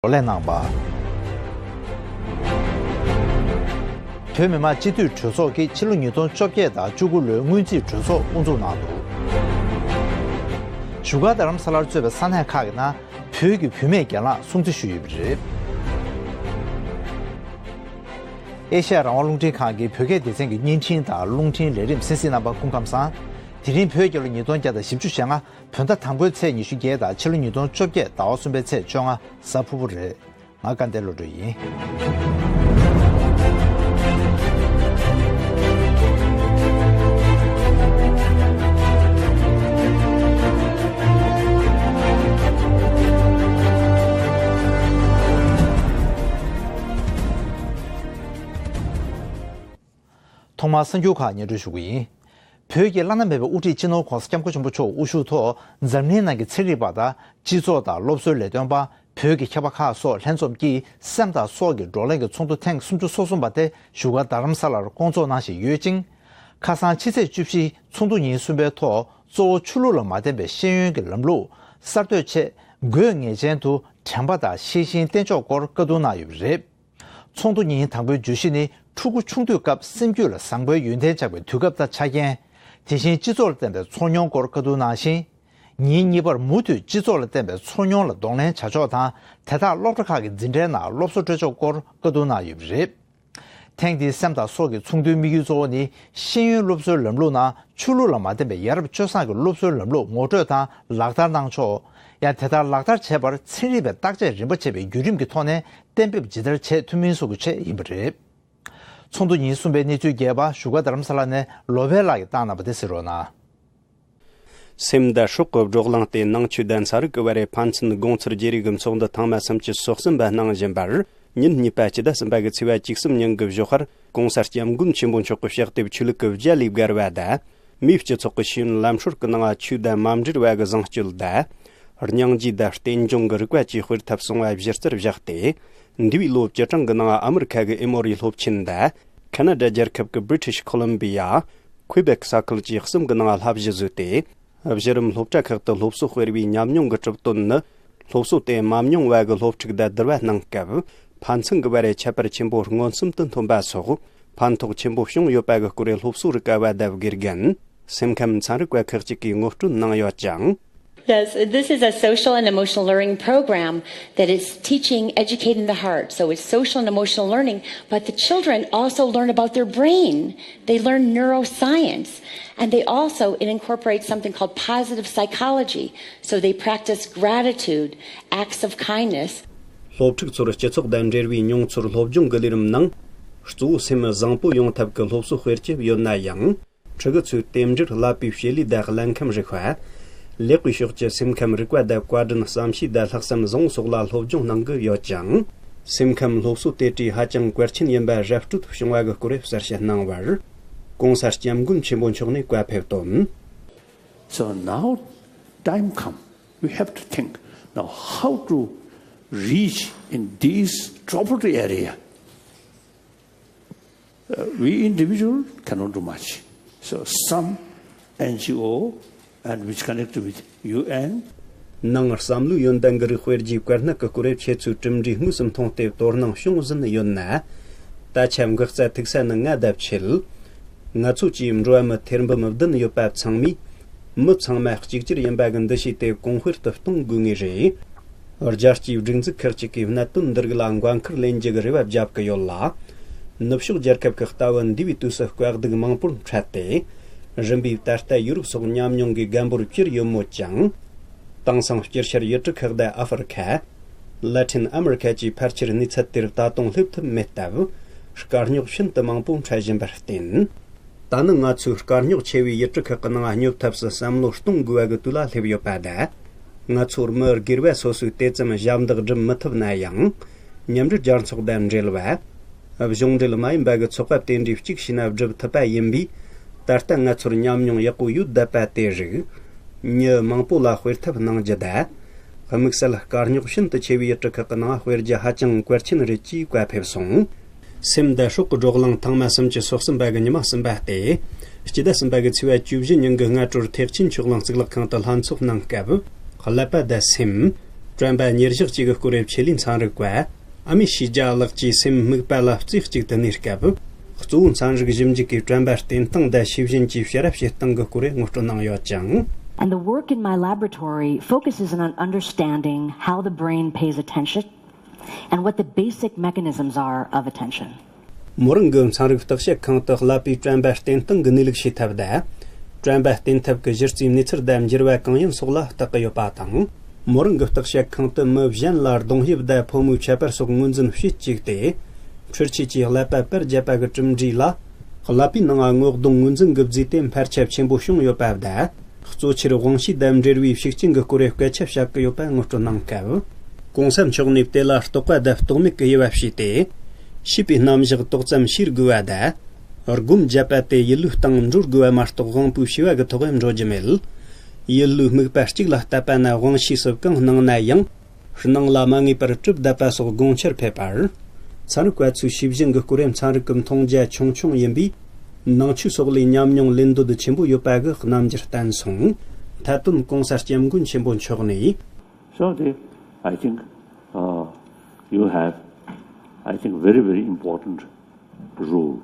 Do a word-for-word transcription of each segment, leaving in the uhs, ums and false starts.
བགྲོ་གླེང་གནང་བ། བོད་མི་མང་སྤྱི་འཐུས་གྲོས་ཚོགས་ཀྱིས་ཕྱི་ལོ་ཉིས་སྟོང་བཅོ་བརྒྱད་དང་བཅུ་དགུ་ལོའི་སྔོན་རྩིས་གྲོས་ཚོགས་དབུ་འཛུགས་གནང་འདུག་བཞུགས་སྒར་རྡ་རམ་ས་ལར་གཙོས་པའི་ས་གནས་ཁག་གི་ནང་བོད་ཀྱི་བུད་མེད་སྒེར་ལངས་སྲུང་བརྩི་ཞུས་ཡོད་པ་རེད། ཨེ་ཤ་ཡ་རང་དབང་རླུང་འཕྲིན་ཁང་གི་བོད་སྐད་སྡེ་ཚན་གྱི་བརྙན་འཕྲིན་དང་རླུང་འཕྲིན་ལས་རིམ་གསན་གཟིགས་གནང་བར་སྐུ་ཁམས་བཟང་། དེ་རིང་བོད་རྒྱལ་ལོ་ཉིས་སྟོང་བརྒྱ་དང་བཞི་བཅུ་ཞེ་ལྔ། བོད་ཟླ་དང་པོའི་ཚེས་ཉི་ཤུ་བརྒྱད་དང་ཕྱི་ལོ་ཉིས་སྟོང་བཅོ་བརྒྱད་ཟླ་བ་གསུམ་པའི་ཚེས་བཅོ་ལྔ། གཟའ་ཕུར་བུ་རེད། ང་སྐལ་ལྡན་བློ་གྲོས་ཡིན། ཐོག་མར་གསར་འགྱུར་ཁག་སྙན་སྒྲོན་ཞུ་གི་ཡིན། བོད་ཀྱི་བླ་ན་མེད་པའི་དབུ་ཁྲིད་སྤྱི་ནོར་༧གོང་ས་༧སྐྱབས་མགོན་ཆེན་པོ་མཆོག་དབུ་བཞུགས་ཐོག་འཛམ་གླིང་ནང་གི་ཚན་རིག་པ་དང་སྤྱི་ཚོགས་དང་སློབ་གསོའི་ལས་དོན་པ། བོད་ཀྱི་མཁས་པ་ཁག་སོགས་ལྷན་འཛོམས་ཀྱིས་སེམས་དང་སྲོག་གི་བགྲོ་གླེང་གི་ཚོགས་འདུ་ཐེངས་སུམ་ཅུ་སོ་གསུམ་པ་དེ་བཞུགས་སྒར་རྡ་རམ་ས་ལར་བསྐོང་ཚོགས་གནང་བཞིན་ཡོད་ཅིང་། ཁ་སང་ཕྱི་ཚེས་བཅུ་བཞི་ཚོགས་འདུ་ཉིན་གསུམ་པའི་ཐོག་གཙོ་བོ་ཆོས་ལུགས་ལ་མ་བརྟེན་པའི་ཤེས་ཡོན་གྱི་ལམ་ལུགས་གསར་གཏོད་ཆེད་དགོས་ངེས་ཅན་དུ་དྲན་པ་དང་ཤེས་བཞིན་གཏན་འཇགས་སྐོར་བཀའ་བསྡུར་གནང་ཡོད་པ་རེད། ཚོགས་འདུ་ཉིན་དང་པོའི་བརྗོད་གཞི་ནི་ཕྲུ་གུ་ཆུང་དུས་སྐབས་སེམས་རྒྱུད་ལ་བཟང་པོའི་ཡོན་ཏན་འཆར་བའི་དུས་སྐབས་དང་ཆ་རྐྱེན། དེ་བཞིན་སྤྱི་ཚོགས་ལ་བརྟེན་པའི་ཚོར་མྱོང་སྐོར་བཀའ་བསྡུར་གནང་ཞིང་། ཉིན་གཉིས་པར་མུ་མཐུད་སྤྱི་ཚོགས་ལ་བརྟེན་པའི་ཚོར་མྱོང་ལ་གདོང་ལེན་བྱ་ཕྱོགས་དང་དེ་དག་སློབ་གྲྭ་ཁག་གི་འཛིན་གྲྭའི་ནང་སློབ་གསོ་སྤྲོད་ཕྱོགས་སྐོར་བཀའ་བསྡུར་གནང་ཡོད་པ་རེད། ཐེངས་འདིའི་སེམས་དང་སྲོག་གི་ཚོགས་འདུའི་དམིགས་ཡུལ་གཙོ་བོ་ནི་ཤེས་ཡོན་སློབ་གསོའི་ལམ་ལུགས་ནང་ཆོས་ལུགས་ལ་མ་བརྟེན་པའི་ཡ་རབས་སྤྱོད་བཟང་གི་སློབ་གསོའི་ལམ་ལུགས་ངོ་སྤྲོད་དང་ལག་བསྟར་གནང་ཕྱོགས། ཡང་དེ་ལྟར་ལག་བསྟར་བྱེད་པར་ཚན་རིག་པས་བརྟག་དཔྱད་རིམ་པ་བྱས་པའི་བརྒྱུད་རིམ་གྱི་ཐོག་ནས་གཏན་འབེབས་ཇི་ལྟར་བྱེད་ཐུབ་མིན་སོགས་ཀྱི་ཆེད་ཡིན་པ་རེད། ཚོགས་འདུ་ཉིན་གསུམ་པའི་གནས་ཚུལ་རྒྱས་པ་བཞུགས་སྒར་རྡ་རམ་ས་ལ་ནས་བློ་བྷེ་ལགས་ཀྱིས་བཏང་གནང་བ་དེ་གཟིགས་རོགས་གནང་། སེམས་དང་སྲོག་གི་བགྲོ་གླེང་སྟེ་ནང་ཆོས་དང་ཚན་རིག་གི་བར་རེ་ཕན་ཚུན་དགོངས་ཚུལ་བརྗེ་རེས་ཀྱི་ཚོགས་འདུ་ཐེངས་མ་སུམ་ཅུ་སོ་གསུམ་པ་གནང་བཞིན་པར། ཉིན་གཉིས་པ་སྤྱི་ཟླ་གསུམ་པ་གི་ཚེས་པ་བཅུ་གསུམ་ཉིན་གྱི་ཞོགས་ཁར་གོང་ས་སྐྱབས་མགོན་ཆེན་པོ་མཆོག་གི་ཕྱག་དེབ་ཆོས་ལུགས་ཀྱི་བརྒྱ་ལས་བརྒལ་བ་དང་། མིའི་སྤྱི་ཚོགས་ཀྱི་ཤེས་ཡོན་ལམ་སྲོལ་གྱི་ནང་ང་ཆོས་དང་མ་འབྲེལ་བ་གི་བཟང་སྤྱོད་དང་། སྙིང་རྗེ་དང་རྟེན་འབྱུང་གི་རིག་པ་བཅས་སྤེལ་ཐབས་གསུང་བ་གཞི་རྩར་བཞག་སྟེ། འདས་པའི་ལོ་བཅུ་གྲངས་ཀྱི་ནང་ཨ་མི་རི་ཁ་གི་ཨེ་མོ་རི་སློབ་ཆེན་དང་། ཁ་ན་ཌ་རྒྱལ་ཁབ་ཀྱི་British Columbia། Quebec ས་ཁུལ་བཅས་གསུམ་གྱི་ནང་བསླབ་གཞི་བཟོས་ཏེ། གཞི་རིམ་སློབ་གྲྭ་ཁག་ཏུ་སློབ་གསོ་སྤེལ་བའི་ཉམས་མྱོང་གི་གྲུབ་དོན་ནི། སློབ་གསོ་དེ་མ་མྱོང་བ་གི་སློབ་ཕྲུག་དང་བསྡུར་བ་གནང་སྐབས། ཕན་ཚུན་གྱི་བར་ཁྱད་པར་ཆེན་པོ་མངོན་སུམ་དུ་ཐོན་པ་སོགས། ཕན་ཐོགས་ཆེན་པོ་བྱུང་ཡོད་པ་གི་སྐོར་སློབ་གསོ་རིག་པ་བ་དང་དགེ་རྒན། སེམས་ཁམས་ཚན་རིག་པ་ཁག་ཅིག་གིས་ངོ་སྤྲོད་གནང་ཡོད་ཅིང་། Yes, this is a social and emotional learning program that is teaching, educating the heart. So it's social and emotional learning, but the children also learn about their brain. They learn neuroscience, and they also, it incorporates something called positive psychology. So they practice gratitude, acts of kindness. སློབ་ཕྲུག་ཚོར་སྤྱི་ཚོགས་དང་འབྲེལ་བའི་མྱོང་ཚོར་སློབ་སྦྱོང་གི་ལས་རིམ་ནང་། གཙོ་བོ་སེམས་བཟང་པོ་ཡོང་ཐབས་ཀྱི་སློབ་གསོ་སྤེལ་གྱི་ཡོད་ན་ཡང་། ཕྲུ་གུ་ཚོས་རྟེན་འབྲེལ་བསླབ་པའི་བྱེད་ལས་དང་རླན་ཁམས་རིག་པ། ལེགས་པའི་ཕྱོགས་ཀྱི་སེམས་ཁམས་རིག་པ་དང་བཀའ་དྲིན་བསམ་ཤེས་དང་ལྷག་བསམ་བཟང་པོ་སོགས་ལ་སློབ་སྦྱོང་གནང་གི་ཡོད་ཅིང་། སེམས་ཁམས་སློབ་གསོ་དེ་གྲས་ཧ་ཅང་གལ་ཆེན་ཡིན་པ་ར་སྤྲོད་བྱུང་བ་གི་སྐོར་གསལ་བཤད་གནང་བར། གོང་ས་སྐྱབས་མགོན་ཆེན་པོ་མཆོག་ནས་བཀའ་ཕེབས་དོན། So now time come, we have to think now how to reach in these troubled area. Uh, we individual cannot do much. So some N G O and which connect with U N. ནང་བསམ་བློའི་ཡོན་ཏན་གྱི་རིགས་སྤེལ་རྒྱུའི་དཀའ་གནད་ཀྱི་སྐོར་ཁྱེད་ཚོའི་གྲུབ་འབྲས་དངོས་སུ་མཐོང་སྟེ་དོ་སྣང་བྱུང་ཟིན་ཡོད་ན། ད་ཆ་འགག་རྩ་ཐུག་ས་ནི་ང་དང་ཕྱེད། ང་ཚོ་བཅས་འགྲོ་བ་མི་ཐེར་འབུམ་བདུན་ཡོད་པ་ཚང་མས། མི་ཚང་མ་གཅིག་གྱུར་ཡིན་པ་གི་འདུ་ཤེས་དེ་གོང་འཕེལ་དུ་གཏོང་དགོས་ངེས་རེད། རྒྱལ་སྤྱིའི་སྒྲིག་འཛུགས་ཁག་ཅིག་གིས་གནད་དོན་འདི་རིགས་ལ་འགན་འཁུར་ལེན་རྒྱུ་གི་རེ་བ་བརྒྱབ་ཀྱི་ཡོད་ལ། ནུབ་ཕྱོགས་རྒྱལ་ཁབ་ཀྱི་ལྟ་བུ་འདས་པའི་དུས་སུ་དཀའ་སྡུག་མང་པོར་འཕྲད་དེ། རིམ་པས་ད་ལྟ་ཡུ་རོབ་སོགས་ཉམས་མྱོང་གི་རྒན་པོར་གྱུར་ཡོད་མོད་ཀྱང་། དེང་སང་དཀྱིལ་ཤར་ཡུལ་གྲུ་ཁག་དང་ཨ་ཧྥེ་རི་ཁ། ལ་ཏིན་ཨ་མེ་རི་ཁ་བཅས་ཕལ་ཆེར་གནས་ཚུལ་དེར་ད་དུང་སླེབས་ཐུབ་མེད་སྟབས། དཀའ་རྙོག་ཤིན་ཏུ་མང་པོ་འཕྲད་བཞིན་པར་བརྟེན། ད་ནི་ང་ཚོས་དཀའ་རྙོག་ཆེ་བའི་ཡུལ་གྲུ་ཁག་གི་ནང་སྙོབ་ཐབས་སུ་བསམ་བློ་གཏོང་དགོས་པ་གི་དུས་ལ་སླེབས་ཡོད་པ་དང་། ང་ཚོར་མི་སྒེར་བ་སོ་སོས་དེ་ཙམ་ཞབས་འདེགས་སྒྲུབ་མི་ཐུབ་ན་ཡང་། མཉམ་འབྲེལ་རྒྱལ་ཚོགས་དང་འབྲེལ་བ། གཞུང་འབྲེལ་མ་ཡིན་པ་གི་ཚོགས་པ་དེ་འདྲའི་གཅིག་བྱས་ན་སྒྲུབ་ཐུབ་པ་ཡིན་པས། ད་ལྟ་ང་ཚོར་ཉམས་མྱོང་ཡག་པོ་ཡོད་བསྡད་པ་དེ་རིགས། མྱི་མང་པོ་ལ་སྤེལ་ཐབས་གནང་རྒྱུ་དང་། དམིགས་བསལ་དཀའ་རྙོག་ཤིན་ཏུ་ཆེ་བའི་ཡུལ་གྲུ་ཁག་གི་ནང་སྤེལ་རྒྱུ་ཧ་ཅང་གལ་ཆེན་རེད་ཅེས་བཀའ་ཕེབས་སོང་། སེམས་དང་སྲོག་གི་བགྲོ་གླེང་ཐེངས་མ་སུམ་ཅུ་སོ་གསུམ་པ་གི་ཉི་མ་གསུམ་པ་སྟེ། སྤྱི་ཟླ་གསུམ་པ་གི་ཚེས་པ་བཅུ་བཞི་ཉིན་གྱི་སྔ་དྲོར་ཐེག་ཆེན་ཆོས་གླིང་གཙུག་ལག་ཁང་དུ་ལྷན་ཚོགས་གནང་སྐབས། ཀླད་པ་དང་སེམས། དྲན་པ་ཉེར་བཞག་ཅིག་གི་སྐོར་ཆེད་ལས་ཚན་རིག་པ་ཨ་མི་ཤི་ཇ་ལགས་ཀྱིས་སེམས་དམིགས་པ་ལ་རྩེ་གཅིག་ཏུ་གནས་སྐབས། གཙོ་བོ་ཚན་རིག་ཞིབ་འཇུག་གིས་དྲན་པ་བརྟན་སྟངས་དང་ཤེས་བཞིན་གྱི་བྱ་ར་བྱེད་སྟངས་ཀྱི་སྐོར་ངོ་སྤྲོད་གནང་ཡོད་ཅིང་། And the work in my laboratory focuses on understanding how the brain pays attention and what the basic mechanisms are of attention. མོ་རང་གི་ཚན་རིག་བརྟག་དཔྱད་ཁང་དུ་ཀླད་པའི་དྲན་པ་བརྟན་སྟངས་ཀྱི་གནས་ལུགས་ཤེས་ཐབས་དང་། དྲན་པ་བརྟན་ཐབས་ཀྱི་གཞི་རྩའི་གནས་ཚུལ་དང་འགྱུར་བ་གང་ཡིན་སོགས་ལ་བརྟག་གི་ཡོད་པ་དང་། མོ་རང་གི་བརྟག་དཔྱད་ཁང་དུ་མི་གཞན་ལ་གདོང་དབྱིབས་དང་ཕོ་མོའི་ཁྱད་པར་སོགས་ངོས་འཛིན་བྱེད་བཅུག་སྟེ། འཕྲུལ་ཆས་ཀྱིས་ཀླད་པ་པར་བརྒྱབ་པ་གི་གྲུབ་འབྲས་ལ། ཀླད་པའི་ནང་སྔོག་གདོང་ངོས་འཛིན་གྱི་རྫས་དེ་འཕར་ཁྱབ་ཆེན་པོ་བྱུང་ཡོད་པ་དང་། གཙོ་ཆེར་དབང་ཤེས་དང་འབྲེལ་བའི་ཤུགས་རྐྱེན་གྱི་སྐོར་སྐད་ཆ་བཤད་ཀྱི་ཡོད་པ་ངོ་སྤྲོད་གནང་སྐབས། གོང་ས་མཆོག་ནས་དེ་ལ་རྟོག་པ་དང་རྟོག་མེད་ཀྱི་དབྱེ་བ་ཕྱེས་ཏེ། ཤེས་པའི་རྣམ་གཞག་ཏོག་ཙམ་ཤེས་དགོས་པ་དང་། སྒོམ་བརྒྱབ་པ་དེ་ཡིད་བློའི་སྟེང་འགྲོ་དགོས་པ་མ་གཏོགས་དབང་པོའི་ཤེས་པ་གི་ཐོག་འགྲོ་རྒྱུ་མེད། ཡིད་བློའི་དམིགས་པ་གཅིག་ལ་བལྟས་པ་ན་དབང་ཤེས་སུ་གང་སྣང་ན་ཡང་། སྣང་ལ་མ་ངེས་པར་གྲུབ་བསྡད་པ་སོགས་དགོངས་འཆར་ཕེབས་པར། ཚན་རིག་པ་ཚོའི་ཤེས་བཞིན་གྱི་སྐོར་ཚན་རིག་གི་མཐོང་རྒྱ་ཆུང་ཆུང་ཡིན་པས། ནང་ཆོས་སོགས་ལས་ཉམས་མྱོང་ལེན་འདོད་ཆེན་པོ་ཡོད་པ་གི་རྣམ་འགྱུར་བསྟན་སོང་། ཐད་དོན་གོང་ས་སྐྱབས་མགོན་ཆེན་པོ་མཆོག་ནས། So the, I think, uh, you have, I think, very, very important role.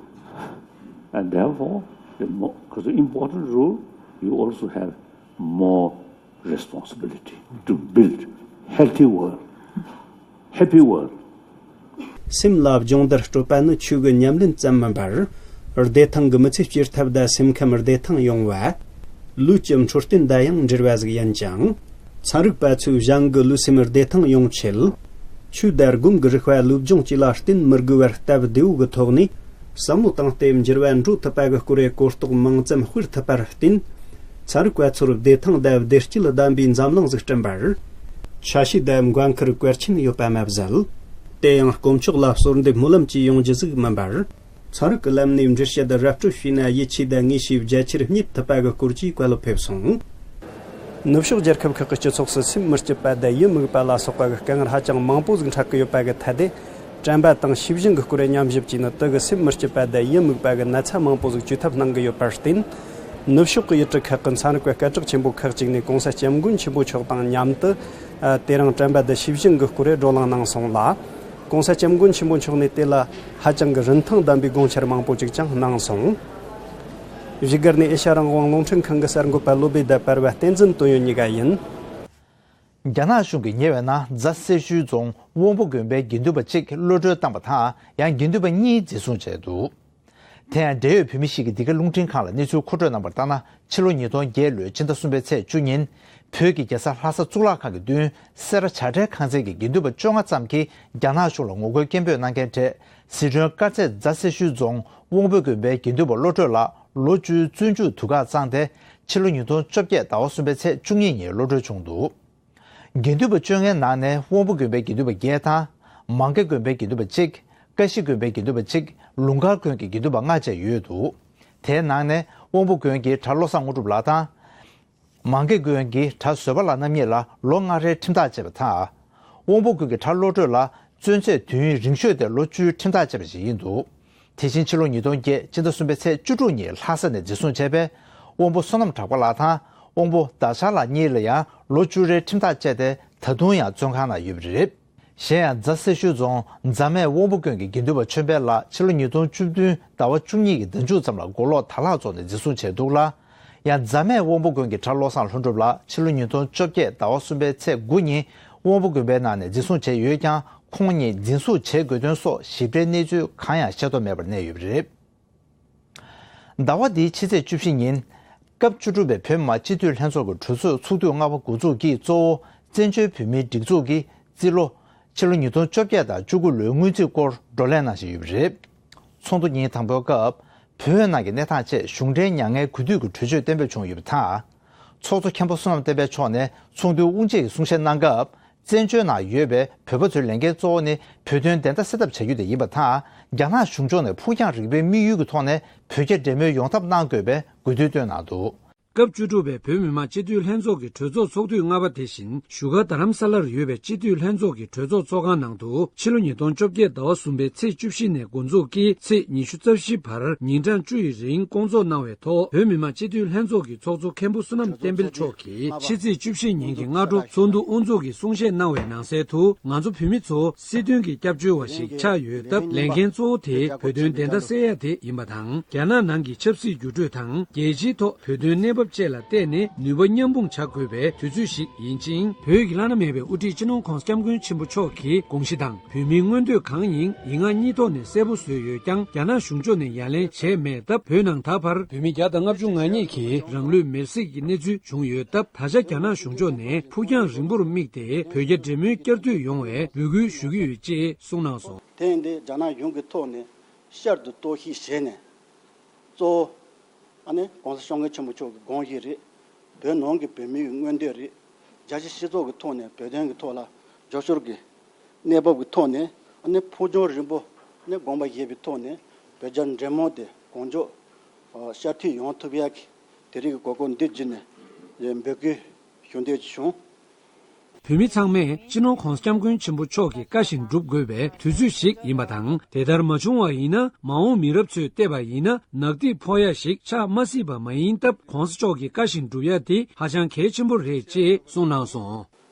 And therefore, the more, 'cause the important role, you also have more responsibility to build healthy world, happy world. སེམས་ལ་སྦྱོང་བརྡར་སྤྲོད་པ་ནི་ཆོས་ཀྱི་ཉམས་ལེན་ཙམ་མིན་པར། བདེ་ཐང་གི་མི་ཚེ་སྐྱེལ་ཐབས་དང་སེམས་ཁམས་བདེ་ཐང་ཡོང་བ། ལུས་ཀྱི་འཕྲོད་བསྟེན་དང་ཡང་འབྲེལ་བ་ཟིག་ཡིན་ཅིང་། ཚན་རིག་པ་ཚོས་གཞན་གྱི་ལུས་སེམས་བདེ་ཐང་ཡོང་ཆེད། ཆོས་དང་སྒོམ་གྱི་རིག་པ་སློབ་སྦྱོང་བཅས་ལ་བརྟེན་མི་དགོས་པར་སྟབས་བདེ་བོ་གི་ཐོག་ནས། བསམ་བློ་བཏང་སྟེ་འགྱུར་བ་འགྲོ་ཐུབ་པ་གི་སྐོར་གྱི་གོ་རྟོགས་མང་ཙམ་སྤེལ་ཐུབ་པར་བརྟེན། ཚན་རིག་པ་ཚོར་བདེ་ཐང་དང་བདེ་སྐྱིད་ལྡན་པའི་འཛམ་གླིང་ཟིག་བསྐྲུན་པར། ཆ་ཤས་དང་འགན་འཁུར་གལ་ཆེན་ཡོད་པ་མ་ཟད། དེ་ཡང་དཀོན་མཆོག་ལ་གསོལ་འདེབས་སྨོན་ལམ་གྱིས་ཡོང་རྒྱུ་ཟིག་མིན་པར། ཚན་རིག་གི་ལམ་ནས་འགྲེལ་བཤད་ར་སྤྲོད་བྱས་ན་ཡིད་ཆེས་དང་ངེས་ཤེས་རྒྱ་ཆེར་རྙེད་ཐུབ་པ་གི་སྐོར་གྱི་བཀའ་སློབ་ཕེབས་སོང་། ནུབ་ཕྱོགས་རྒྱལ་ཁབ་ཁག་གི་སྤྱི་ཚོགས་སུ་སེམས་མི་སྐྱིད་པ་དང་ཡིད་མི་དགོས་པ་ལ་སོགས་པ་གི་དཀའ་ངལ་ཧ་ཅང་མང་པོ་ཟིག་འཕྲད་ཀྱི་ཡོད་པ་གི་ཐད་དེ། དྲན་པ་དང་ཤེས་བཞིན་གྱི་སྐོར་ཉམས་ཞིབ་བྱས་ནས་དེ་གི་སེམས་མི་སྐྱིད་པ་དང་ཡིད་མི་དགོས་པ་གི་ན་ཚ་མང་པོ་ཟིག་བཅོས་ཐབས་གནང་གི་ཡོད་པར་བརྟེན། ནུབ་ཕྱོགས་ཀྱི་ཡུལ་གྲུ་ཁག་གི་ཚན་རིག་པ་སྐད་གྲགས་ཆེན་པོ་ཁག་ཅིག་ནས་གོང་ས་སྐྱབས་མགོན་ཆེན་པོ་མཆོག་དང་མཉམ་དུ། ཨ། དེ་རིང་དྲན་པ་དང་ཤེས་བཞིན་གྱི་སྐོར་བགྲོ་གླེང་གནང་སོང་ལ། གོང་ས་སྐྱབས་མགོན་ཆེན་པོ་མཆོག་ནས་དེ་ལ་ཧ་ཅང་གི་རིན་ཐང་ལྡན་པའི་དགོངས་འཆར་མང་པོ་ཅིག་ཀྱང་གནང་སོང་། བཞུགས་སྒར་ནས་ཨེ་ཤ་རང་དབང་རླུང་འཕྲིན་ཁང་གི་གསར་འགོད་པ་བློ་བྷེ་དང་བར་བ་བསྟན་འཛིན་དོན་ཡོད་གཉིས་ཀ་ཡིན། རྒྱ་ནག་གཞུང་གིས་ཉེ་བའི་ནང་རྫ་སེར་ཤུལ་རྫོང་དབོན་པོ་དགོན་པའི་དགེ་འདུན་པ་གཅིག་གློད་གྲོལ་བཏང་བ་དང་ཡང་དགེ་འདུན་པ་གཉིས་འཛིན་བཟུང་བྱས་འདུག་དེ་ཡང་འབྲེལ་ཡོད་བོད་མི་ཞིག་གིས་འདི་ག་རླུང་འཕྲིན་ཁང་ལ་གནས་ཚུལ་མཁོ་སྤྲོད་གནང་བར་ལྟར་ན། ཕྱི་ལོ་ཉིས་སྟོང་བརྒྱད་ལོའི་ཕྱི་ཟླ་གསུམ་པའི་ཚེས་བཅུ་ཉིན། བོད་ཀྱི་རྒྱལ་ས་ལྷ་ས་གཙུག་ལག་ཁང་གི་མདུན་སེ་ར་བྱ་བྲལ་ཁང་ཚན་གྱི་དགེ་འདུན་པ་བཅོ་ལྔ་ཙམ་གྱིས་རྒྱ་ནག་གཞུང་ལ་ངོ་རྒོལ་སྐད་འབོད་གནང་མཁན་གྲས་སི་ཁྲོན་དཀར་མཛེས་རྫ་སེར་ཤུལ་རྫོང་དབོན་པོ་དགོན་པའི་དགེ་འདུན་པ་བློ་གྲོས་ལགས་ལོ་བཅུའི་བཙོན་འཇུག་དུས་བཀག་བརྩམས་ཏེ། ཕྱི་ལོ་ཉིས་སྟོང་བཅོ་བརྒྱད་ཟླ་བ་གསུམ་པའི་ཚེས་བཅུ་གཉིས་ཉིན་གློད་གྲོལ་བྱུང་འདུག་དགེ་འདུན་པ་བཅོ་ལྔའི་ནང་ནས་དབོན་པོ་དགོན་པའི་དགེ་འདུན་པ་བརྒྱད་དང་། མང་ཀེ་དགོན་པའི་དགེ་འདུན་པ་གཅིག་ཀ་ཤི་དགོན་པའི་དགེ་འདུན་པ་གཅིག་ལུང་དཀར་དགོན་གྱི་དགེ་འདུན་པ་ལྔ་བཅས་ཡོད་འདུག་དེའི་ནང་ནས་དབོན་པོ་དགོན་གྱི་གྲྭ་བློ་བཟང་དངོས་གྲུབ་ལགས་དང་། མང་ཀེ་དགོན་གྱི་གྲྭ་བཟོད་པ་ལགས་རྣམ་གཉིས་ལ་ལོ་ལྔ་རེའི་ཁྲིམས་ཐག་བཅད་པ་དང་། དབོན་པོ་དགོན་གྱི་གྲྭ་བློ་གྲོས་ལ་བཙོན་ཚད་དུས་ཡུན་རིང་ཤོས་དེ་ལོ་བཅུའི་ཁྲིམས་ཐག་བཅད་པ་ཞིག་ཡིན་འདུག་དེ་བཞིན་ཕྱི་ལོ་ཉིས་སྟོང་བརྒྱད་ཕྱི་ཟླ་གསུམ་པའི་ཚེས་བཅུ་དྲུག་ཉིན་ལྷ་ས་ནས་འཛིན་བཟུང་བྱས་པའི་དབོན་པོ་བསོད་ནམས་གྲགས་པ་ལགས་དང་དབོན་པོ་ཟླ་ཤར་ལགས་གཉིས་ལ་ཡང་ལོ་བཅུ་རེའི་ཁྲིམས་ཐག་བཅད་དེ་ད་དུང་ཡང་བཙོན་ཁང་ནང་ཡོད་པ་རེད། གཞན་ཡང་རྫ་སེར་ཤུལ་རྫོང་རྫ་སྨད་དབོན་པོ་དགོན་གྱི་དགེ་འདུན་པ་ཆོས་འཕེལ་ལགས་ཕྱི་ལོ་ཉིས་སྟོང་བཅུ་བདུན་ཟླ་བ་བཅུ་གཉིས་ཀྱི་ཟླ་མཇུག་ཙམ་ལ་མགོ་ལོག་དར་ལག་བཙོག་ནས་འཛིན་བཟུང་བྱས་འདུག་ལ། ཡང་རྫ་སྨད་དབོན་པོ་དགོན་གྱི་གྲྭ་བློ་བཟང་ལྷུན་གྲུབ་ལགས་ཕྱི་ལོ་ཉིས་སྟོང་བཅོ་བརྒྱད་ཟླ་བ་གསུམ་པའི་ཚེས་དགུ་ཉིན་དབོན་པོ་དགོན་པའི་ནང་ནས་འཛིན་བཟུང་བྱས་ཡོད་ཀྱང་ཁོང་ཉིད་འཛིན་བཟུང་བྱེད་དགོས་དོན་སོགས་ཞིབ་ཕྲའི་གནས་ཚུལ་གང་ཡང་ཤེས་རྟོགས་མེད་པར་གནས་ཡོད་པ་རེད། ཟླ་བ་འདིའི་ཕྱི་ཚེས་བཅུ་བཞི་ཉིན། སྐབས་བཅུ་དྲུག་པའི་བོད་མི་མང་སྤྱི་འཐུས་ལྷན་ཚོགས་ཀྱི་གྲོས་ཚོགས་ཚོགས་དུས་ལྔ་པ་འགོ་འཛུགས་ཀྱིས་གཙོ་བོ་བཙན་བྱོལ་བོད་མིའི་སྒྲིག་འཛུགས་ཀྱི་རྩིས་ལོ། ཕྱི་ལོ་ཉིས་སྟོང་བཅོ་བརྒྱད་དང་བཅུ་དགུ་ལོའི་སྔོན་རྩིས་སྐོར་བགྲོ་གླེང་གནང་བཞིན་ཡོད་པ་རེད། ཚོགས་འདུ་ཉིན་དང་པོའི་སྐབས་བོད་ནང་གི་གནས་སྟངས་ཆེད་གཞུང་འབྲེལ་མྱ་ངན་གུས་འདུད་ཀྱི་གྲོས་ཆོད་གཏན་འབེབས་བྱུང་ཡོད་པ་དང་། ཚོགས་གཙོ་མཁན་པོ་བསོད་ནམས་བསྟན་འཕེལ་མཆོག་ནས་ཚོགས་འདུའི་དབུ་འབྱེད་ཀྱི་གསུང་བཤད་གནང་སྐབས། བཙན་བྱོལ་ནང་ཡོད་པའི་བོད་པ་ཚོའི་ལས་འགན་གཙོ་བོ་ནི་བོད་དོན་བདེན་མཐའ་གསལ་ཐབས་བྱ་རྒྱུ་དེ་ཡིན་པ་དང་། རྒྱ་ནག་གཞུང་ཕྱོགས་ནས་ཕུགས་རྒྱང་རིང་པོའི་དམིགས་ཡུལ་གྱི་ཐོག་ནས་བོད་རྒྱ་འབྲེལ་མོལ་ཡོང་ཐབས་གནང་དགོས་པའི་དགོས་འདུན་བཏོན་གནང་འདུག་སྐབས་བཅུ་དྲུག་པའི་བོད་མི་མང་སྤྱི་འཐུས་ལྷན་ཚོགས་ཀྱི་གྲོས་ཚོགས་ཚོགས་དུས་ལྔ་པ་དེ་བཞིན་བཞུགས་སྒར་རྡ་རམ་ས་ལར་ཡོད་པའི་སྤྱི་འཐུས་ལྷན་ཚོགས་ཀྱི་གྲོས་ཚོགས་ཚོགས་ཁང་ནང་དུ་ཕྱི་ལོ་ཉིས་སྟོང་བཅོ་བརྒྱད་ཟླ་བ་གསུམ་པའི་ཚེས་བཅུ་བཞི་ནས་འགོ་འཛུགས་ཀྱིས་ཚེས་ཉི་ཤུ་རྩ་བཞི་བར་ཉིན་གྲངས་བཅུ་ཡི་རིང་སྐོང་ཚོགས་གནང་བའི་ཐོག་བོད་མི་མང་སྤྱི་འཐུས་ལྷན་ཚོགས་ཀྱི་ཚོགས་གཙོ་མཁན་པོ་བསོད་ནམས་བསྟན་འཕེལ་མཆོག་གིས་ཕྱི་ཚེས་བཅུ་བཞི་ཉིན་གྱི་སྔ་དྲོ་ཚོགས་འདུ་དབུ་འཛུགས་ཀྱི་གསུང་བཤད་གནང་བའི་ནང་གསལ་དུ། ང་ཚོ་བོད་མི་ཚོ་སྲིད་དོན་གྱི་སྐྱབས་བཅོལ་བ་ཞིག་ཆགས་ཡོད་སྟབས། ལས་འགན་གཙོ་བོ་དེ་བོད་དོན་བདེན་མཐའ་གསལ་ཡ་དེ་ཡིན་པ་དང་། རྒྱ་ནག་ནང་གི་ཆབ་སྲིད་འགྱུར་འགྲོས་དང་རྒྱལ་སྤྱིའི་ཐོག་བོད་དོན་གནས་བབ་བཅས་ལ་བལྟས་ནས་ནུས་པ་མཉམ་སྤུངས་བྱ་དགོས་པའི་དུས་ཚོད་ཞིག་ཡིན་ཅིང་། བོད་ཀྱི་བླ་ན་མེད་པའི་དབུ་ཁྲིད་སྤྱི་ནོར་༸གོང་ས་༸སྐྱབས་མགོན་ཆེན་པོ་མཆོག་གི་དགོངས་གཞི་དང་། བོད་མིའི་མངོན་འདོད་གང་ཡིན་ཡིག་ངག་གཉིས་ཐོག་ནས་གསལ་པོ་བཟོས་ཡོད་ཀྱང་། རྒྱ་ནག་གཞུང་ཕྱོགས་ནས་ཡ་ལན་བྱས་མེད་སྟབས། བོད་ནང་ད་བར་བོད་མི་བརྒྱ་དང་ལྔ་བཅུ་ང་གཉིས་ཀྱིས་རང་ལུས་མེར་སྲེག་གི་གནས་ཚུལ་བྱུང་ཡོད་སྟབས། ད་ཆ་རྒྱ་ནག་གཞུང་ཕྱོགས་ནས་ཕུགས་རྒྱང་རིང་པོར་དམིགས་ཏེ་བོད་རྒྱ་འབྲེལ་མོལ་བསྐྱར་མཐུད་ཡོང་བའི་འབོད་སྐུལ་ཞུ་གི་ཡོད་ཅེས་གསུངས་གནང་སོང་། དེ་ཡིན་དུས་རྒྱ་ནག་གཞུང་གི་ཐོག་ནས་བསྐྱར་དུ་གཏོར་བཤིག་བྱས་ནས། གཙོ་བོ་ཨ་ནི་༸གོང་ས་༸སྐྱབས་མགོན་ཆེན་པོ་མཆོག་གི་དགོངས་གཞི་རེད། བོད་ནང་གི་བོད་མིའི་མངོན་འདོད་རེད། རྒྱལ་སྤྱིའི་སྤྱི་ཚོགས་ཀྱི་ཐོག་ནས་བོད་དོན་གྱི་ཐོག་ལ་རྒྱབ་སྐྱོར་གྱི་གནས་བབ་ཀྱི་ཐོག་ནས་ཨ་ནི་ཕུགས་རྒྱང་རིང་པོ་ནས་དགོངས་པ་བཞེས་པའི་ཐོག་ནས་བོད་རྒྱ་འབྲེལ་མོལ་དེ་གང་མགྱོགས་བསྐྱར་མཐུད་ཡོང་ཐུབ་ཡག་གི་དེ་རིང་གི་གོ་སྐབས་འདི་བརྒྱུད་ནས་འབོད་སྐུལ་ཞུ་འདོད་ཀྱི་བྱུང་། བོད་མི་ཚང་མས་སྤྱི་ནོར་༸གོང་ས་༸སྐྱབས་མགོན་ཆེན་པོ་མཆོག་གི་བཀའ་བཞིན་སྒྲུབ་དགོས་པའི་དུས་ཚོད་ཞིག་ཡིན་པ་དང་། དེ་ལྟར་མ་བྱུང་བ་ཡིན་ན། མ་འོངས་མི་རབས་ཚོས་བལྟས་པ་ཡིན་ན། ནག་ཐིག་ཕོག་ཡ་ཞིག་ཆགས་མ་སྲིད་པ་མ་ཡིན་སྟབས།༸གོང་ས་མཆོག་གི་བཀའ་བཞིན་སྒྲུབ་ཡ་དེ་ཧ་ཅང་གལ་ཆེན་པོ་རེད་ཅེས་གསུངས་གནང་སོང་།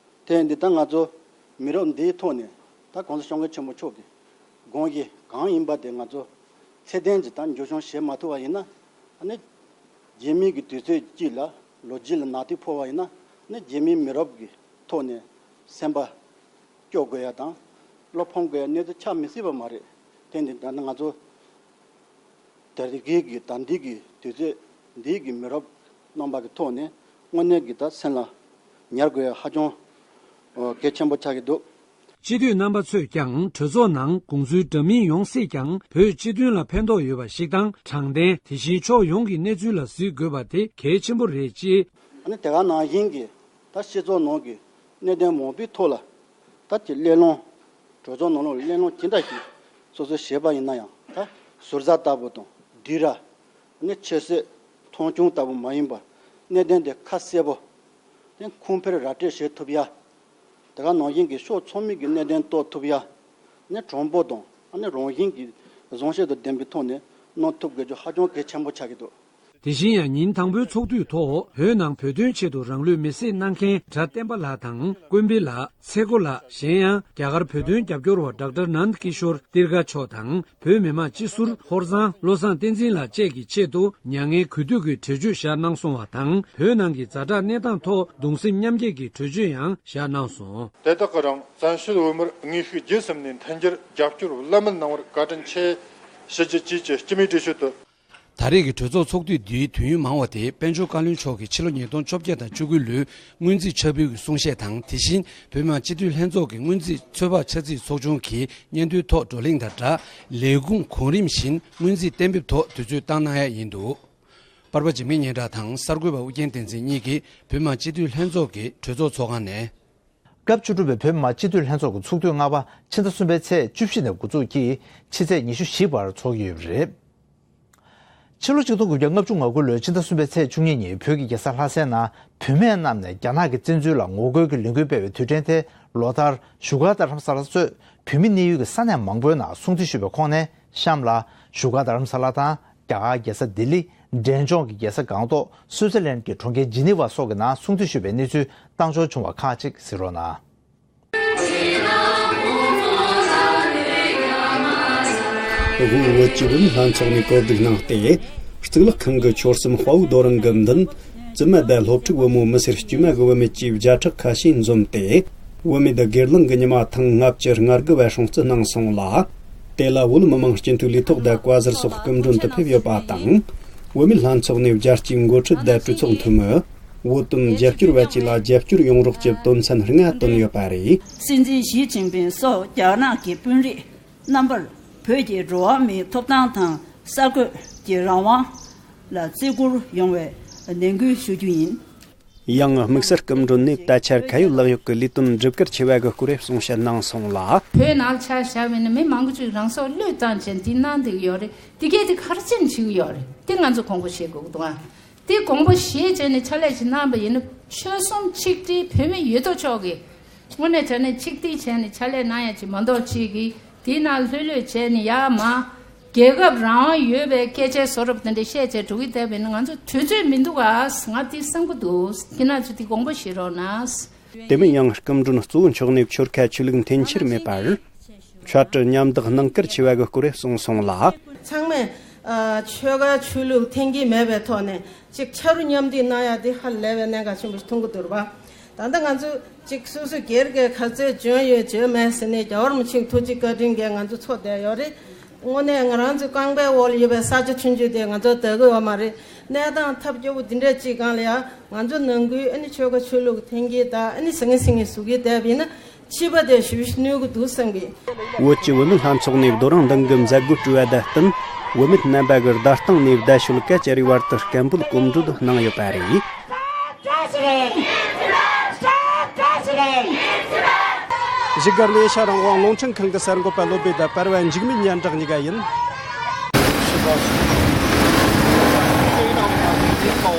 དེ་འདི་ལྟར་ང་ཚོ་མི་རབས་འདིའི་ཐོག་ནས་ད་༸གོང་ས་༸སྐྱབས་མགོན་ཆེན་པོ་མཆོག་གི་དགོངས་གཞི་གང་ཡིན་པ་དེ་ང་ཚོ་ཚད་ལྡན་གྱི་ད་འགྱུར་བྱུང་བྱེད་མ་ཐུབ་པ་ཡིན་ན། ཨ་ནི་རྗེས་མའི་གི་དུས་ཚོད་གཅིག་ལ་ལོ་རྒྱུས་ལ་ནག་ཐིག་ཕོག་པ་ཡིན་ན། ཨ་ནི་རྗེས་མའི་མི་རབས་ཀྱི་ཐོག་ནས་སེམས་པ་སྐྱོ་དགོས་ཡ་དང་བློ་ཕམ་དགོས་ཡ་གནས་ཚུལ་ཆགས་མི་སྲིད་པ་མ་རེད། དེ་འདི་ད་ནི་ང་ཚོ་དེ་རིང་གི་ད་འདི་གི་དུས་ཚོད་འདི་གི་མི་རབས་རྣམ་པ་གི་ཐོག་ནས་དངོས་གནས་ཀྱི་ད་སེམས་ལ་ཉར་དགོས་ཡ་ཧ་ཅང་གལ་ཆེན་པོ་ཆགས་ཀྱི་འདུག། སྤྱི་འཐུས་རྣམ་པ་ཚོས་ཀྱང་གྲོས་ཚོགས་ནང་དགོངས་ཚུལ་འདྲ་མིན་ཡོང་སྲིད་ཀྱང་། བོད་སྤྱི་དོན་ལ་ཕན་ཐོགས་ཡོད་པ་ཞིག་དང་། དྲང་བདེན། དེ་བཞིན་ཕྱོགས་ཡོངས་ཀྱི་གནས་ཚུལ་ལ་གཟིགས་དགོས་པ་དེ་གལ་ཆེན་པོ་རེད་ཅེས། ཨ་ནི་དེ་ག་ནང་བཞིན་གྱི་ད་སྤྱི་ཚོགས་ནང་གི་གནད་དོན་མང་པོའི་ཐོག་ལ་ད་ཀྱི་གླེང་སློང་། གྲོས་ཚོགས་ནང་ལོགས་གླེང་སློང་ཇི་འདྲ་ཞིག་སོ་སོས་བྱས་པ་ཡིན་ན་ཡང་། ད་ཟུར་ཟ་ལྟ་བུ་དང་སྡིགས་ར། ཨ་ནི་ཆེ་བསད་མཐོང་ཆུང་ལྟ་བུ་མ་ཡིན་པར་གནད་དོན་དེ་ཁ་གསལ་པོ། དེ་ཁུངས་འཕེར་ར་སྤྲོད་བྱེད་ཐུབ་ཡ། དེ་ག་ནང་བཞིན་གྱི་ཕྱོགས་ཚང་མའི་གི་གནད་དོན་རྟོགས་ཐུབ་ཡ། ནི་དྲང་པོ་དང་ཨ་ནི་རང་བཞིན་གྱི་བཟང་སྤྱོད་དང་ལྡན་པའི་ཐོག་ནས་གནང་ཐུབ་དགོས་རྒྱུ་ཧ་ཅང་གལ་ཆེན་པོ་ཆགས་ཀྱི་འདུག། དེ་བཞིན་ཡང་ཉིན་དང་པོའི་ཚོགས་དུས་ཐོག་བོད་ནང་བོད་དོན་ཆེད་དུ་རང་ལུས་མེར་སྲེག་གནང་མཁན་གྲྭ་བསྟན་པ་ལགས་དང་། ཀུན་དཔེ་ལགས། ཚེ་མགོ་ལགས། གཞན་ཡང་རྒྱ་གར་བོད་དོན་རྒྱབ་སྐྱོར་བ་ཌོག་ཊར་ནནྡ་ཀི་ཤོར་ཏིར་ཀ་མཆོག་དང་། བོད་མི་མང་སྤྱི་ཟུར་ཧོར་བཟང་བློ་བཟང་བསྟན་འཛིན་ལགས་བཅས་ཀྱི་ཆེད་དུ་མྱ་ངན་གུས་འདུད་ཀྱི་གྲོས་ཆོད་བཞག་གནང་སོང་བ་དང་། བོད་ནང་གི་ཛ་དྲག་གནས་སྟངས་ཐོག་གདུང་སེམས་མཉམ་སྐྱེད་ཀྱི་གྲོས་ཆོད་ཡང་བཞག་གནང་སོང་། དེ་དག་གི་རིང་བཙན་བྱོལ་བོད་མིར་དངོས་ཤུགས་བརྒྱུད་གསུམ་ནས་མཐུན་འགྱུར་རྒྱབ་སྐྱོར་བླ་མེད་གནང་བར་བཀའ་དྲིན་ཆེ་ཞུ་རྒྱུ་བཅས་ཀྱི་སྤྱི་མོས་གྲོས་ཆོད་དུ། ད་རེས་ཀྱི་གྲོས་ཚོགས་ཚོགས་དུས་འདིའི་དུས་ཡུན་མང་བ་དེ་དཔལ་འབྱོར་བཀའ་བློན་མཆོག་གིས་ཕྱི་ལོ་ཉིས་སྟོང་བཅོ་བརྒྱད་དང་བཅུ་དགུ་ལོའི་སྔོན་རྩིས་ཕྱག་ཕུལ་གྱི་གསུང་བཤད་དང་། དེ་བཞིན་བོད་མི་མང་སྤྱི་འཐུས་ལྷན་ཚོགས་ཀྱི་སྔོན་རྩིས་ཚོད་དཔག་འཆར་རྩིས་ཚོགས་ཆུང་གི་སྙན་ཐོའི་ཐོག་བགྲོ་གླེང་དང་སྦྲགས། ལས་ཁུངས་གོང་རིམ་བཞིན་སྔོན་རྩིས་གཏན་འབེབས་ཐོག་དུས་ཚོད་བཏང་གནང་ཡ་ཡིན་འདུག། པར་པ་འཇིགས་མེད་སྙན་གྲགས་དང་གསར་འགོད་པ་ཨུ་རྒྱན་བསྟན་འཛིན་གཉིས་ཀྱིས་བོད་མི་མང་སྤྱི་འཐུས་ལྷན་ཚོགས་ཀྱི་གྲོས་ཚོགས་ཚོགས་ཁང་ནས། སྐབས་བཅུ་དྲུག་པའི་བོད་མི་མང་སྤྱི་འཐུས་ལྷན་ཚོགས་ཀྱི་ཚོགས་དུས་ལྔ་པ་ཕྱི་ཟླ་གསུམ་པའི་ཚེས་བཅུ་བཞི་ནས་འགོ་འཛུགས་ཀྱིས་ཕྱི་ཚེས་ཉི་ཤུ་བཞི་བར་འཚོགས་ཀྱི་ཡོད་པ་རེད། ཕྱི་ལོ་ཆིག་སྟོང་དགུ་བརྒྱ་ལྔ་བཅུ་ང་དགུ་ལོའི་ཕྱི་ཟླ་གསུམ་པའི་ཚེས་བཅུ་གཉིས་ཉིན་བོད་ཀྱི་རྒྱལ་ས་ལྷ་སའི་ནང་བུད་མེད་རྣམས་ནས་རྒྱ་ནག་གི་བཙན་འཛུལ་ལ་ངོ་རྒོལ་གྱི་ལས་འགུལ་སྤེལ་བའི་དུས་དྲན་དེ་ལོ་ལྟར་བཞུགས་སྒར་རྡ་རམ་ས་ལ་གཙོས་བོད་མི་གནས་ཡུལ་གྱི་ས་གནས་མང་པོའི་ནང་སྲུང་བརྩི་ཞུ་བའི་ཁོངས་ནས། གཤམ་ལ་བཞུགས་སྒར་རྡ་རམ་ས་ལ་དང་། རྒྱ་གར་རྒྱལ་ས་ལྡི་ལི། འབྲས་ལྗོངས་ཀྱི་རྒྱལ་ས་སྒང་ཏོག་སུའུ་ཙི་ལན་གྱི་གྲོང་ཁྱེར་ཇི་ནི་ཝ་སོགས་ཀྱི་ནང་སྲུང་བརྩི་ཞུས་པའི་གནས་ཚུལ་བཏང་འབྱོར་བྱུང་བ་ཁག་ཅིག་གཟིགས་རོགས་གནང་། དབུ་བོད་ཀྱི་བུད་མེད་ལྷན་ཚོགས་ནས་གོ་སྒྲིག་གནང་སྟེ། གཙུག་ལག་ཁང་གི་ཆོལ་གསུམ་དཔའ་བོའི་རྡོ་རིང་གི་མདུན། བཙུན་མ་དང་སློབ་ཕྲུག་བུ་མོ་མི་སེར་དཀྱུས་མ་གི་བུད་མེད་ཀྱིས་བརྒྱ་ཕྲག་ཁ་ཤས་འཛོམས་ཏེ། བུད་མེད་དང་སྒེར་ལངས་ཀྱི་ཉི་མ་ཐེངས་ལྔ་བཅུ་ང་དགུ་བ་སྲུང་བརྩི་གནང་སོང་ལ། དེ་ལ་བོད་མི་མང་སྤྱི་འཐུས་ལས་ཐོག་དང་བཀའ་ཟུར་སོགས་སྐུ་མགྲོན་དུ་ཕེབས་ཡོད་པ་དང་། བོད་མི་ལྷན་ཚོགས་ནས་རྒྱལ་སྤྱིའི་འགོ་ཁྲིད་དང་གྲོས་ཚོགས་འཐུས་མི། བོད་དོན་རྒྱབ་སྐྱོར་བ་བཅས་ལ་རྒྱབ་སྐྱོར་ཡོང་རོགས་ཀྱི་དོན་ཚན་ལྔ་བཏོན་ཡོད་པ་རེད། སྲིད་འཛིན་ཞི་ཅིན་ཕིང་སོགས་རྒྱ་ནག་གི་དཔོན་རིགས་རྣམ་པར་བོད་ཀྱི་འགྲོ་བ་མིའི་ཐོབ་ཐང་དང་གསར་འགོད་ཀྱི་རང་དབང་ལ་བརྩི་བཀུར་ཡོང་བའི་ནན་སྐུལ་ཞུ་རྒྱུ་ཡིན། ཡང་དམིགས་བསལ་སྐུ་མགྲོན་ནས་ད་ཆ་ཁ་ཡོད་ལག་ཡོད་ཀྱི་ལས་དོན་སྒྲུབ་སྐར་ཆེ་བ་གི་སྐོར་གསུང་བཤད་གནང་སོང་ལ། བོད་ནང་ཆ་བཞག་པ་ཡིན་ན་མི་མང་པོ་ཅིག་རང་སྲོག་བློས་བཏང་བྱས་འདི་གནང་བསྡད་ཀྱི་ཡོད་རེད། དེ་གས་དེ་ག་རེ་བྱས་ནས་བྱེད་ཀྱི་ཡོད་རེད། དེ་ང་ཚོ་དགོངས་པ་བཞེས་དགོས་ཀྱི་འདུག་ཨ། དེ་དགོངས་པ་བཞེས་བྱས་ནས་ཕྱག་ལས་ཅིག་གནང་པ་ཡིན་ན། ཆོལ་གསུམ་ཆིག་སྒྲིལ་བོད་མི་ཡོད་དོ་ཅོག་གིས་དངོས་གནས་དྲང་གནས་ཆིག་སྒྲིལ་བྱས་ནས་ཕྱག་ལས་གནང་ཡ་ཅིག་མ་གཏོགས། ཅིག་གིས་དེའི་ནང་ལྷོད་ལྷོད་བྱས་ནས་ཡར་མར་རྒྱལ་ཁབ་རང་དབང་ཡོད་པའི་སྐད་ཆའི་བཟོ་འདྲ་དེ་འདྲ་བཤད་བྱས་འགྲོ་གི་བསྡད་པ་ཡིན་ན། ང་ཚོ་དུས་ཚོད་མི་འདུག་ག་ང་དེ་བསམ་གི་འདུག་ཁྱེད་རང་ཚོས་དེ་དགོངས་པ་བཞེས་རོགས་གནང་། དེ་མིན་ཡང་སྐུ་མགྲོན་གཙོ་བོ་མཆོག་ནས་ཆོལ་ཁ་ཆོས་ལུགས་འཐེན་འཁྱེར་མེད་པར། ཆོས་སྲིད་མཉམ་བདག་གནང་བཀུར་ཆེ་བ་གི་སྐོར་གསུངས་སོང་ལ། ཚང་མས་ཨ་ཆོལ་ཁ་ཆོས་ལུགས་འཐེན་གྱི་མེད་པའི་ཐོག་ནས་ཅིག་ཆ་རུ་མཉམ་འདུས་གནང་ཡ་དེ་ཧ་ལས་པའི་གནད་འགག་ཆེན་པོ་ཞིག་མཐོང་གི་འདུག་རེད་པ། ད་ལྟ་ང་ཚོ་ཅིག་སོ་སོ་སྒེར་གྱི་ག་ཚོད་འཇོན་ཡོད་འཇོན་མེད་ཟེར་ནས། རྒྱལ་བ་རིན་པོ་ཆེའི་ཐུགས་རྗེ་བཀའ་དྲིན་གྱིས་ང་ཚོ་འཚོ་བསྡད་ཡོད་རེད། དངོས་གནས་ང་རང་ཚོའི་རྐང་པའི་འོག་ལ་ཡོད་པའི་ས་ཆ་ཆུང་ཆུང་དེ་ང་ཚོ་དག་གི་ཡོད་མ་རེད། གནས་སྟངས་ཐབས་སྐྱོ་པོ་འདི་འདྲ་ཅིག་སྒང་ལ་ཡ། ང་ཚོ་ནང་ཁུལ་ཨ་ནི་ཆོལ་ཁ་ཆོས་ལུགས་འཐེན་གྱི་དང་། ཨ་ནི་ཟང་ངེ་ཟིང་ངེ་བཟོ་གི་བསྡད་པ་ཡིན་ན། ཕྱི་པ་དེ་ཞེ་པོ་ཞིག་གནོད་ཀྱི་འདུག་བསམ་གི། བོད་ཀྱི་བུད་མེད་ལྷན་ཚོགས་ནས་རྡོ་རིང་གདན་གྱི་མཛད་སྒོའི་དྲི་བ་དང་བསྟུན། བུད་མེད་རྣམ་པ་གིས་བརྡ་སྟངས་ནས་བརྡ་ཤོད་སྐད་ཅེས་རིགས་བར་དུ་སྐད་འབོད་གོམ་བགྲོད་གནང་ཡོད་པ་རེད། བཞུགས་སྒར་ལས་ཤ་རང་དབང་རླུང་འཕྲིན་ཁང་གི་གསར་འགོད་པ་བློ་བྷེ་དང་བར་བ་འཇིགས་མེད་སྙན་གྲགས་གཉིས་ཀ་ཡིན།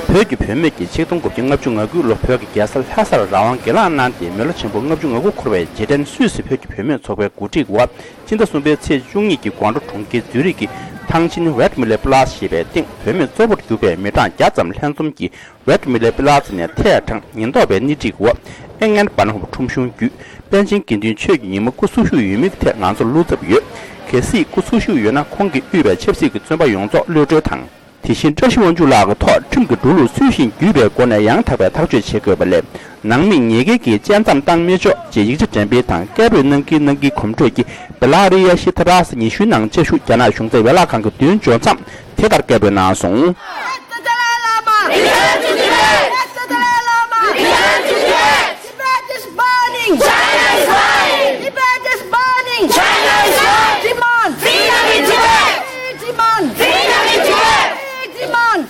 བོད་ཀྱི་བུད་མེད་ཀྱིས་ཆིག་སྟོང་དགུ་བརྒྱ་ལྔ་བཅུ་ང་དགུ་ལོ་བོད་ཀྱི་རྒྱལ་ས་ལྷ་སར་རང་དབང་སྒེར་ལངས་གནང་སྟེ། མི་ལོ་ཆེན་པོ་ལྔ་བཅུ་ང་དགུ་འཁོར་བའི་རྗེས་དྲན་སུད་སི་བོད་ཀྱི་བུད་མེད་ཚོགས་པའི་གོ་སྒྲིག་འོག་ཕྱི་ཟླ་གསུམ་པའི་ཚེས་བཅུ་གཉིས་ཀྱི་དགོང་དྲོ་གྲོང་ཁྱེར་ཛུ་རིག་གི་ཐང་ཆེན་Wert Mühle Platz ཞེས་པའི་སྟེང་བུད་མེད་གཙོ་བོར་གྱུར་པའི་མི་གྲངས་བརྒྱ་ཙམ་ལྷན་འཛོམས་ཀྱིས། Wert Mühle Platz ནས་ཐད་དྲངས་ཉེན་རྟོག་པའི་སྣེ་ཁྲིད་འོག་Engeln Bahnhof ཁྲོམ་གཞུང་བརྒྱུད། པཎ་ཆེན་དགེ་འདུན་ཆོས་ཀྱི་ཉིན་མོ་སྐུ་འཚོ་བཞུགས་ཡོད་མེད་ཀྱི་ཐད་ང་ཚོར་བློ་འཚབ་ཡོད། གལ་སྲིད་སྐུ་འཚོ་བཞུགས་ཡོད་ན། ཁོང་གིས་དབུས་པའི་ཆབ་སྲིད་ཀྱི་བཙོན་པ་ཡོངས་རྫོགས་གློད་གྲོལ་དང་། དེ་བཞིན་བཀྲ་ཤིས་དབང་ཕྱུག་ལགས་ཀྱི་ཐོག་ཁྲིམས་ཀྱི་འགྲོ་ལུགས་ཚུལ་བཞིན་བརྒྱུད་པའི་སྒོ་ནས་ཡང་དག་པའི་ཐག་གཅོད་བྱེད་དགོས་པ་ལས། ནང་མི་ཉེས་འགེལ་གྱིས་དཔྱད་མཚམས་བཏང་མི་ཆོག་ཅེས་ཡིག་ཆ་འགྲེམས་སྤེལ་དང་སྐད་འབོད་གནང་གིན་གནང་གིན་གོམ་བགྲོད་ཀྱིས་Belarusia Shitras ཉི་ཤུའི་ནང་བཅའ་བཞུགས་རྒྱ་ནག་གཞུང་ཚབ་ཡན་ལག་ཁང་གི་མདུན་འབྱོར་མཚམས། དེ་ལྟར་སྐད་འབོད་གནང་སོང་། Let the Dalai Lama! Return to Tibet! Let the Dalai Lama! Return to Tibet! Tibet is burning! China is burning! Tibet is burning! China is burning! Demand! Freedom in Tibet! Demand! Freedom in Tibet! Demand!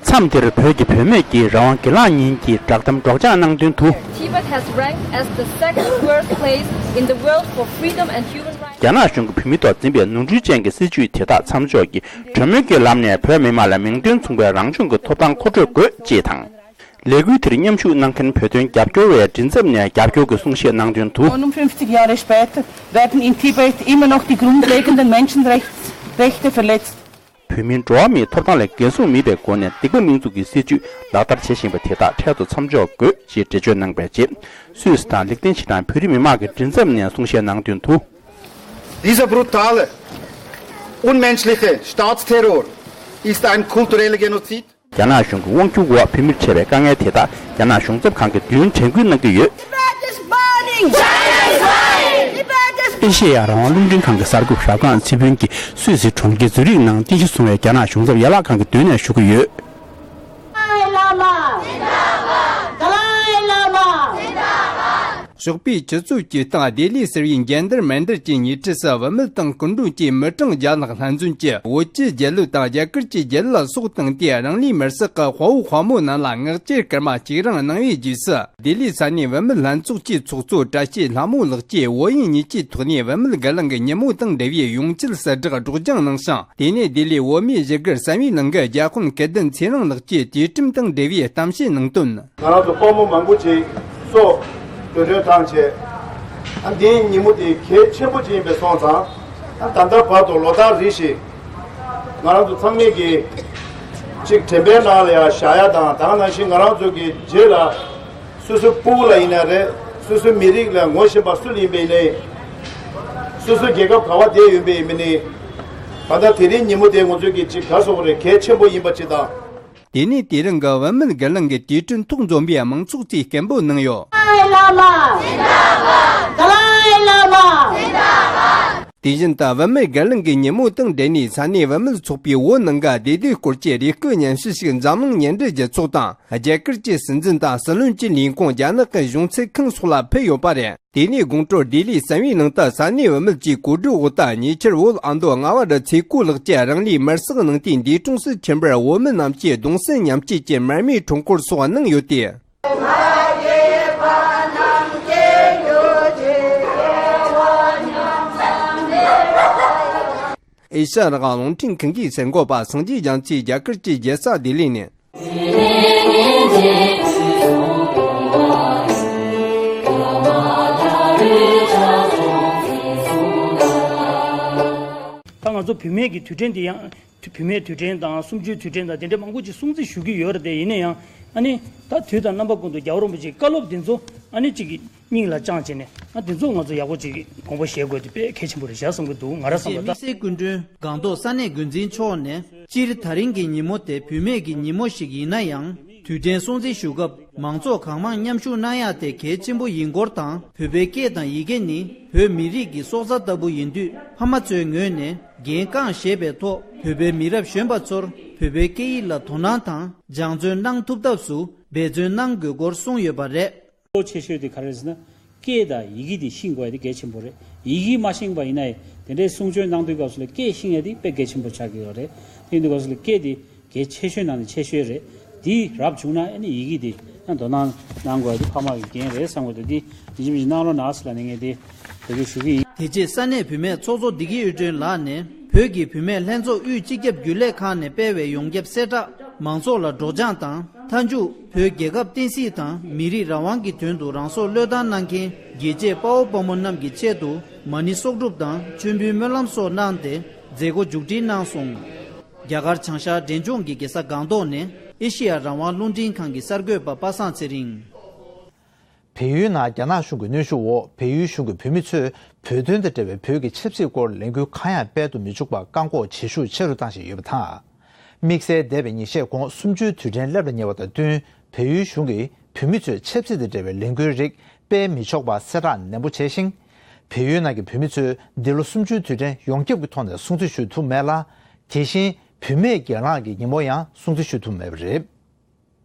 མཚམས་དེར་བོད་ཀྱི་བུད་མེད་ཀྱིས་རང་དབང་སྒེར་ལངས་ཉིན་གྱི་བསྒྲགས་གཏམ་སྒྲོག་སྦྱང་གནང་དོན་དུ། Tibet has ranked as the second worst place in the world for freedom and human rights. རྒྱ་ནག་གཞུང་གིས་བོད་མིའི་ཐོག་འཛིན་པའི་ནོར་འཁྲུལ་ཅན་གྱི་སྲིད་བྱུས་དེ་དག་མཚམས་འཇོག་གིས་གྲོས་མོལ་གྱི་ལམ་ནས་བོད་མི་མང་ལ་མིང་དོན་མཚུངས་པའི་རང་སྐྱོང་གི་ཐོབ་ཐང་མཁོ་སྤྲོད་དགོས་ཅེས་དང་། ལས་འགུལ་དེར་མཉམ་ཞུགས་གནང་མཁན་བོད་དོན་རྒྱབ་སྐྱོར་བའི་མགྲིན་ཚབ་ནས་རྒྱབ་སྐྱོར་གྱི་གསུང་བཤད་གནང་དོན་དུ། Neunundfünfzig Jahre später werden in Tibet immer noch die grundlegenden Menschenrechts-, Rechte verletzt. བོད་མིའི་འགྲོ་བ་མིའི་ཐོབ་ཐང་ལ་འགན་སྲུང་མེད་པའི་སྒོ་ནས་སྡིག་པ་མིང་འཛུགས་ཀྱི་སྲིད་བྱུས་ལག་བསྟར་བྱེད་བཞིན་པ་དེ་དག་འཕྲལ་དུ་མཚམས་འཇོག་དགོས་ཞེས་འགྲེལ་བརྗོད་གནང་བའི་རྗེས། སུད་སི་དང་ལིག་ཏེན་ཤི་ཊན་བོད་རིགས་མི་མང་གི་མགྲིན་ཚབ་ནས་གསུང་བཤད་གནང་དོན་དུ། Dieser brutale, unmenschliche Staatsterror ist ein kultureller Genozid. རྒྱ་ནག་གཞུང་གི་དབང་སྒྱུར་འོག་བོད་མིར་འཕྲད་པའི་དཀའ་ངལ་དེ་དག་རྒྱ་ནག་གཞུང་ཚབ་ཁང་གི་མདུན་དྲན་སྐུལ་གནང་གི་ཡོད། Tibet is burning! China is burning! Tibet is ཨེ་ཤེ་ཡ་རང་དབང་རླུང་འཕྲིན་ཁང་གི་གསར་འགོད་ཞའོ་ཀང་ཚེ་ཕུན་གྱིས་སུད་སི་གྲོང་ཁྱེར་ཛུ་རིག་ནང་རྟེན་གཞི་བཟུང་བའི་རྒྱ་ནག་གཞུང་ཚབ་ཡན་ལག་ཁང་གི་མདུན་ནས་ཞུ་གི་ཡོད། Dalai Lama! Dalai Lama! ཞོགས་པའི་ཆུ་ཚོད་བཅུ་སྟེང་ལྡི་ལི་གསར་བའི་འཇན་ཏར་མན་ཏར་གྱི་ཉེ་འཁྲིས་སུ་བུད་མེད་དང་སྐུ་མགྲོན་གྱི་མི་གྲངས་བརྒྱ་ལྷག་ལྷན་འཛོམས་ཀྱིས་བོད་ཀྱི་རྒྱལ་གླུ་དང་རྒྱ་གར་གྱི་རྒྱལ་གླུ་ལ་སོགས་བཏང་སྟེ། རང་ལུས་མེར་སྲེག་གི་དཔའ་བོ་དཔའ་མོ་རྣམས་ལ་ངག་བཅད་སྐར་མ་གཅིག་རིང་གནང་བའི་རྗེས་སུ། ལྡི་ལིའི་ས་གནས་བུད་མེད་ལྷན་ཚོགས་ཀྱི་ཚོགས་གཙོ་བཀྲ་ཤིས་ལྷ་མོ་ལགས་ཀྱིས་བོད་དབྱིན་གཉིས་ཀྱི་ཐོག་ནས་བུད་མེད་དགེ་ལངས་ཀྱི་ཉིན་མོ་དང་འབྲེལ་བའི་ཡོངས་ཁྱབ་གསལ་བསྒྲགས་སྒྲོག་སྦྱང་གནང་ཞིང་། དེ་ནས་ལྡི་ལིའི་བོད་མིའི་བཞུགས་སྒར་བསམ་ཡས་གླིང་གི་རྒྱ་དཔོན་སྐལ་ལྡན་ཚེ་རིང་ལགས་ཀྱིས་དུས་ཁྲིམས་དང་འབྲེལ་བའི་གཏམ་བཤད་གནང་དོན། ང་རང་ཚོ་དཔའ་མོ་མང་པོ་ཅིག་སྲོག་བློས་གཏོང་བཏང་བྱས། ཨ་འདིའི་ཉིན་མོ་དེ་གལ་ཆེན་པོ་ཅིག་ཡིན་པའི་སོང་ཙང་། ཨ་ད་ལྟ་བར་དུ་ལོ་ལྟར་རེ་བཞིན་ང་རང་ཚོ་ཚང་མས་ཀྱི་ཅིག་དྲན་པའི་ནང་ལ་ཡང་བཞག་ཡ་དང་། ད་ག་ནང་བཞིན་ང་རང་ཚོ་གི་རྗེས་ལ་སོ་སོའི་སྤུ་གུ་ལ་ཡིན་ན་རེད། སོ་སོའི་མི་རིགས་ལ་ངོ་ཤེས་པ་སུ་ཡིན་པ་ཡིན་ནའི། སོ་སོའི་རྒྱལ་ཁབ་ག་བ་བསྡད་ཡོད་པ་ཡིན་པ་ནའི། ད་ལྟ་དེ་རིང་ཉིན་མོ་དེ་ང་ཚོས་ཀྱི་ཅིག་ག་ཟེར་དགོས་རེད། གལ་ཆེན་པོ་ཡིན་པ་ཅིག་དང་། དེ་ནས་དེ་རིང་གི་བུད་མེད་དགེ་ལངས་ཀྱི་དུས་དྲན་ཐོག་འཛོམས་པའི་མང་ཚོགས་ཚོས་སྐད་འབོད་གནང་ཡོད། Dalai Lama! Dalai Lama! དེ་བཞིན་དུ་བུད་མེད་དགེ་ལངས་ཀྱི་ཉིན་མོ་དང་འབྲེལ་ནས་ས་གནས་བུད་མེད་ཚོགས་པའི་བོད་ནང་གི་བདེ་སྡུག་སྐོར་གྱི་རེ་སྐུལ་སྙན་ཞུ་ཞིག་འཛམ་གླིང་ཉེ་འབྲེལ་རྒྱལ་ཚོགས་དང་། རྒྱ་གར་གྱི་སྲིད་འཛིན་དང་སྲིད་བློན་གྱི་ལས་ཁུངས། རྒྱ་ནག་གི་གཞུང་ཚབ་ཁང་སོགས་ལ་ཕུལ་ཡོད་པ་རེད། དེ་ནས་དགོང་དྲོར་ལྡི་ལིའི་བསམ་ཡས་གླིང་དུ་ས་གནས་བུད་མེད་ཀྱི་གོ་སྒྲིག་འོག་ཏུ་ཉེ་ཆར་བོད་ཨ་མདོ་རྔ་བ་རི་ཚེ་བརྐོས་ལགས་ཀྱིས་རང་ལུས་མེར་བསྲེགས་གནང་སྟེ། འདས་གྲོངས་སུ་ཕྱིན་པར་བོད་མི་རྣམས་ཀྱིས་གདུང་སེམས་མཉམ་སྐྱེད་ཀྱི་མར་མེའི་འཁྲུངས་སྐོར་སོགས་གནང་ཡོད་དེ། ཨེ་ཤ་ཡ་རང་དབང་རླུང་འཕྲིན་ཁང་གི་གསར་འགོད་པ་སངས་རྒྱས་རྒྱ་མཚོས་རྒྱ་གར་གྱི་རྒྱལ་ས་ལྡི་ལི་ནས། ད་ང་ཚོ་བུད་མེད་ཀྱི་དུས་དྲན་དེ་ཡང་། བུད་མེད་དུས་དྲན་དང་གསུམ་བཅུའི་དུས་དྲན་དང་དེ་འདྲའི་མང་པོ་ཅིག་སྲུང་བརྩི་ཞུ་གི་ཡོད་རེད་དེ། ཡིན་ན་ཡང་ཨ་ནི་ད་དུས་དང་རྣམ་པ་ཀུན་ཏུ་རྒྱལ་བ་རིན་པོ་ཆེའི་བཀའ་སློབ་འདི་ཚོ་ཨ་ནི་ཅིག་གི་སྙིང་ལ་བཅངས་བྱས་ནས། ཨ་འདི་ཚོ་ང་ཚོ་ཡག་པོ་ཅིག་དགོངས་པ་བཞེས་དགོས་དེ་དཔེ་གལ་ཆེན་པོ་རེད་བཞག་བསམ་གྱི་འདུག་ང་རང་བསམ་པ་ད། དམིགས་བསལ་སྐུ་མགྲོན་སྒང་ཏོག་ས་གནས་འགོ་འཛིན་མཆོག་ནས་སྤྱིར་ད་རིང་གི་ཉིན་མོ་དེ་བུད་མེད་ཀྱི་ཉིན་མོ་ཞིག་ཡིན་ན་ཡང་། དུས་དྲན་སྲུང་བརྩི་ཞུ་སྐབས་མང་ཚོགས་གང་མང་མཉམ་ཞུགས་གནང་ཡག་དེ་གལ་ཆེན་པོ་ཡིན་སྐོར་དང་། བོད་པའི་སྐད་དང་ཡི་གེ་ནི་བོད་མི་རིགས་ཀྱི་སྲོག་རྩ་ལྟ་བུ་ཡིན་དུས། ཕ་མ་ཚོའི་ངོས་ནས་འགན་རྐང་བཞེས་པའི་ཐོག་བོད་པའི་མི་རབས་གཞོན་པ་ཚོར་བོད་པའི་སྐད་ཡིག་ལ་དོ་སྣང་དང་སྦྱང་བརྩོན་གནང་ཐུབ་ཐབས་སུ་འབད་བརྩོན་གནང་དགོས་སྐོར་གསུངས་ཡོད་པ་རེད། གཙོ་ཆེ་ཤོས་དེ་ག་རེ་རེད་ཟེར་ན། སྐད་དང་ཡི་གེ་དེ་ཤེས་དགོས་ཡ་དེ་གལ་ཆེན་པོ་རེད། ཡི་གེ་མ་ཤེས་པ་ཡིན་ན་ཡང་དེ་འདྲའི་གསུང་ཆོས་གནང་དུས་སྐབས་སུ་ལ་སྐད་ཤེས་ཡ་དེ་དཔེ་གལ་ཆེན་པོ་ཆགས་ཀྱི་ཡོད་རེད། དེ་ཡིན་དུས་སྐབས་སུ་ལ་སྐད་དེ་གལ་ཆེ་ཤོས་ནང་ནས་ཆེ་ཤོས་རེད། དེ་རབ་བྱུང་ན་ཨ་ནི་ཡི་གེ་དེ་ཡང་དོ་སྣང་གནང་དགོས་ཡ་དེ་ཕ་མ་གི་འགན་རེད་བསམ་གི་འདུག་དེ་ཡིན་གཅིག་མིན་གཅིག་གནང་རོགས་གནང་ཟེར་ལབ་ནས་ངས་དེ་འབོད་སྐུལ་ཞུ་གི་ཡིན། དེ་རྗེས་ས་གནས་བུད་མེད་ཚོགས་གཙོ་བདེ་སྐྱིད་གཡུ་སྒྲོན་ལགས་ནས་བོད་ཀྱི་བུད་མེད་ལྷན་ཚོགས་དབུས་སྤྱི་ཁྱབ་རྒྱུན་ལས་ཁང་ནས་སྤེལ་བའི་ཡོངས་ཁྱབ་གསལ་བསྒྲགས། མང་ཚོགས་ལ་སྒྲོག་སྦྱང་དང་། མཐའ་མཇུག་བོད་རྒྱལ་ཁབ་བསྟན་སྲིད་དང་མི་རིགས་རང་དབང་གི་དོན་དུ་རང་སྲོག་བློས་བཏང་གནང་མཁན་རྒྱལ་གཅེས་དཔའ་བོ་དཔའ་མོ་རྣམས་ཀྱི་ཆེད་དུ་མ་ཎི་གསོག་སྒྲུབ་དང་མཆོད་འབུལ་སྨོན་ལམ་སོགས་གནང་སྟེ་མཛད་སྒོ་མཇུག་སྒྲིལ་གནང་སོང་། རྒྱ་གར་བྱང་ཤར་འབྲས་ལྗོངས་ཀྱི་རྒྱལ་ས་སྒང་ཏོག་ནས་ཨེ་ཤེ་ཡ་རང་དབང་རླུང་འཕྲིན་ཁང་གི་གསར་འགོད་པ་པ་སངས་ཚེ་རིང་། བལ་ཡུལ་ནང་རྒྱ་ནག་གཞུང་གི་གནོན་ཤུགས་འོག་བལ་ཡུལ་གཞུང་གིས་བོད་མི་ཚོས་བོད་དོན་དང་འབྲེལ་བའི་བོད་ཀྱི་ཆབ་སྲིད་སྐོར་ལས་འགུལ་གང་ཡང་སྤེལ་དུ་མི་འཇུག་པར་བཀག་འགོག་བྱེད་ཤུགས་ཆེ་རུ་བཏང་བཞིན་ཡོད་པ་དང་། དམིགས་བསལ་འདས་པའི་ཉིན་ཤས་གོང་གསུམ་བཅུའི་དུས་དྲན་སླེབས་ལ་ཉེ་བ་དང་བསྟུན། བལ་ཡུལ་གཞུང་གིས་བོད་མི་ཚོས་ཆབ་སྲིད་དང་འབྲེལ་བའི་ལས་འགུལ་རིགས་སྤེལ་མི་ཆོག་པར་གསལ་བསྒྲགས་ནན་པོ་བྱས་ཤིང་། བལ་ཡུལ་ནང་གི་བོད་མི་ཚོས་འདི་ལོ་གསུམ་བཅུའི་དུས་དྲན་ཡོངས་ཁྱབ་ཀྱི་ཐོག་ནས་སྲུང་བརྩི་ཞུ་ཐུབ་མེད་ལ། དེ་བཞིན་བུད་མེད་སྒེར་ལངས་ཀྱི་ཉིན་མོ་ཡང་སྲུང་བརྩི་ཞུ་ཐུབ་མེད་པ་རེད།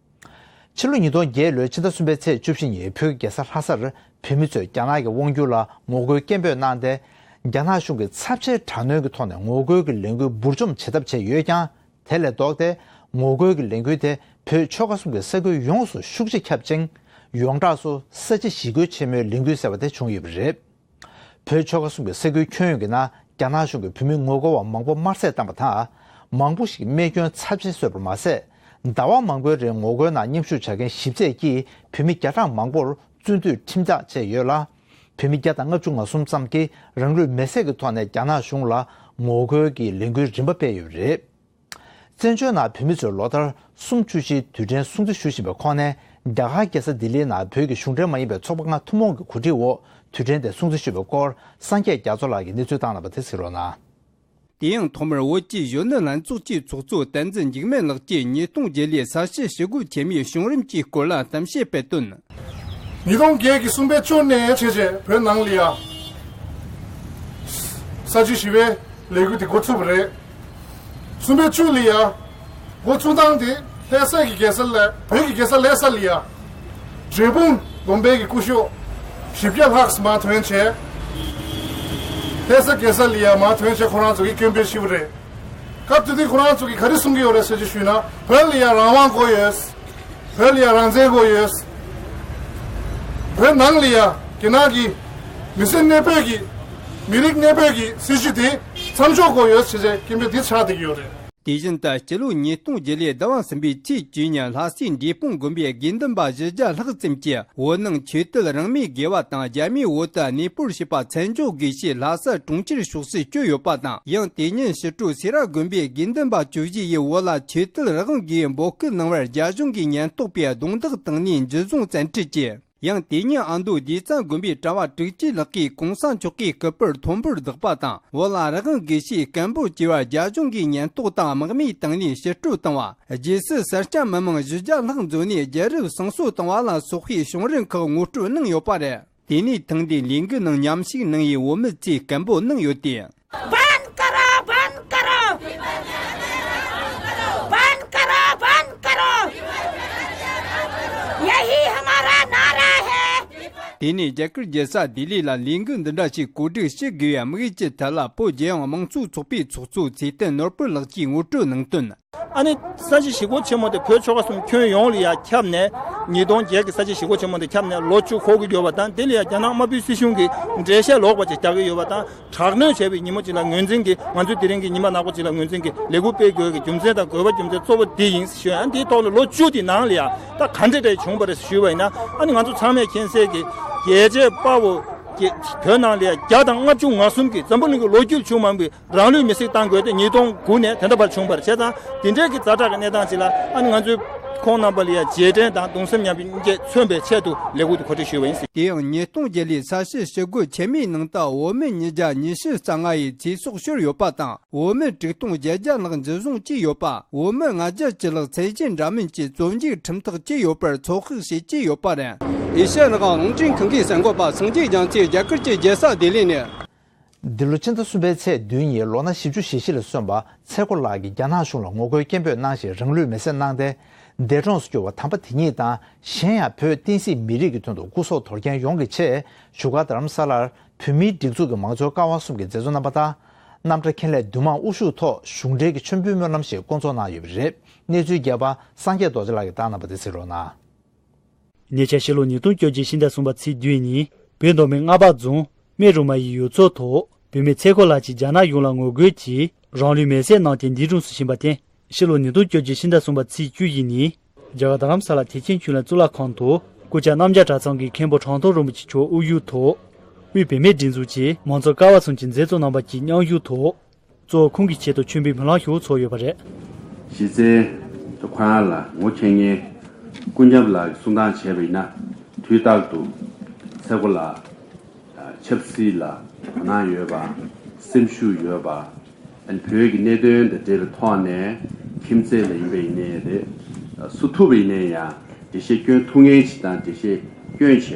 ཕྱི་ལོ་ཉིས་སྟོང་བརྒྱད་ལོའི་ཕྱི་ཟླ་གསུམ་པའི་ཚེས་བཅུ་བཞི་ཉིན་བོད་ཀྱི་རྒྱལ་ས་ལྷ་སར་བོད་མི་ཚོས་རྒྱ་ནག་གི་དབང་སྒྱུར་ལ་ངོ་རྒོལ་སྐད་འབོད་གནང་སྟེ། རྒྱ་ནག་གཞུང་གི་ཚབས་ཆེའི་དྲག་གནོན་གྱི་ཐོག་ནས་ངོ་རྒོལ་གྱི་ལས་འགུལ་འབུར་འཇོམས་བྱེད་ཐབས་བྱས་ཡོད་ཀྱང་། དེ་ལས་ལྡོག་སྟེ། ངོ་རྒོལ་གྱི་ལས་འགུལ་དེ་བོད་ཆོལ་ཁ་གསུམ་གྱི་ས་ཁུལ་ཡོངས་སུ་ཤུགས་ཆེ་ཁྱབ་ཅིང་། ཡོངས་གྲགས་སུ་ས་བྱི་ཞི་རྒོལ་ཆེན་མོའི་ལས་འགུལ་ཟེར་བ་དེ་བྱུང་ཡོད་པ་རེད། བོད་ཆོལ་ཁ་གསུམ་གྱི་ས་ཁུལ་ཁྱོན་ཡོངས་ཀྱི་ནང་རྒྱ་ནག་གཞུང་གིས་བོད་མི་ངོ་རྒོལ་བ་མང་པོ་དམར་བསད་བཏང་བ་དང་། མང་པོ་ཞིག་རྨས་སྐྱོན་ཚབས་ཆེན་གསོས་པར་མ་ཟད། ཟླ་བ་མང་པོའི་རིང་ངོ་རྒོལ་ནང་མཉམ་ཞུགས་བྱ་མཁན་ཞིབ་དཔྱད་ཀྱིས་བོད་མི་བརྒྱ་གྲངས་མང་པོར་བཙོན་འཇུག་ཁྲིམས་ཐག་བཅད་ཡོད་ལ། བོད་མི་བརྒྱ་དང་ལྔ་བཅུ་ང་གསུམ་ཙམ་གྱིས་རང་ལུས་མེར་སྲེག་གི་ཐོག་ནས་རྒྱ་ནག་གཞུང་ལ་ངོ་རྒོལ་གྱི་ལས་འགུལ་རིམ་པ་སྤེལ་ཡོད་པ་རེད། བཙན་བྱོལ་ནང་བོད་མི་ཚོས་ལོ་ལྟར་གསུམ་བཅུ་བཞིའི་དུས་དྲན་སྲུང་བརྩི་ཞུ་བཞིན་པའི་ཁོངས་ནས། རྒྱ་གར་རྒྱལ་ས་ལྡི་ལིའི་ནང་བོད་ཀྱི་གཞུང་འབྲེལ་མ་ཡིན་པའི་ཚོགས་པ་ལྔ་ཐུན་མོང་གི་གོ་སྒྲིག་འོག་དུས་དྲན་དེ་སྲུང་བརྩི་ཞུས་པའི་སྐོར། སངས་རྒྱས་རྒྱ་མཚོ་ལགས་ཀྱིས་གནས་ཚུལ་བཏང་གནང་བ་དེ་གཟིགས་རོགས་གནང་། དེ་ཡང་ཐོག་མར་བོད་ཀྱི་གཞོན་ནུ་ལྷན་ཚོགས་ཀྱི་ཚོགས་གཙོ་བསྟན་འཛིན་འཇིགས་མེད་ལགས་ཀྱིས་ཉིས་སྟོང་བརྒྱད་ལོའི་ས་བྱི་ཞི་རྒོལ་ཆེན་མོའི་བྱུང་རིམ་གྱི་སྐོར་ལ་གཏམ་བཤད་སྤེལ་དོན། ཉིས་སྟོང་བརྒྱད་ཀྱི་གསུམ་པའི་བཅུ་ནས་བྱས་རྗེས་བོད་ནང་ལ་ཡ། ས་བྱི་ཞི་བའི་ལས་འགུལ་དེ་འགོ་ཚུགས་པ་རེད། གསུམ་པའི་བཅུ་ལ་ཡ། འགོ་ཚུགས་སྟངས་དེ་ལྷ་ས་གི་རྒྱལ་ས་ལ་བོད་ཀྱི་རྒྱལ་ས་ལྷ་ས་ལ་ཡ། འབྲས་སྤུངས་དགོན་པའི་གི་སྐུ་ཞབས་བཞི་བརྒྱ་ལྷག་མར་ཐོན་བྱས། ལྷ་ས་རྒྱལ་ས་ལ་ཡ་མར་ཐོན་བྱས་ཁོ་རང་ཚོ་གི་སྐད་འབོད་ཞུས་པ་རེད། སྐབས་དེ་དུས་ཁོ་རང་ཚོ་གིས་ག་རེ་གསུང་གི་ཡོད་རེད་ཟེར་ཅིག་ཞུས་ན། བོད་ལ་ཡ་རང་དབང་དགོས་ཡོད། བོད་ལ་ཡ་རང་བཙན་དགོས་ཡོད། བོད་ནང་ལ་ཡ་རྒྱ་ནག་གི་མི་སེར་གནས་སྤོས་ཀྱི་མི་རིགས་གནས་སྤོས་ཀྱི་སྲིད་བྱུས་དེ་མཚམས་འཇོག་དགོས་ཡོད་ཟེར་བྱས་སྐད་འབོད་དེ་ཆགས་བསྡད་ཀྱི་ཡོད་རེད། དེ་བཞིན་དུ་སྤྱི་ལོ་ཉིས་སྟོང་བརྒྱད་ལོའི་ཟླ་བ་གསུམ་པའི་ཚེས་བཅུ་ཉིན་ལྷ་སའི་འབྲས་སྤུངས་དགོན་པའི་དགེ་འདུན་པ་བཞི་བརྒྱ་ལྷག་ཙམ་གྱིས་བོད་ནང་ཆོས་དད་རང་མོས་དགེ་བ་དང་རྒྱ་མིའི་འོག་ཏུ་གནས་སྤོར་བྱས་པ་མཚམས་འཇོག་དགོས་ཞེས་ལྷ་ས་གྲོང་ཁྱེར་ཕྱོགས་སུ་བསྐྱོད་ཡོད་པ་དང་། ཡང་དེ་ཉིན་ཕྱི་དྲོ་སེ་ར་དགོན་པའི་དགེ་འདུན་པ་བཅུ་བཞི་ཡིས་བོད་ལ་ཆོས་དད་རང་དབང་དགོས་འབོད་སྐུལ་གནང་བར་རྒྱ་གཞུང་གིས་ཉེན་རྟོག་པས་རྡུང་རྡེག་བཏང་ནས་འཇུ་བཟུང་བཙན་ཁྲིད་བྱས། ཡང་དེ་ཉིན་ཨ་མདོ་བདེ་ཚང་དགོན་པའི་གྲྭ་བ་དྲུག་ཅུ་ལྷག་གིས་གོང་ས་མཆོག་གི་སྐུ་པར་ཐོར་འབུར་བརྡིགས་པ་དང་། བོད་ལ་རང་དབང་དགོས་ཞེས་སྐད་འབོད་བྱས་པར་རྒྱ་གཞུང་གིས་ཉེན་རྟོག་དང་དམག་མིས་བཏང་ནས་ཕྱིར་སྤྲོད་བཏང་བ། རྗེས་སུ་སེར་སྐྱ་མི་མང་བཞི་བརྒྱ་ལྷག་འཛོམས་ནས་རྒྱལ་རབས་སང་སོ་བཏང་བ་ལ་སོགས་པའི་བྱུང་རིམ་ཁག་ངོ་སྤྲོད་གནང་ཡོད་པ་རེད། དེ་ནས་ཐེངས་འདིའི་ལས་འགུལ་ནང་མཉམ་ཞུགས་གནང་བའི་བོད་མི་ཚོས་སྐད་འབོད་གནང་ཡོད་དེ། बंद करो, बंद करो। बंद करो, बंद करो। यही हमारा नारा है। དེ་ནས་རྒྱ་གར་རྒྱལ་ས་ལྡི་ལི་ལ་ལས་འགུལ་འདི་འདྲ་ཞིག་གོ་སྒྲིག་ཞུ་དགོས་པའི་དམིགས་ཡུལ་གྱི་ཐད་ལ་བོད་རྒྱལ་ཡོངས་དམངས་གཙོའི་ཚོགས་པའི་ཚོགས་གཙོ་ཚེ་བརྟན་ནོར་བུ་ལགས་ཀྱིས་ངོ་སྤྲོད་གནང་དོན། ཨ་ནི་ས་བྱི་ཞི་རྒོལ་ཆེན་མོ་དེ་བོད་ཆོལ་ཁ་གསུམ་ཁྱོན་ཡོངས་ལ་ཡ་ཁྱབ་ནས། ཉིས་སྟོང་བརྒྱད་ཀྱི་ས་བྱི་ཞི་རྒོལ་ཆེན་མོ་དེ་ཁྱབ་ནས་ལོ་བཅུ་འཁོར་གྱི་ཡོད་པ་དང་། དེ་ལ་ཡ་རྒྱ་ནག་དམར་པོའི་སྲིད་གཞུང་གིས་འགྲེལ་བཤད་ལོག་པ་ཅིག་རྒྱག་གི་ཡོད་པ་དང་། དྲག་གནོན་བྱས་པའི་ཉིན་མོ་ཅིག་ལ་ངོས་འཛིན་གྱིས། ང་ཚོས་དེ་རིང་གི་ཉི་མ་ནག་པོ་ཅིག་ལ་ངོས་འཛིན་གྱིས་ལས་འགུལ་སྤེལ་དགོས་ཀྱི་རྒྱུ་མཚན་དང་དགོས་པ་རྒྱུ་མཚན་གཙོ་བོ་དེ་ཡིན་ཞུ་ཡ། འདིའི་ཐོག་ལ་ལོ་བཅུ་དེའི་ནང་ལ་ཡ་ད་ག་འདྲ་འདྲ་བྱུང་བ་རེད་ཞུས་པ་ཡིན་ན། ཨ་ནི་ང་ཚོ་ཚང་མས་མཁྱེན་གསལ་གྱི་རྒྱལ་གཅེས་དཔའ་བོ་བོད་ནང་ལ་ཡ་བརྒྱ་དང་ལྔ་བཅུ་ང་གསུམ་གྱིས་འཛམ་བུ་གླིང་གི་ལོ་རྒྱུས་བྱུང་མ་མྱོང་བའི་རང་ལུས་མེར་སྲེག་བཏང་དགོས་ཏེ། ཉིས་སྟོང་དགུ་ནས་དེ་འདྲ་བར་བྱུང་བ་རེད། བྱས་ཙང་དེ་འདྲའི་གི་ཛ་དྲག་གི་གནས་སྟངས་ཅིག་ལ། ཨ་ནི་ང་ཚོས་ཁོང་རྣམ་པ་ལ་ཡ་རྗེས་དྲན་དང་གདུང་སེམས་མཉམ་སྐྱེད་མཚོན་པའི་ཆེད་དུ་ལས་འགུལ་དེ་གོ་སྒྲིག་ཞུས་པ་ཡིན། དེ་ཡང་ཉིས་སྟོང་བརྒྱད་ལོའི་ས་བྱི་ཞི་རྒོལ་ཆེན་མོའི་ནང་ལྟར། འོས་མི་ཉིས་བརྒྱ་ཉི་ཤུ་རྩ་ལྔ་ཡིས་ཚེ་སྲོག་ཤོར་ཡོད་པ་དང་། འོས་མི་དྲུག་སྟོང་བརྒྱད་བརྒྱ་ལྷག་འཇུ་བཟུང་བྱས་ཡོད་པ། འོས་མི་ལྔ་བརྒྱ་བཅུ་ལྷག་ཚད་གཞི་འདྲ་མིན་གྱི་བཙོན་འཇུག་ཁྲིམས་ཐག་བཅད་ཡོད་པར་ཚོད་དཔག་བྱེད་ཀྱི་ཡོད་པ་རེད། ཨེ་ཤ་ཡ་རང་དབང་རླུང་འཕྲིན་ཁང་གི་གསར་འགོད་པ་སངས་རྒྱས་རྒྱ་མཚོས་རྒྱ་གར་གྱི་རྒྱལ་ས་ལྡི་ལི་ནས། འདི་ལོ་ཕྱི་ཟླ་གསུམ་པའི་ཚེས་བདུན་ཉིན་ལོ་ན་བཞི་བཅུ་ཞེ་བཞི་ལ་སོན་པ་ཚེ་རྒོད་ལགས་ཀྱིས་རྒྱ་ནག་གཞུང་ལ་ངོ་རྒོལ་སྐད་འབོད་གནང་ཞིང་། རང་ལུས་མེར་སྲེག་གནང་སྟེ། འདས་གྲོངས་སུ་གྱུར་བ་དམ་པ་དེ་ཉིད་དང་། གཞན་ཡང་བོད་བསྟན་སྲིད་མི་རིགས་ཀྱི་དོན་དུ་སྐུ་སྲོག་དོར་མཁན་ཡོངས་ཀྱི་ཆེད། བཞུགས་སྒར་རྡ་རམ་ས་ལར་བོད་མིའི་སྒྲིག་འཛུགས་ཀྱི་མང་གཙོའི་ཀ་བ་གསུམ་གྱི་མཛད་གཙོ་རྣམ་པ་དང་། རྣམ་གྲྭ་འཁྱེར་ལས་འདུས་མང་དབུ་བཞུགས་ཐོག་གཞུང་འབྲེལ་གྱི་མཆོད་འབུལ་སྨོན་ལམ་ཞིག་བསྐོང་ཚོགས་གནང་ཡོད་པ་རེད། གནས་ཚུལ་རྒྱས་པ་སངས་རྒྱས་རྡོ་རྗེ་ལགས་ཀྱིས་བཏང་གནང་བ་དེ་གཟིགས་རོགས་གནང་། ཉེ་ཆར་ཕྱི་ལོ་ཉིས་སྟོང་བཅོ་བརྒྱད་ཕྱི་ཟླ་གསུམ་པ་ཚེས་བདུན་ཉིན། བོད་མདོ་སྨད་རྔ་པ་རྫོང་སྨད་རུ་མ་ཡི་ཡུལ་ཚོ་ཐོག་བུད་མེད་ཚེ་རྒོད་ལགས་ཀྱིས་རྒྱ་ནག་གཞུང་ལ་ངོ་རྒོལ་གྱིས་རང་ལུས་མེར་སྲེག་གནང་སྟེ་འདས་གྲོངས་སུ་ཕྱིན་པར་བརྟེན། ཕྱི་ལོ་ཉིས་སྟོང་བཅོ་བརྒྱད་ཕྱི་ཟླ་གསུམ་པ་ཚེས་བཅུ་བཞི་ཉིན། རྒྱ་གར་རྡ་རམ་ས་ལ་ཐེག་ཆེན་ཆོས་གླིང་གཙུག་ལག་ཁང་དུ་སྐུ་བཅར་རྣམ་རྒྱལ་གྲྭ་ཚང་གི་མཁན་པོ་གྲངས་ཐང་རིན་པོ་ཆེ་མཆོག་དབུ་བཞུགས་ཐོག་དབུས་བུད་མེད་སྒྲིག་འཛུགས་ཀྱི་མང་གཙོ་ཀ་བ་གསུམ་གྱི་མཛད་གཙོ་རྣམ་པ་གྱི་མཉམ་ཞུགས་ཐོག་གཙོ་བོ་ཁོང་གི་ཆེད་དུ་མཆོད་འབུལ་སྨོན་ལམ་ཞུ་ཚོགས་ཡོད་པ་རེད། གཞི་རྩའི་ཁོ་རང་ལ་ངོ་མཁྱེན་མཁན་ཀུན་ཁྱབ་ལགས་ཀྱིས་གསུང་སྟངས་བྱས་པ་ཡིན་ན། དུས་རྟག་ཏུ་ཚེ་རྒོད་ལགས་ཆབ་སྲིད་ལ་དོ་སྣང་ཡོད་པ། སེམས་ཤུགས་ཡོད་པ། བོད་ཀྱི་གནད་དོན་དང་འབྲེལ་བའི་ཐོག་ནས་ཁྱིམ་མཚེས་ལ་ཡིན་པ་ཡིན་ནའི་རེད། སུ་ཐུག་པ་ཡིན་ནའི་ཡང་འགྲེལ་བཤད་སྐྱོན་ཐུབ་མཁན་ཞིག་དང་། འགྲེལ་བཤད་སྐྱོན་བྱས་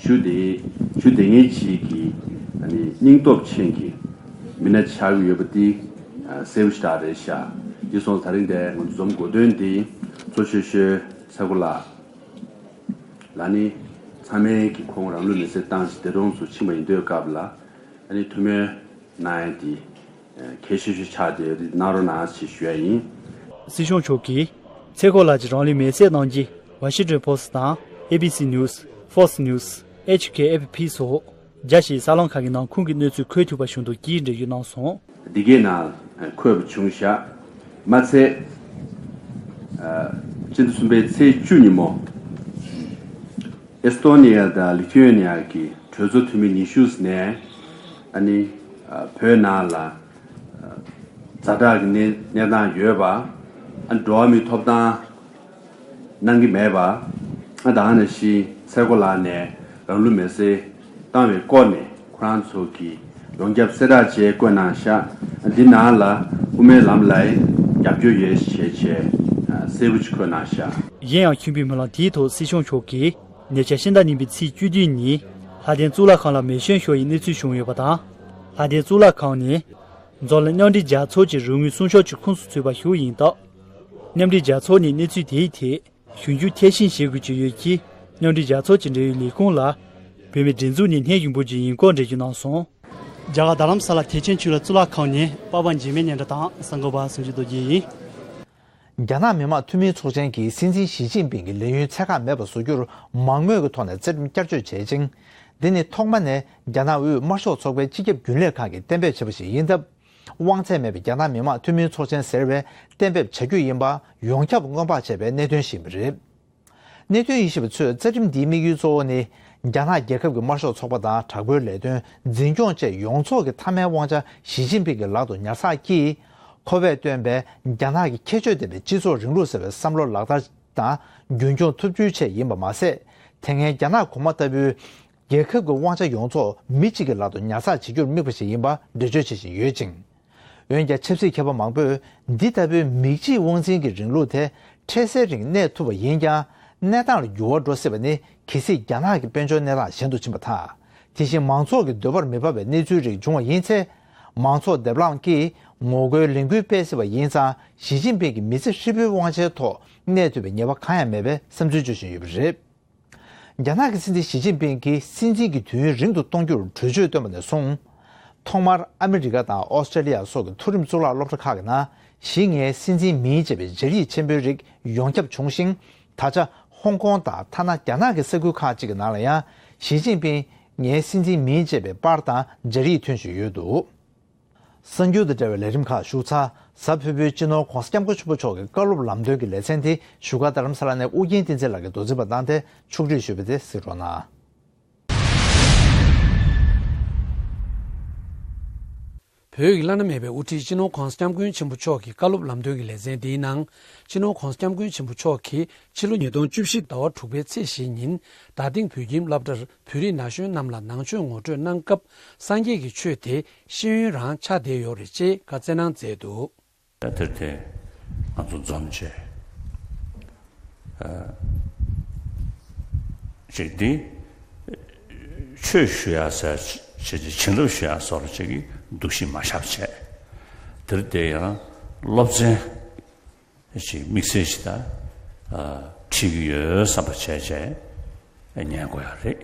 ཞུ་བདེ་ཞུ་བདེ་མཁན་ཞིག་གི་སྙིང་སྟོབས་ཅན་གྱི་མི་སྣ་ཆགས་ཀྱི་ཡོད་པ་འདི་གསལ་པོ་ཞེ་དྲག་རེད་ཤག་འདི་སོང་ཙང་ད་རིང་འདིར་ང་ཚོ་འཛོམས་དགོས་དོན་འདི་གཙོ་ཆེ་ཤོས་ཚེ་རྒོད་ལགས་ལ་ནི་ཚང་མས་ཀྱིས་ཁོང་རང་ལུས་མེར་སྲེག་བཏང་ཞིང་འདས་གྲོངས་སུ་ཕྱིན་པ་ཡིན་དུས་སྐབས་ལ། ཨ་ནི་ཐུགས་སྨོན་གནང་ཡ་འདི་གལ་ཆེ་ཤོས་ཆགས་བསྡད་ཡོད་དེ་གནང་རོགས་གནང་ཞེས་ཞུ་ཡ་ཡིན། སྲིད་སྐྱོང་མཆོག་གིས་ཚེ་རྒོད་ལགས་ཀྱིས་རང་ལུས་མེར་སྲེག་གནང་རྗེས། Washington Post་དང་། A B C News། Fox News། H K F P་སོགས་རྒྱ་ཆེའི་གསར་ལམ་ཁག་གི་ནང་ཁོང་གི་གནས་ཚུལ་འཁོད་ཐུབ་པ་བྱུང་འདུག་ཅེས་འགྲེལ་བརྗོད་གནང་སོང་། འདི་གའི་ནང་འཁོད་པ་བྱུང་ཤག་མ་ཚད། ཕྱི་ཟླ་གསུམ་པའི་ཚེས་བཅུ་ཉིན་མོ། ཨེ་སི་ཏོ་ནི་ཡ་དང་ལི་ཐུ་ཨེ་ནི་ཡ་གི་གྲོས་ཚོགས་འཐུས་མི་ཉི་ཤུ་ནས། ཨ་ནི་བོད་ནང་ལ་ཛ་དྲག་གི་གནས་གནས་སྟངས་ཡོད་པ། ཨ་ནི་འགྲོ་བ་མིའི་ཐོབ་ཐང་གནང་གི་མེད་པ། ཨ་ད་ག་ནང་བཞིན་ཚེ་རྒོད་ལགས་ནས་རང་ལུས་མེར་སྲེག་བཏང་བའི་སྐོར་ནས་ཁོ་རང་ཚོ་གི་ཡོངས་ཁྱབ་གསལ་བསྒྲགས་བྱས་བཀོད་གནང་ཤག་འདི་ནང་ལ་དབུ་མའི་ལམ་ལ་རྒྱབ་སྐྱོར་ཡོད་ཞེས་བྱས་གསལ་པོ་ཅིག་བཀོད་གནང་ཤག་གཞན་ཡང་མཆོད་འབུལ་སྨོན་ལམ་དེའི་ཐོག་སྲིད་སྐྱོང་མཆོག་གིས་ཉེ་ཆར་ཕྱི་ཟླ་གཉིས་པའི་ཚེས་བཅུ་བདུན་ཉིན་ལྷ་ལྡན་གཙུག་ལག་ཁང་ལ་མེ་ཞོན་ཤོར་བའི་གནས་ཚུལ་བྱུང་ཡོད་པ་དང་། ལྷ་ལྡན་གཙུག་ལག་ཁང་ནི་འཛམ་གླིང་མཉམ་འབྲེལ་རྒྱལ་ཚོགས་ཀྱི་རོགས་དངུལ་སྲུང་སྐྱོབ་ཀྱི་ཁོངས་སུ་ཚུད་པ་ཞིག་ཡིན་སྟབས། མཉམ་འབྲེལ་རྒྱལ་ཚོགས་ནས་གནས་ཚུལ་དེའི་ཐད་ཞིབ་འཇུག་མཐིལ་ཕྱིན་བྱེད་དགོས་ཀྱི་ཡོད་ཅེས། མཉམ་འབྲེལ་རྒྱལ་ཚོགས་ཀྱི་འབྲེལ་ཡོད་ལས་ཁུངས་ལ་བུད་མེད་སྒྲིག་འཛུགས་ནས་སྣེ་ཞུ་འབོད་ཀྱི་ཡིན་སྐོར་འགྲེལ་བརྗོད་གནང་སོང་། རྒྱ་གར་རྡ་རམ་ས་ལ་ཐེག་ཆེན་ཆོས་གླིང་གཙུག་ལག་ཁང་ནས་པ་ཕ་འཇིགས་མེད་སྙན་གྲགས་དང་གསར་འགོད་པ་སངས་རྒྱས་རྡོ་རྗེ་ཡིན། རྒྱ་ནག་མི་དམངས་འཐུས་མིའི་ཚོགས་ཆེན་གྱིས་སྲིད་འཛིན་ཞི་ཅིན་ཕིང་གི་ལས་ཡུན་ཚད་བཀག་མེད་པར་བཟོ་རྒྱུར་མང་མོས་ཀྱི་ཐོག་ནས་རྩ་ཁྲིམས་བསྐྱར་བཅོས་བྱས་ཅིང་། འདི་ནི་ཐོག་མ་ནས་རྒྱ་ནག་དབུས་དམར་ཤོག་ཚོགས་པའི་སྤྱི་ཁྱབ་རྒྱུན་ལས་ཁང་གིས་གཏན་འབེབས་བྱས་པ་ཞིག་ཡིན་སྟབས། དབང་ཚད་མེད་པའི་རྒྱ་ནག་མི་དམངས་འཐུས་མིའི་ཚོགས་ཆེན་ཟེར་བས་གཏན་འབེབས་བྱ་རྒྱུ་ཡིན་པ་ཡོངས་ཁྱབ་སྔོན་དཔག་བྱས་པའི་གནད་དོན་ཞིག་ཡིན་པ་རེད། གནད་དོན་དབྱེ་ཞིབ་པ་ཚོས་རྩ་ཁྲིམས་འདིའི་དམིགས་ཡུལ་གཙོ་བོ་ནི། རྒྱ་ནག་རྒྱལ་ཁབ་ཀྱི་དམར་ཤོག་ཚོགས་པ་དང་དྲག་པོའི་ལས་དོན། འཛིན་སྐྱོང་བཅས་ཡོངས་རྫོགས་ཀྱི་མཐའ་མའི་དབང་ཆ་ཞི་ཅིན་ཕིང་གི་ལག་ཏུ་ཉར་ཚགས་ཀྱིས། ཁོ་པས་བཏོན་པའི་རྒྱ་ནག་གི་ཁྱད་ཆོས་ལྡན་པའི་སྤྱི་ཚོགས་རིང་ལུགས་ཟེར་བའི་བསམ་བློ་ལག་བསྟར་དང་རྒྱུན་འཁྱོངས་ཐུབ་རྒྱུའི་ཆེད་ཡིན་པ་མ་ཟད། དེ་སྔའི་རྒྱ་ནག་གོང་མ་ལྟ་བུའི་རྒྱལ་ཁབ་ཀྱི་དབང་ཆ་ཡོངས་རྫོགས་མི་གཅིག་གི་ལག་ཏུ་ཉར་ཚགས་བྱེད་རྒྱུར་དམིགས་པ་ཞིག་ཡིན་པ་འགྲེལ་བརྗོད་བྱེད་བཞིན་ཡོད་ཅིང་། འོན་ཀྱང་ཆབ་སྲིད་མཁས་པ་མང་པོས་འདི་ལྟ་བུའི་མི་གཅིག་དབང་འཛིན་གྱི་རིང་ལུགས་དེ་འཕྲལ་སེལ་རིང་གནས་ཐུབ་པ་ཡིན་ཀྱང་། གནས་སྟངས་ལ་འགྱུར་བ་འགྲོ་སྲིད་པ་ནི་གལ་སྲིད་རྒྱ་ནག་གི་དཔལ་འབྱོར་གནས་སྟངས་ཞན་དུ་ཕྱིན་པ་དང་། དེ་བཞིན་མང་ཚོགས་ཀྱི་འདོད་པར་མི་འབབ་པའི་གནས་ཚུལ་རིགས་བྱུང་བ་ཡིན་ཚེ། མང་ཚོགས་སྡེབ་ལངས་ཀྱིས་ངོ་རྒོལ་ལས་འགུལ་སྤེལ་སྲིད་པ་ཡིན་ཙང་། ཞི་ཅིན་ཕིང་གི་མི་ཚེ་ཧྲིལ་པོའི་དབང་ཆའི་ཐོག་གནས་ཐུབ་པའི་ངེས་པ་གང་ཡང་མེད་པའི་བསམ་ཚུལ་བརྗོད་བཞིན་ཡོད་པ་རེད། རྒྱ་ནག་གི་སྲིད་འཛིན་ཞི་ཅིན་ཕིང་གིས་སྲིད་འཛིན་གྱི་དུས་ཡུན་རིང་དུ་གཏོང་རྒྱུར་གྲོས་ཆོད་བཏོན་པ་ནས་བཟུང་། ཐོག་མར་ཨ་མི་རི་ཀ་དང་ཨོ་སི་ཀྲེ་ལི་ཡ་སོགས་ཀྱི་མཐོ་རིམ་གཙུག་ལག་སློབ་གྲྭ་ཁག་གི་ནང་ གཞི་ངའི་སྲིད་འཛིན་མིན་ཅེས་པའི་སྦྱར་ཡིག་ཆེན་པོའི་རིགས་ཡོངས་ཁྱབ་བྱུང་ཞིང་། ད་ཆ་ཧོང་ཀོང་དང་ཐ་ན་རྒྱ་ནག་གི་ས་ཁུལ་ཁག་ཅིག་གི་ནང་ལ་ཡང་ཞི་ཅིན་ཕིང་ངའི་སྲིད་འཛིན་མིན་ཅེས་པའི་པར་དང་སྦྱར་ཡིག་ཐོན་བཞིན་ཡོད་འདུག་གསར་འགྱུར་དང་འབྲེལ་བའི་ལས་རིམ་ཁག་ཞུགས་ཚར། གཟའ་ཕུར་བུའི་སྤྱི་ནོར་༧གོང་ས་༧སྐྱབས་མགོན་ཆེན་པོ་མཆོག་གི་བཀའ་སློབ་ལམ་སྟོན་གྱི་ལེ་ཚན་དེ་བཞུགས་སྒར་རྡ་རམ་ས་ལ་ནས་ཨུ་རྒྱན་བསྟན་འཛིན་ལགས་ཀྱིས་མདོ་འཛིན་པ་བཏང་སྟེ་ཕྱོགས་སྒྲིག་ཞུས་པ་དེ་གཟིགས་རོགས་གནང་། བོད་ཀྱི་བླ་ན་མེད་པའི་དབུ་ཁྲིད་སྤྱི་ནོར་༧གོང་ས་༧སྐྱབས་མགོན་ཆེན་པོ་མཆོག་གི་བཀའ་སློབ་ལམ་སྟོན་གྱི་ལེ་ཚན་འདིའི་ནང་། སྤྱི་ནོར་༧གོང་ས་༧སྐྱབས་མགོན་ཆེན་པོ་མཆོག་གིས་ཕྱི་ལོ་ཉིས་སྟོང་བཅུ་བཞི་ཟླ་བ་དྲུག་པའི་ཚེས་བཞི་ཉིན་རྡ་སྟེང་བོད་ཁྱིམ་སློབ་གྲྭར་བོད་རིགས་ན་གཞོན་རྣམས་ལ་ནང་ཆོས་ངོ་སྤྲོད་གནང་སྐབས། སངས་རྒྱས་ཀྱི་ཆོས་དེ་ཤེས་ཡོན་རང་ཆགས་བསྡད་ཡོད་རེད་ཅེས་བཀའ་སྩལ་གནང་མཛད་འདུག་དེར་བརྟེན་ང་ཚོ་འཛོམས་བྱས། ཨ། ཅིག་འདི་ཆོས་ཞུ་ཡ་ཟེར་བྱས་ཀྱི་བྱིན་རླབས་ཞུ་ཡ་སོགས་ལ་ཅིག་གི་འདུ་ཤེས་མ་བཞག་བྱས། དེར་བརྟེན་ཡང་སློབ་ཚན་ཅིག་དམིགས་བསལ་ཞིག་ད་ཨ་ཁྲིད་ཀྱི་ཡོད་བསམ་པ་བྱས་བྱས་ཉན་དགོས་ཡ་རེད།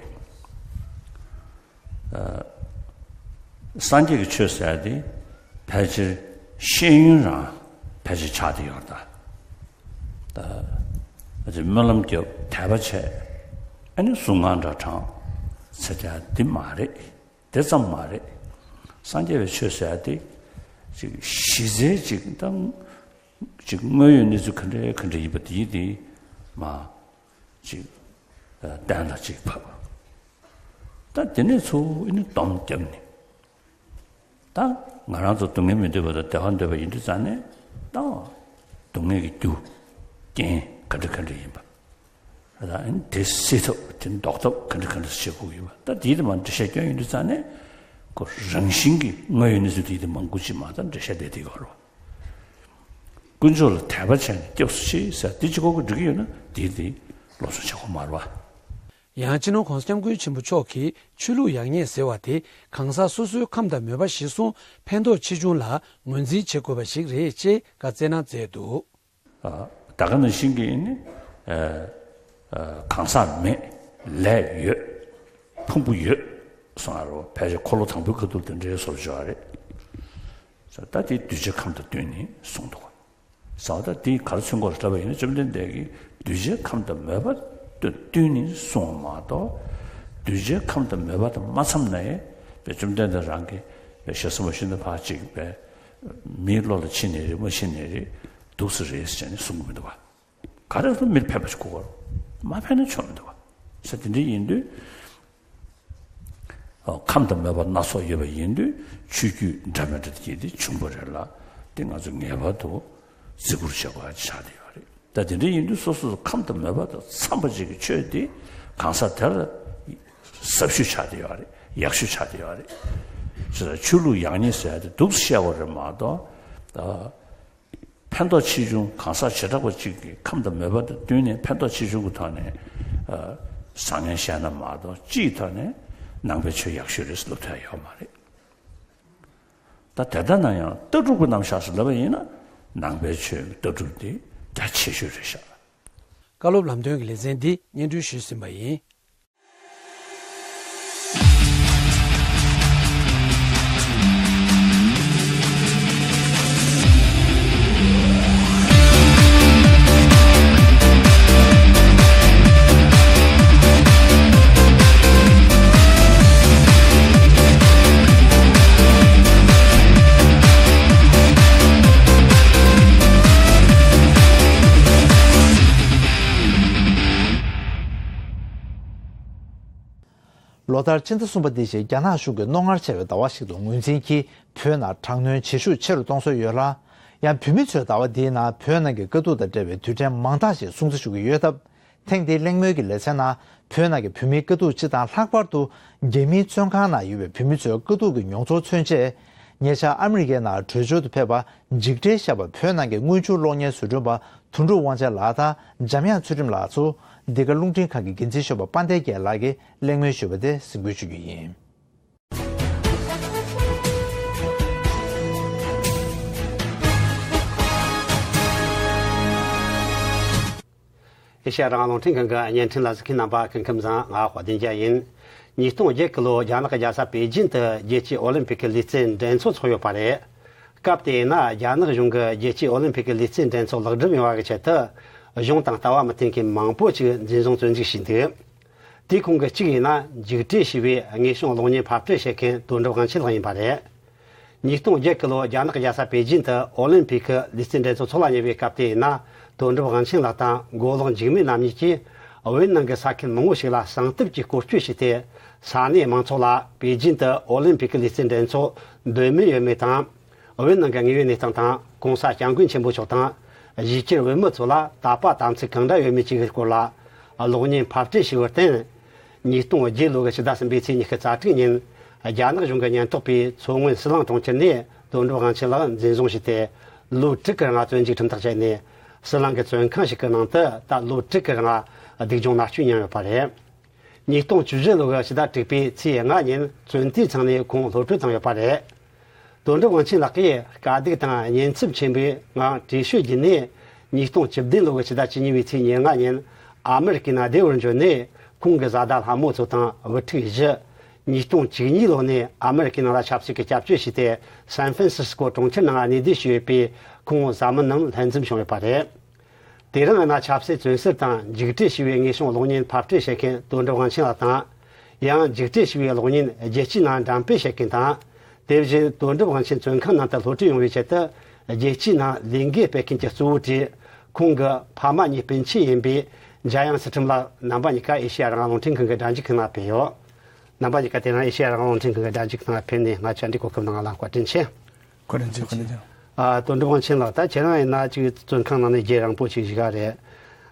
ཨ། སངས་རྒྱས་ཀྱི་ཆོས་ཟེར་དེ་ཕལ་ཆེར་ཤེས་ཡོན་རང་ཕལ་ཆེར་ཆགས་བསྡད་ཡོད་རེད་ད། ཨ། ཨ་ཅེ་སྨོན་ལམ་རྒྱབ་དད་པ་བྱས། ཨ་ནི་གཟུངས་སྔགས་འདྲ་བགྲངས་ཟེར་ཡ་འདི་མ་རེད། དེ་ཙམ་མ་རེད། སངས་རྒྱས་པའི་ཆོས་ཟེར་ཡ་དེ་ཅིག་གཞི་རྩའི་ཅིག་དང་ཅིག་དངོས་ཡོད་གནས་ཚུལ་ག་འདྲ་ག་འདྲ་ཡིན་པ་དེ་དེ་མ་ཅིག་གཏན་ལ་ཅིག་ཕབ། ད་དེ་ནས་ཚུར་ཨ་ནི་སྡོམ་བརྒྱབ་ནས། ད་ང་རང་ཚོ་སྡུག་བསྔལ་མི་འདོད་པ་དང་བདེ་བ་འདོད་པ་ཡིན་དུས་ཙང་ནས། ད་སྡུག་བསྔལ་གྱི་རྒྱུ་རྐྱེན་ག་འདྲ་ག་འདྲ་ཡིན་པ། ད་ཨ་ནི་དེ་སེལ་ཐབས་དེ་ཟློག་ཐབས་ག་འདྲ་ག་འདྲ་བྱེད་དགོས་ཡིན་པ། ད་དེའི་དེ་མ་འགྲེལ་བཤད་སྐྱོན་ཡིན་དུས་ཙང་ནས། ཁོ་རང་བཞིན་གྱི་དངོས་ཡོད་གནས་ཚུལ་དེའི་དེ་མ་འགུལ་ཅིག་མ་ད་འགྲེལ་བཤད་བསྡད་དེ་གོ་རོ། དཀོན་མཆོག་ལ་དད་པ་བྱས་ནས་སྐྱབས་སུ་མཆི་ཟེར་དེ་གཅིག་པོ་གིས་འགྲིག་གི་ཡོད་ན་དེ་དེ་སློབ་གསོ་བྱེད་དགོས་མ་རེད་བ། ཡང་སྤྱི་ནོར་༧གོང་ས་༧སྐྱབས་མགོན་ཆེན་པོ་མཆོག་གིས་ཆོས་ལུགས་ཡག་ཉེས་ཟེར་བ་དེ་གང་ཟག་སོ་སོའི་ཁམས་དང་མོས་པ་གཞིར་བཟུང་ཕན་ཐོགས་ཆེ་ཆུང་ལ་ངོས་འཛིན་བྱེད་དགོས་པ་ཞིག་རེད་ཅེས་བཀའ་སྩལ་གནང་མཛད་འདུག་ཨ། ད་ག་ནང་བཞིན་གྱི་ནི། ཨ། ཨ། གང་ཟག་མེད། ལས་ཡོད། ཕུང་པོ་ཡོད། གསུང་ཡ་རོ། ཕལ་ཆེར་འཁོར་ལོ་དང་པོའི་ཁ་ཐུག་དེ་འདྲའི་བཟོ་བྱ་བ་རེད། ད་དེ་གདུལ་བྱའི་ཁམས་དང་བསྟུན་ནས་གསུངས་འདུག་ཟེར་བ་ད་དེ་ག་རེ་མཚོན་གྱི་ཡོད་རེད་ལབ་པ་ཡིན་ན། བཅོམ་ལྡན་འདས་ཀྱིས་གདུལ་བྱའི་ཁམས་དང་མོས་པ་དང་བསྟུན་ནས་གསུངས་པ་མ་གཏོགས། གདུལ་བྱའི་ཁམས་དང་མོས་པ་དང་མ་འཚམས་ན་ཡང་བཅོམ་ལྡན་འདས་རང་གིས་ཞེ་ས་མ་ཞུས་ན་ཕར་ཅིག་པས། མིའི་བློ་ལ་ཕྱིན་ནའི་རེད། མ་ཕྱིན་ནའི་རེད། འདུག་སེ་རེད་ཟེར་ནས་གསུང་གི་མི་འདུག་བ། ག་རེ་ཟེར་མིར་ཕན་པ་ཞིག་དགོས་པ། མ་ཕན་ན་ཆོ་མི་འདུག་བ། ས་དེ་འདྲ་ཡིན་དུས། ཨོ། ཁམས་དང་མོས་པ་སྣ་ཚོགས་ཡོད་པ་ཡིན་དུས་ཆོས་བརྒྱུད་འདྲ་མི་འདྲ་དེ་གྱད་དེ་བྱུང་བ་རེད་ལ། དེ་ང་ཚོ་ངེས་པར་དུ་བརྩི་བཀུར་བྱེད་དགོས་ཡ་ཆགས་བསྡད་ཡོད་རེད། ད་དེ་འདྲ་ཡིན་དུས་སོ་སོ་ཁམས་དང་མོས་པ་དང་འཚམས་པ་ཅིག་གི་ཆོས་དེ་གང་ཟག་དེ་ལ་ཟབ་ཤོས་ཆགས་བསྡད་ཡོད་རེད། ཡག་ཤོས་ཆགས་བསྡད་ཡོད་རེད། ཆོས་ལུགས་ཡག་ཉེས་ཟེར་ཡ་དེ་འདུག་སེ་བཤད་པ་རེད་མ་གཏོགས། ད་ཕན་ཐོགས་ཆེ་ཆུང་གང་ཟག་བྱེ་བྲག་པ་གཅིག་གི་ཁམས་དང་མོས་པ་དང་བསྟུན་ནས་ཕན་ཐོགས་ཆེ་ཆུང་གི་ཐོག་ནས། ཨ། བཟང་ངན་བཤད་ན་མ་གཏོགས་སྤྱིའི་ཐོག་ནས་ནང་པའི་ཆོས་ཡག་ཤོས་རེད་ཟེར་ལབ་ཐུབ་ཡ་ཡོད་མ་རེད། ད་དེ་ལྟ་ན་ཡང་ལྟ་གྲུབ་ཀྱི་རྣམ་གཞག་ཟེར་ལབ་པ་ཡིན་ན་ནང་པའི་ཆོས་ཀྱི་ལྟ་གྲུབ་དེ་རྒྱ་ཆེ་ཤོས་རེད་ཤག་བཀའ་སློབ་ལམ་སྟོན་གྱི་ལེ་ཚན་འདི་སྙན་སྒྲོན་ཞུས་ཟིན་པ་ཡིན། ལོ་ལྟར་ཕྱི་ཟླ་གསུམ་པ་འདི་བཞིན་རྒྱ་ནག་གཞུང་གིས་རྣོ་ངར་ཆེ་བའི་ཟླ་བ་ཞིག་ཏུ་ངོས་འཛིན་གྱིས་བོད་ནང་དྲག་གནོན་བྱེད་ཤུགས་ཆེ་རུ་གཏོང་སྲོལ་ཡོད་ལ། ཡང་བོད་མི་ཚོས་ཟླ་བ་འདིའི་ནང་བོད་ནང་གི་དཀའ་སྡུག་དང་འབྲེལ་བའི་དུས་དྲན་མང་དག་ཞིག་སྲུང་བརྩི་ཞུ་གི་ཡོད་སྟབས། ཐེངས་འདིའི་གླེང་མོལ་གྱི་ལེ་ཚན་ནང་བོད་ནང་གི་བོད་མིའི་དཀའ་སྡུག་སྤྱི་དང་ལྷག་པར་དུ་རྒྱ་མིའི་བཙོན་ཁང་ནང་ཡོད་པའི་བོད་མི་ཚོའི་དཀའ་སྡུག་གི་མྱོང་ཚོར་མཚོན་ཆེད། ཉེ་ཆར་ཨ་མི་རི་ཀའི་ནང་བྲོས་བྱོལ་དུ་ཕེབས་པ་འཇིགས་བྲལ་ཞེས་པ་བོད་ནང་གི་དངུལ་ཆུ་གློག་བརྙན་བཟོ་སྐྲུན་པ་དོན་གྲུབ་དབང་ཆེན་ལགས་དང་འཇམ་དབྱངས་ཚུལ་ཁྲིམས་ལགས་ཚོ་འདི་ག་རླུང་འཕྲིན་ཁང་གི་འགན་འཛིན་གཞོན་པ་དཔལ་ལྡན་རྒྱལ་ལགས་ཀྱིས་གླེང་མོལ་ཞུས་པ་དེ་གཟིགས་འབུལ་ཞུ་རྒྱུ་ཡིན། ཨེ་ཤ་ཡ་རང་དབང་རླུང་འཕྲིན་ཁང་གི་བརྙན་འཕྲིན་ལ་གཟིགས་མཁན་རྣམ་པ་སྐུ་ཁམས་བཟང་། ང་དཔལ་ལྡན་རྒྱལ་ཡིན། ཉིས་སྟོང་བརྒྱད་ཀྱི་ལོ་རྒྱ་ནག་གི་རྒྱལ་ས་པེ་ཅིན་དུ་རྒྱལ་སྤྱིའི་ཨོ་ལིམ་པིག་གི་ལུས་རྩལ་འགྲན་ཚོགས་ཚོགས་ཡོད་པ་རེད། སྐབས་དེ་ཡིན་ན་རྒྱ་ནག་གཞུང་གིས་རྒྱལ་སྤྱིའི་ཨོ་ལིམ་ཕིག་གི་ལུས་རྩལ་འགྲན་ཚོགས་ལེགས་གྲུབ་ཡོང་བ་གི་ཆེད་དུ། གཞུང་དང་ལྟ་བ་མི་མཐུན་མཁན་མང་པོ་ཞིག་འཛིན་བཟུང་བཙོན་འཇུག་བྱས་འདུག་དེའི་ཁོངས་ཀྱི་གཅིག་ཡིན་ན་འཇིགས་བྲལ་ཞེས་པའི་དངོས་བྱུང་གློག་བརྙན་ཕབ་སྤྲོད་བྱེད་མཁན་དོན་གྲུབ་དབང་ཆེན་ལགས་ཡིན་པ་རེད། ཉིས་སྟོང་བརྒྱད་གི་ལོ་རྒྱ་ནག་གི་རྒྱལ་ས་པེ་ཅིན་དུ་ཨོ་ལིམ་ཕིག་གི་ལུས་རྩལ་འགྲན་ཚོགས་འཚོགས་ལ་ཉེ་བའི་སྐབས་དེ་ཡིན་ན། དོན་གྲུབ་དབང་ཆེན་ལགས་དང་མགོ་ལོག་འཇིགས་མེད་རྣམ་གཉིས་ཀྱིས་བོད་ནང་གི་ས་ཁུལ་མང་བོ་ཞིག་ལ་གསང་གཏམ་གྱི་སྐོར་སྐྱོད་བྱས་ཏེ། ས་གནས་མང་ཚོགས་ལ་པེ་ཅིན་དུ་ཨོ་ལིམ་ཕིག་གི་ལུས་རྩལ་འགྲན་ཚོགས་འདོད་མོས་ཡོད་མེད་དང་། བོད་ནང་གི་དངོས་ཡོད་གནས་སྟངས་དང་། གོང་ས་སྐྱབས་མགོན་ཆེན་པོ་མཆོག་དང་། གཞིས་བྱེས་བོད་མི་ཚོ་ལ་དད་པ་དམ་ཚིག་གང་འདྲ་ཡོད་མེད་བཅས་ཀྱི་སྐོར་ལ་གློག་བརྙན་ཕབ་སྤྲོད་བྱས་པར་བརྟེན། ཉིས་སྟོང་བརྒྱད་ལོ་གི་ཕྱི་ཟླ་གསུམ་པའི་ཚེས་ཉི་ཤུ་རྩ་དྲུག་ཉིན། རྒྱ་ནག་གཞུང་གི་ཉེན་རྟོག་པས་མཚོ་སྔོན་ཟི་ལིང་གྲོང་ཁྱེར་ནས་དོན་གྲུབ་དབང་ཆེན་ལགས་འཛིན་བཟུང་བྱས་ཏེ། ལོ་དྲུག་གི་རིང་བཙོན་འཇུག་ཁྲིམས་ཐག་བཅད་ནས། ཟི་ལིང་གི་བཙོན་ཁང་ཞིག་གི་ནང་དུ་ད་ལོ་དྲུག་གི་རིང་སྡུག་སྦྱོང་མནར་གཅོད་མྱངས་ཡོད་པ་རེད། ཉིས་སྟོང་བཅུ་བཞི་ལོ་གི་ཕྱི་ཟླ་དྲུག་པའི་ཚེས་ལྔ་ཉིན་བཙོན་དུས་ཚང་ནས་ཁོང་གློད་གྲོལ་བཏང་ཡོད་པ་རེད། དོན་གྲུབ་དབང་ཆེན་ལགས་ཀྱིས་དཀའ་སྡུག་དང་ཉེན་ཚབས་ཆེན་པོའི་ངང་བྲོས་བྱོལ་བརྒྱུད་ནས། ཉིས་སྟོང་བཅུ་བདུན་ལོ་གི་ཕྱི་ཟླ་བཅུ་གཉིས་པའི་ཚེས་ཉེར་ལྔ་ཉིན་ཨ་མེ་རི་ཀའི་ནང་བདེ་བར་འབྱོར་ནས། ཁོང་གི་བཟའ་ཟླ་ལྷ་མོ་ཚོ་དང་བུ་ཕྲུག་བཞི། ཉིས་སྟོང་བཅུ་གཉིས་ལོ་ནས་ཨ་མེ་རི་ཀའི་ནང་ལ་ཆབ་སྲིད་ཀྱི་སྐྱབས་བཅོལ་བྱས་ཏེ། སན་ཧྥན་སི་སི་ཀོ་གྲོང་ཁྱེར་ནང་གནས་སྡོད་བྱས་ཡོད་པའི་ཁོང་བཟའ་མི་རྣམས་ལྷན་འཛོམས་བྱུང་ཡོད་པ་རེད། དེ་རིང་ཡིན་ན་ཆབ་སྲིད་བཙོན་ཟུར་དང་འཇིགས་བྲལ་ཞེས་པའི་དངོས་བྱུང་གློག་བརྙན་ཕབ་སྤྲོད་བྱེད་མཁན་དོན་གྲུབ་དབང་ཆེན་ལགས་དང་། ཡང་འཇིགས་བྲལ་ཞེས་པའི་གློག་བརྙན་རྒྱལ་སྤྱིའི་ནང་འགྲེམས་སྤེལ་བྱེད་མཁན་དང་། དེ་བཞིན་དོན་གྲུབ་དབང་ཆེན་བཙོན་ཁང་ནང་དུ་གློད་གྲོལ་ཡོང་བའི་ཆེད་དུ། རྒྱལ་སྤྱིའི་ནང་ལས་འགུལ་སྤེལ་མཁན་གྱི་གཙོ་བོ་གྲས་ཁོང་གི་ཕ་མ་གཉིས་སྤུན་མཆེད་ཡིན་པའི་འཇམ་དབྱངས་ཚུལ་ཁྲིམས་ལགས། རྣམ་པ་གཉིས་ཀ་ཨེ་ཤེ་ཡ་རང་དབང་རླུང་འཕྲིན་ཁང་གི་སྒྲ་འཇུག་ཁང་ནང་ཕེབས་ཡོད། རྣམ་པ་གཉིས་ཀ་དེ་རིང་ཨེ་ཤེ་ཡ་རང་དབང་རླུང་འཕྲིན་ཁང་གི་སྒྲ་འཇུག་ཁང་ནང་ཕེབས་ནས་ང་བཅར་འདྲི་གོ་སྐབས་གནང་བ་ལ་བཀའ་དྲིན་ཆེ། བཀའ་དྲིན་ཆེ། བཀའ་དྲིན་ཆེ། ཨ། དོན་གྲུབ་དབང་ཆེན་ལགས། ད་ཁྱེད་རང་ཡིན་ན་ཅིག་བཙོན་ཁང་ནང་ནས་རྒྱུན་རིང་པོ་ཅིག་བཞུགས་པ་རེད།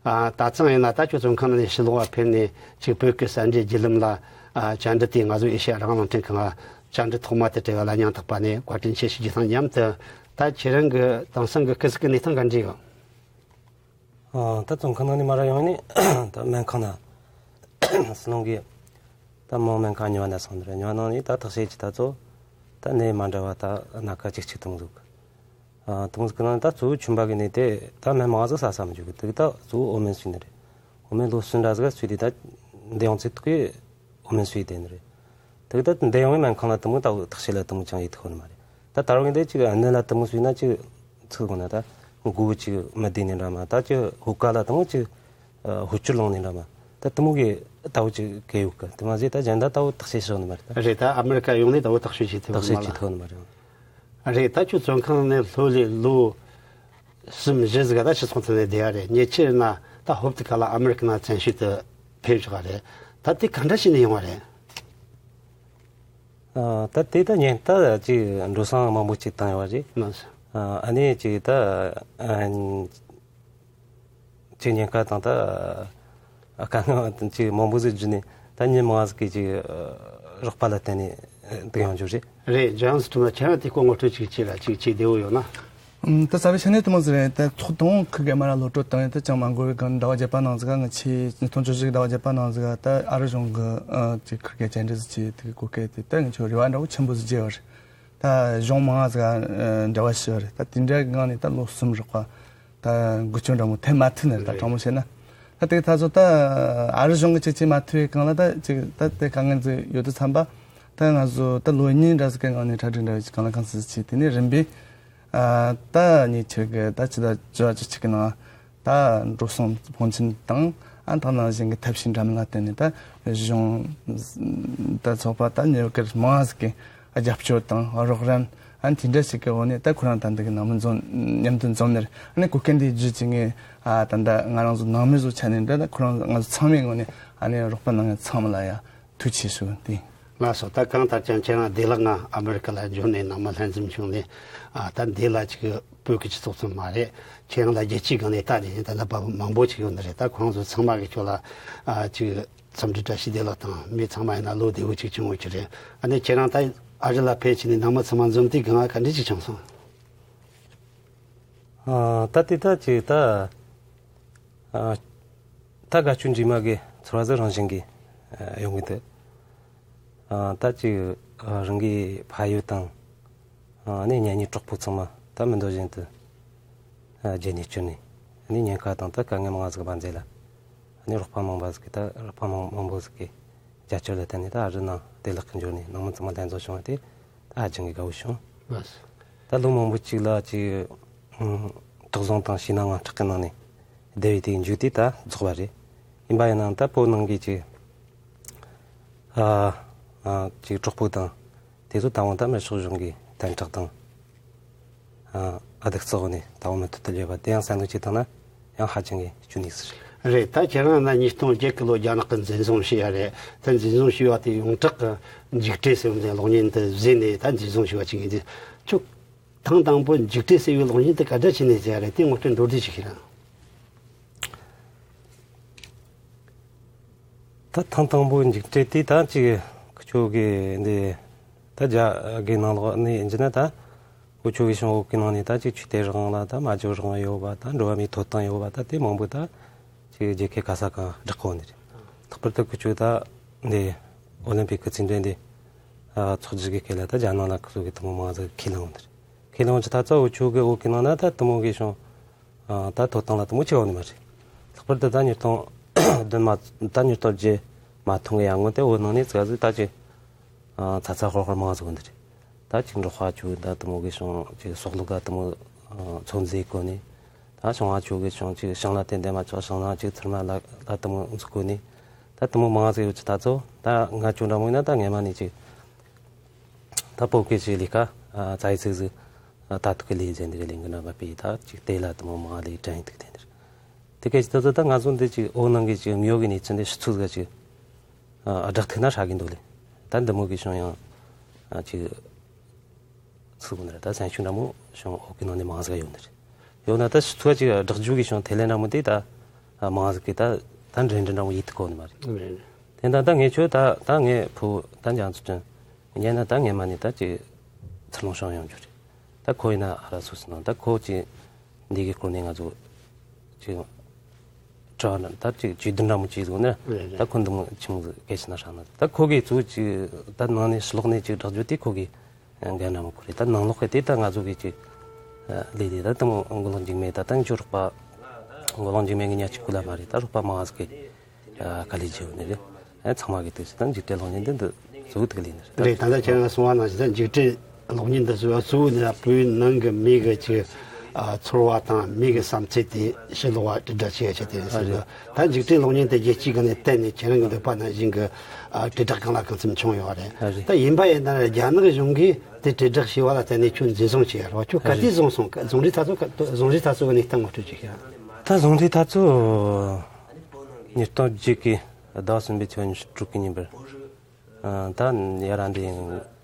ཨ། ད་ཐེངས་ཡིན་ན་ད་ཁྱོད་བཙོན་ཁང་ནང་ནས་ཕྱི་ལོགས་ལ་ཕེབས་ནས་ཅིག་བོད་ཀྱི་གསར་འགྲེལ་བརྒྱུད་ལམ་ལ། ཨ། བཅར་འདྲི་དེ་ང་ཚོ་ཨེ་ཤེ་ཡ་རང་དབང་རླུང་འཕྲིན་ཁང་ལ་བཅར་འདྲི་ཐོག་མ་དེ་སྤྲད་པ་ལ་སྙིང་ཐག་པ་ནས་བཀའ་དྲིན་ཆེ་ཞུ་རྒྱུ་དང་མཉམ་དུ། ད་ཁྱེད་རང་གི་དེང་སང་གི་སྐུ་གཟུགས་ཀྱི་གནས་སྟངས་ག་འདྲ་ཡོད། ཨ། ད་བཙོན་ཁང་ནང་ནས་མར་ཡོང་ནས་ད་སྨན་ཁང་ན། ཟི་ལིང་གི་ད་མོ་སྨན་ཁང་གཉིས་པ་ན་སོང་ནས། གཉིས་པ་ནང་ནས་ད་ཐག་ཆད་ཀྱི་ད་གཙོ་ད་ནད་མ་འདྲ་བ་ད་སྣ་ཁ་གཅིག་གཅིག་གཏོང་ཟིག་ཨ། གཏོང་ཟིག་གི་ནང་ད་གཙོ་བོ་ཆུན་པ་གི་ནད་དེ་ད་སྨན་མང་ཟིག་ཟ་ས་མི་འཇུག་གི། དེ་གི་ད་གཙོ་བོ་འོ་སྨན་ཟོས་ནི་རེད། འོ་སྨན་ལོ་གསུམ་འདྲ་ཟིག་ཟོས་དུས་ད་འདི་ཡོང་ཚེ་ཐུག་གི། འོ་སྨན་ཟོས་དེ་ནི་རེད། དེ་གི་ད་འདི་ཡོང་བའི་སྨན་ཁང་ལ་དེ་མོ་ད་ཐག་ཆད་ལ་དེ་མོ་ཅང་ཡིད་ཐུབ་ནི་མ་རེད། ད་ད་རུང་གི་འདི་ཅིག་སྣུམ་ལ་དེ་མོ་ཟོས་ན་ཅིག་ཚིག་གོ་ན་ད་མགོ་ཅིག་མི་བདེ་ནི་འདྲ་མ། ད་ཅིག་ཧུ་ཀ་ལ་དེ་མོ་ཅིག་ཨ། ཧུ་ཅུ་ལངས་ནི་འདྲ་མ། ད་དེ་མོ་གི་ལྟ་བུ་ཅིག་གི་ཡོད་གི། དེ་མ་ཟད་ད་གཞན་ད་ལྟ་བུ་ཐག་ཆད་ཤོར་ནི་མ་རེད་ད། རེད། ད་ཨ་མེ་རི་ཀ་ཡོང་ནས་ད་བུ་ཐག་ཆོད་ཅིག་ཐེབས་ཐག་ཆོད་ཅིག་ཐེབས་ནི་མ་རེད། རེད། ད་ཁྱོད་བཙོན་ཁང་ནས་ལྷོད་ལས་ལོ་གསུམ་བཞི་ཟིག་ག་ད་སྤྱི་ཚོགས་ཐོག་ནས་བསྡད་ཡ་རེད། ཉེ་ཆར་ན་ད་ཧོབ་ཏེ་ཁ་ལ་ཨ་མེ་རི་ཀ་ནང་བཙན་བྱོལ་དུ་ཕེབས་བཞག་པ་རེད། ད་དེ་ག་འདྲ་བྱས་ནས་ཡོང་བ་རེད། ཨ། ད་དེ་ད་ཉེན་ད་ཅིག་འགྲོ་སོང་མང་པོ་ཅིག་བཏང་ཡོད་རེད། ལགས་སོ། ཨ། ཨ་ནི་ཅིག་ད་ཨ། ཅིག་ཉེན་ཁ་དང་ད་དཀའ་ངལ་ཅིག་མང་པོ་ཟིག་བརྒྱུད་ནས་ད་ཉིན་མང་ཟིག་གི་ཅིག་རོགས་པ་ལ་བརྟེན་ནས་འདུག་ཡོང་རྒྱུ་རེད། རེད། ཇོན་སི་ཁྲིམས་ལ་ཁྱེད་རང་དེ་སྐོར་ངོ་སྤྲོད་ཅིག་བྱས་ལ་ཅིག་བྱས་བདེ་བོ་ཡོད་ན། ཨུམ། ད་རྩ་བའི་ཆ་ནས་དེ་མོ་ཟིག་རེད། ད་ཐོག་དང་ཁུ་གེ་མ་ར་ལོ་སྤྲོད་བཏང་ཡོད། ད་ཅང་མ་འགོར་བའི་སྒང་ཟླ་བ་བརྒྱད་པ་ནང་ཟིག་ག་ང་ཆེ་ཉིས་སྟོང་བཅུ་བཞི་གི་ཟླ་བ་བརྒྱད་པ་ནང་ཟིག་ག་ད་ཨ་རི་གཞུང་གི་ཨ་ཅིག་ཁུ་གེ་བཅར་འདྲི་ཟིག་བྱས། དེ་གི་གོ་སྐབས་དེ་ད་ང་ཆོ་རེ་བ་འདྲ་བོ་ཆེན་པོ་ཟིག་བརྗེ་བ་རེད། ད་གཞུང་མང་ང་ཟིག་ག་འབྲེལ་བ་ཞུས་པ་རེད། ད་དེ་འདྲ་གི་སྒང་ནས་ད་ལོ་གསུམ་རག་པ། ད་འགུལ་སྐྱོད་འདྲ་མོ་ཐེབས་མ་ཐུབ་ནི་རེད། ད་རེད། དྲང་མོ་བཤད་ན། ད་དེ་ད་ཚོ་ད་ཨ་རི་གཞུང་གི་ཅིག་བྱེད་མ་ཐུབ་པའི་སྒང་ལ་ད་ཅིག་ད་དེ་དཀའ་ངལ་ཟིག་ཡོད་དུས་ཙམ་པ། ད་ང་ཚོ་ད་ལོ་གཉིས་འདྲ་ཟིག་གི་སྒང་ནས་གྲ་སྒྲིག་འདྲ་བའི་ཅིག་གང་ལ་གང་འཚམ་ཟིག་བྱས། དེ་ནས་རིམ་པས་ཨ་ད་ཉེ་ཆར་གི་ད་ཕྱི་ཟླ་བཅུ་པ་བཅུ་གཅིག་གི་ནང་ད་འགྲོ་སོང་ཕོན་ཆེན་དང་། ཨ་ད་ནང་བཞིན་གི་ཐབས་ཤེས་འདྲ་མིན་ལ་བརྟེན་ནས་ད་གཞུང་ད་ཚོགས་པ་ད་ཉེ་བར་མང་ཟིག་གི་རྒྱབ་སྐྱོར་དང་རོགས་རམ། ཨ་ནི་དེ་འདྲ་ཞིག་གི་འོག་ནས་ད་ཁོ་རང་ད་འདི་གི་ནང་མི་འཛོམས། མཉམ་དུ་འཛོམས་ནས། ཨ་ནི་གོ་སྐབས་འདི་བརྒྱུད་ཅིག་ངས་ཨ་ད་ད་ང་རང་ཚོ་ནང་མི་ཚོ་ཆ་ནས་འདྲ། ད་ཁོ་རང་ང་ཚོ་ཚང་མའི་ངོས་ནས་ཨ་ནི་རོགས་པ་གནང་མཁན་ཚང་མ་ལ་ཡ་ཐུགས་རྗེ་ཆེ་ཞུ་དེ། ལགས་སོ། ད་གང་ལྟར་ཀྱང་ཁྱེད་རང་བདེ་བླག་ངང་ཨ་མེ་རི་ཀ་ལ་འབྱོར་ནས་ནང་མི་ལྷན་འཛོམས་བྱུང་ནས། ཨ་ད་འདི་ལ་ཅིག་བོད་ཀྱི་སྤྱི་ཚོགས་ཙམ་མ་རེད། ཁྱེད་རང་ལ་རྒྱལ་སྤྱིའི་སྒང་ནས་ལྟ་ནས་ད་ལྟ་བར་མང་པོ་ཅིག་ཡོད་ནི་རེད། ད་ཁོང་ཚོ་ཚང་མ་གི་ཁྱོད་ལ་ཨ་ཅིག་འཚམས་འདྲི་བཀྲ་ཤིས་བདེ་ལེགས་དང་། མི་ཚང་མ་ཡིན་ན་ལོ་བདེ་བོ་ཅིག་བྱུང་ཡོད་ཀྱི་རེད། ཨ་ནི་ཁྱེད་རང་ད་ཨ་རི་ལ་ཕེབས་བྱས་ནས་ནང་མི་ཚང་མ་འཛོམས་དུས་སྒང་ག་འདྲ་ཅིག་བྱུང་སོང་། ཨ་ད་དེ་ད་ཅིག་ད་ཨ་ད་དགའ་སྐྱོ་འདྲེས་མ་གི་ཚོར་བ་ཟིག་རང་བཞིན་གྱིས་ཨ་ཡོང་གི་འདུག་ཨ་ད་ཅིག་ཨ་རང་གི་ཕ་ཡུལ་དང་། ཨ་ནི་གཉེན་ཉེ་གྲོགས་པོ་ཚང་མ་ད་མི་འདོད་བཞིན་དུ་ཨ་རྗེས་ནས་བསྐྱུར་ནས། ཨ་ནི་ཉེན་ཁ་དང་ད་དཀའ་ངལ་མང་ཟིག་གི་བར་མཛད་ལ། ཨ་ནི་རོགས་པ་མང་པ་ཟིག་གི་ད་རོགས་པ་མང་མང་པོ་ཟིག་གི་རྒྱབ་སྐྱོར་ལ་བརྟེན་ནས་ད་ཨ་རི་ནང་བདེ་བླག་གི་འབྱོར་ནས་ནང་མི་ཚང་མ་ལྷན་འཛོམས་བྱུང་བ་དེ་ད་ཧ་ཅང་གི་དགའ་བོ་བྱུང་། ལགས་སོ། ད་ ད་ལོ་མང་པོ་ཅིག་ལ་ཅིག་ཨ་དོགས་ཟོན་དང་ཞེད་སྣང་དངངས་སྐྲག་གི་ནང་ནས་བསྡད་པའི་དེའི་མཇུག་དེ་ད་རྫོགས་པ་རེད། ཡིན་པ་ཡིན་ནའང་ད་བོད་ནང་གི་ཅིག་ཨ་ཨ་ཅིག་གྲོགས་པོ་དང་དེ་ཚོ་ད་དུང་ད་མི་ཤོག་གཞུང་གི་དམ་དྲག་དང་ཨ་ཨ་སྡུག་བརྩེ་བ་ནས་ད་དུང་མུ་མཐུད་དུ་ཡོད་པ་དེ་ཡང་བསམ་བློ་ཅིག་བཏང་ན་ཡང་ཧ་ཅང་གི་སྐྱོན་ཡོད་ས་རེད། རེད། ད་ཁྱེད་རང་ན་ཉིས་སྟོང་བརྒྱད་གི་ལོ་རྒྱ་ནག་གི་འཛིན་བཟུང་བྱས་ཡ་རེད། ད་འཛིན་བཟུང་བྱས་པ་དེ་ཡོངས་གྲགས་ཀྱི་འཇིགས་བྲལ་ཟེར་བ་ནས་གློག་བརྙན་དུ་བཟོས་ནས་ད་འཛིན་བཟུང་བྱས་པ་ཅིག་ཡིན་དུས་ཁྱོད། ཐེངས་དང་པོ་འཇིགས་བྲལ་ཟེར་བའི་གློག་བརྙན་དེ་ག་འདྲ་བྱས་ནས་བཟོས་རེད། དེ་ངོ་སྤྲོད་མདོར་བསྡུས་ཤིག་ཞུས་ན། ད་ཐེངས་དང་པོ་འཇིགས་བྲལ་དེ་ད་ཅིག་ཁོ་ཚོ་གི་འདི་ད་རྒྱ་གི་ནང་ལོགས་ནས་ཡིན་གྱི་ན། ད་ཁོ་ཚོ་གི་གཞུང་འོག་གི་ནང་ནས་ད་ཅིག་ཆོས་དད་རང་དབང་ལ་ད་སྨྲ་བརྗོད་རང་དབང་ཡོད་པ། ད་འགྲོ་བ་མིའི་ཐོབ་ཐང་ཡོད་པ། ད་དེ་མང་པོ་ད་ཅིག་རྒྱལ་ཁའི་ག་ས་གང་བསྒྲགས་གོ་ནི་རེད། ལྷག་པར་དུ་ཁོ་ཚོ་ད་འདི་ཨོ་ལིམ་པིག་གི་རྩེད་འགྲན་འདི་ཚོགས་རྒྱུ་གི་སྐབས་ལ་ད་རྒྱ་ནག་ལ་ཁོ་ཚོ་གི་དེ་མོ་མང་ཟིག་ཁས་བླངས་ནི་རེད། ཁས་བླངས་ཀྱི་ད་ཚ་འུ་ཆོ་གི་འོག་གི་ནང་ན་ད་དེ་མོ་གི་བྱུང་། ཨ་ད་ཐོབ་ཐང་ལ་དེ་མོ་ཆེ་བ་ནི་མ་རེད། ལྷག་པར་དུ་ད་ཉིས་སྟོང་བདུན་མ་ད་ཉིས་སྟོང་བརྒྱད་མ་ཐོན་གི་ཡར་སྔོན་དེ་འོ་ནང་ནས་ཙག་ཙིག་ད་ཅིག་ཨ་ཚ་ཚ་ཧོར་ཧོར་མང་ཟིག་གོ་འདི་རེད། ད་ཅིག་འབྲོག་པ་ཆོ་ད་དེ་མོ་གི་བྱུང་ཅིག་སྲོག་བླུ་ག་དེ་མོ་ཚོད་འཛིན་གོ་ནི། ད་བྱུང་བ་ཆོ་གི་བྱུང་ཅིག་ཞིང་ལ་བརྟེན་བསྡད་མ་ཆོག་ཞིང་ལ་ཅིག་ཚུར་མ་ལ་ལ་དེ་མོ་འཛུགས་གོ་ནི། ད་དེ་མོ་མང་ཟིག་ཡོད་ཅི་ད་ཚོ། ད་ང་ཆོ་འདྲ་མོ་ཡིན་ན་ད་ངེས་མ་ནས་ཅིག་ད་བོད་སྐད་ཀྱི་ལས་ཀ་ཨ་རྩ་ཡི་ཚིག་ཟིག་ཨ་ད་ཐུག་གི་ལས་ཟེར་འདི་གི་ལས་འགུལ་ན་བབས་པས། ད་ཅིག་དེ་ལ་དེ་མོ་མ་ལས་དྲན་ཐུག་དེ་འདིར་དེ་སྐད་ཅིག་ད་ཚོ་ད་ང་ཚོ་འདི་ཅིག་འོ་ནང་གི་ཅིག་མི་ཡོ་གི་གནས་ཚུལ་འདི་ཕྱི་ཚུལ་ཟིག་ཅིག་ཨ་བསྒྲགས་ཐུག་ན་ཧྲ་གི་འདུག་ལས། ད་འདི་མོ་གི་བྱུང་ཡང་ཨ་ཅིག་ཚུགས་ནི་རེད། ད་སེམས་ཤུགས་འདྲ་མོ་བྱུང་འོག་གི་ནང་ནས་མང་ཟིག་ཡོད་ནི་རེད། ཡོད་ན་ད་ཕྱི་ཚུལ་ཅིག་བསྒྲགས་རྒྱུ་གི་བྱུང་དེ་ལས་འདྲ་མོ་དེ་ད་ཨ་མང་ཟིག་གི་ད་ད་འདྲེ་འདྲེ་འདྲ་མོ་ཡིད་དུ་གོ་ནི་མ་རེད། རེད། དེ་ད་ད་ངས་ཆོ་ད་ད་ངས་ཕུ་ད་འཇང་ཚུལ་ཁྲིམས་ཉན་ན་ད་ངས་མ་ནི་ད་ཅིག་ཚུར་ལོངས་བྱུང་ཡོང་རྒྱུ་རེད། ད་ཁོ་ཡིན་ན་ཨ་ར་སུ་སི་ནང་ད་ཁོ་ཅིག་འདི་གི་སྐོར་ནས་ང་ཚོ་ཅིག་དྲི་བ་ན་ད་ཅིག་ཇུས་འདོན་འདྲ་མོ་ཅིག་བཟོ་ན། རེད་རེད། ད་ཁོ་འདི་མོ་ཆི་མོ་ཟིག་སྐད་ཆ་ན་ཧྲ་ན། ད་ཁོ་གིས་གཙོ་བོ་ཅིག་ད་ནང་ནས་ཕྱི་ལོགས་ནས་ཅིག་བསྒྲགས་རྒྱུ་དེ་ཁོ་གིས་འགན་འདྲ་མོ་ཁུར་རེད། ད་ནང་ལོགས་གི་དེ་ད་ང་ཚོ་གི་ཅིག་ལས་དེ་ད་དེ་མོ་མགོ་ལོག་འཇིགས་མེད་ད་ད་ངི་ཆོ་རོགས་པ་མགོ་ལོག་འཇིགས་མེད་གི་ཉག་གཅིག་པུ་ལ་མ་རེད། ད་རོགས་པ་མང་ཟིག་གི་ཨ་དཀའ་ལས་བརྒྱབ་ནི་རེད། ཨ་ཚང་མ་གི་དུས་སུ་ད་འཇིགས་བྲལ་གློག་བརྙན་འདི་འདི་གཙོ་བོ་དེ་ག་ལས་ནི་རེད། རེད། ད་ལྟ་ཁྱེད་རང་གསུངས་པ་ནང་བཞིན་ད་འཇིགས་བྲལ་གློག་བརྙན་འདི་བཟོ་བ་གཙོ་བོ་ནི་བོད་ནང་གི་མི་གི་ཅིག་ཨ་ཚོར་བ་དང་མི་གི་བསམ་ཚུལ་དེ་ཕྱི་ལོགས་པ་དྲིལ་བསྒྲགས་བྱེད་ཡ་ཆེད་དུ་ཡིན་ཟེར་གི། ད་འཇིགས་བྲལ་གློག་བརྙན་དེ་རྒྱལ་སྤྱིའི་སྒང་ནས་བསྟན་ནས་ཁྱེད་རང་གི་འདོད་པ་ནང་བཞིན་གི་ཨ་དྲིལ་བསྒྲགས་གང་ལ་གང་འཚམ་བྱུང་ཡོད་རེད། ད་ཡིན་པ་ཡིན་ན་རྒྱ་ནག་གཞུང་གིས་དེ་དྲིལ་བསྒྲགས་བྱས་པ་ལ་བརྟེན་ནས་ཁྱོད་འཛིན་བཟུང་བྱས་ཡོད་རེད་བ། ཁྱོད་ག་དུས་བཟུང་སོང་། བཟུང་རིང་ཐག་ཚོད་ག་བཟུང་རིང་ཐག་ཚོད་གི་གནས་སྟངས་ངོ་སྤྲོད་ཅིག་བྱས། ད་བཟུང་རིང་ཐག་ཚོད་ཉིས་སྟོང་བརྒྱད་གི་ཟླ་གསུམ་པའི་ཚེས་ཉི་ཤུ་དྲུག་གི་ཉིན་པར། ཨ་ད་ཡ་ར་འདི་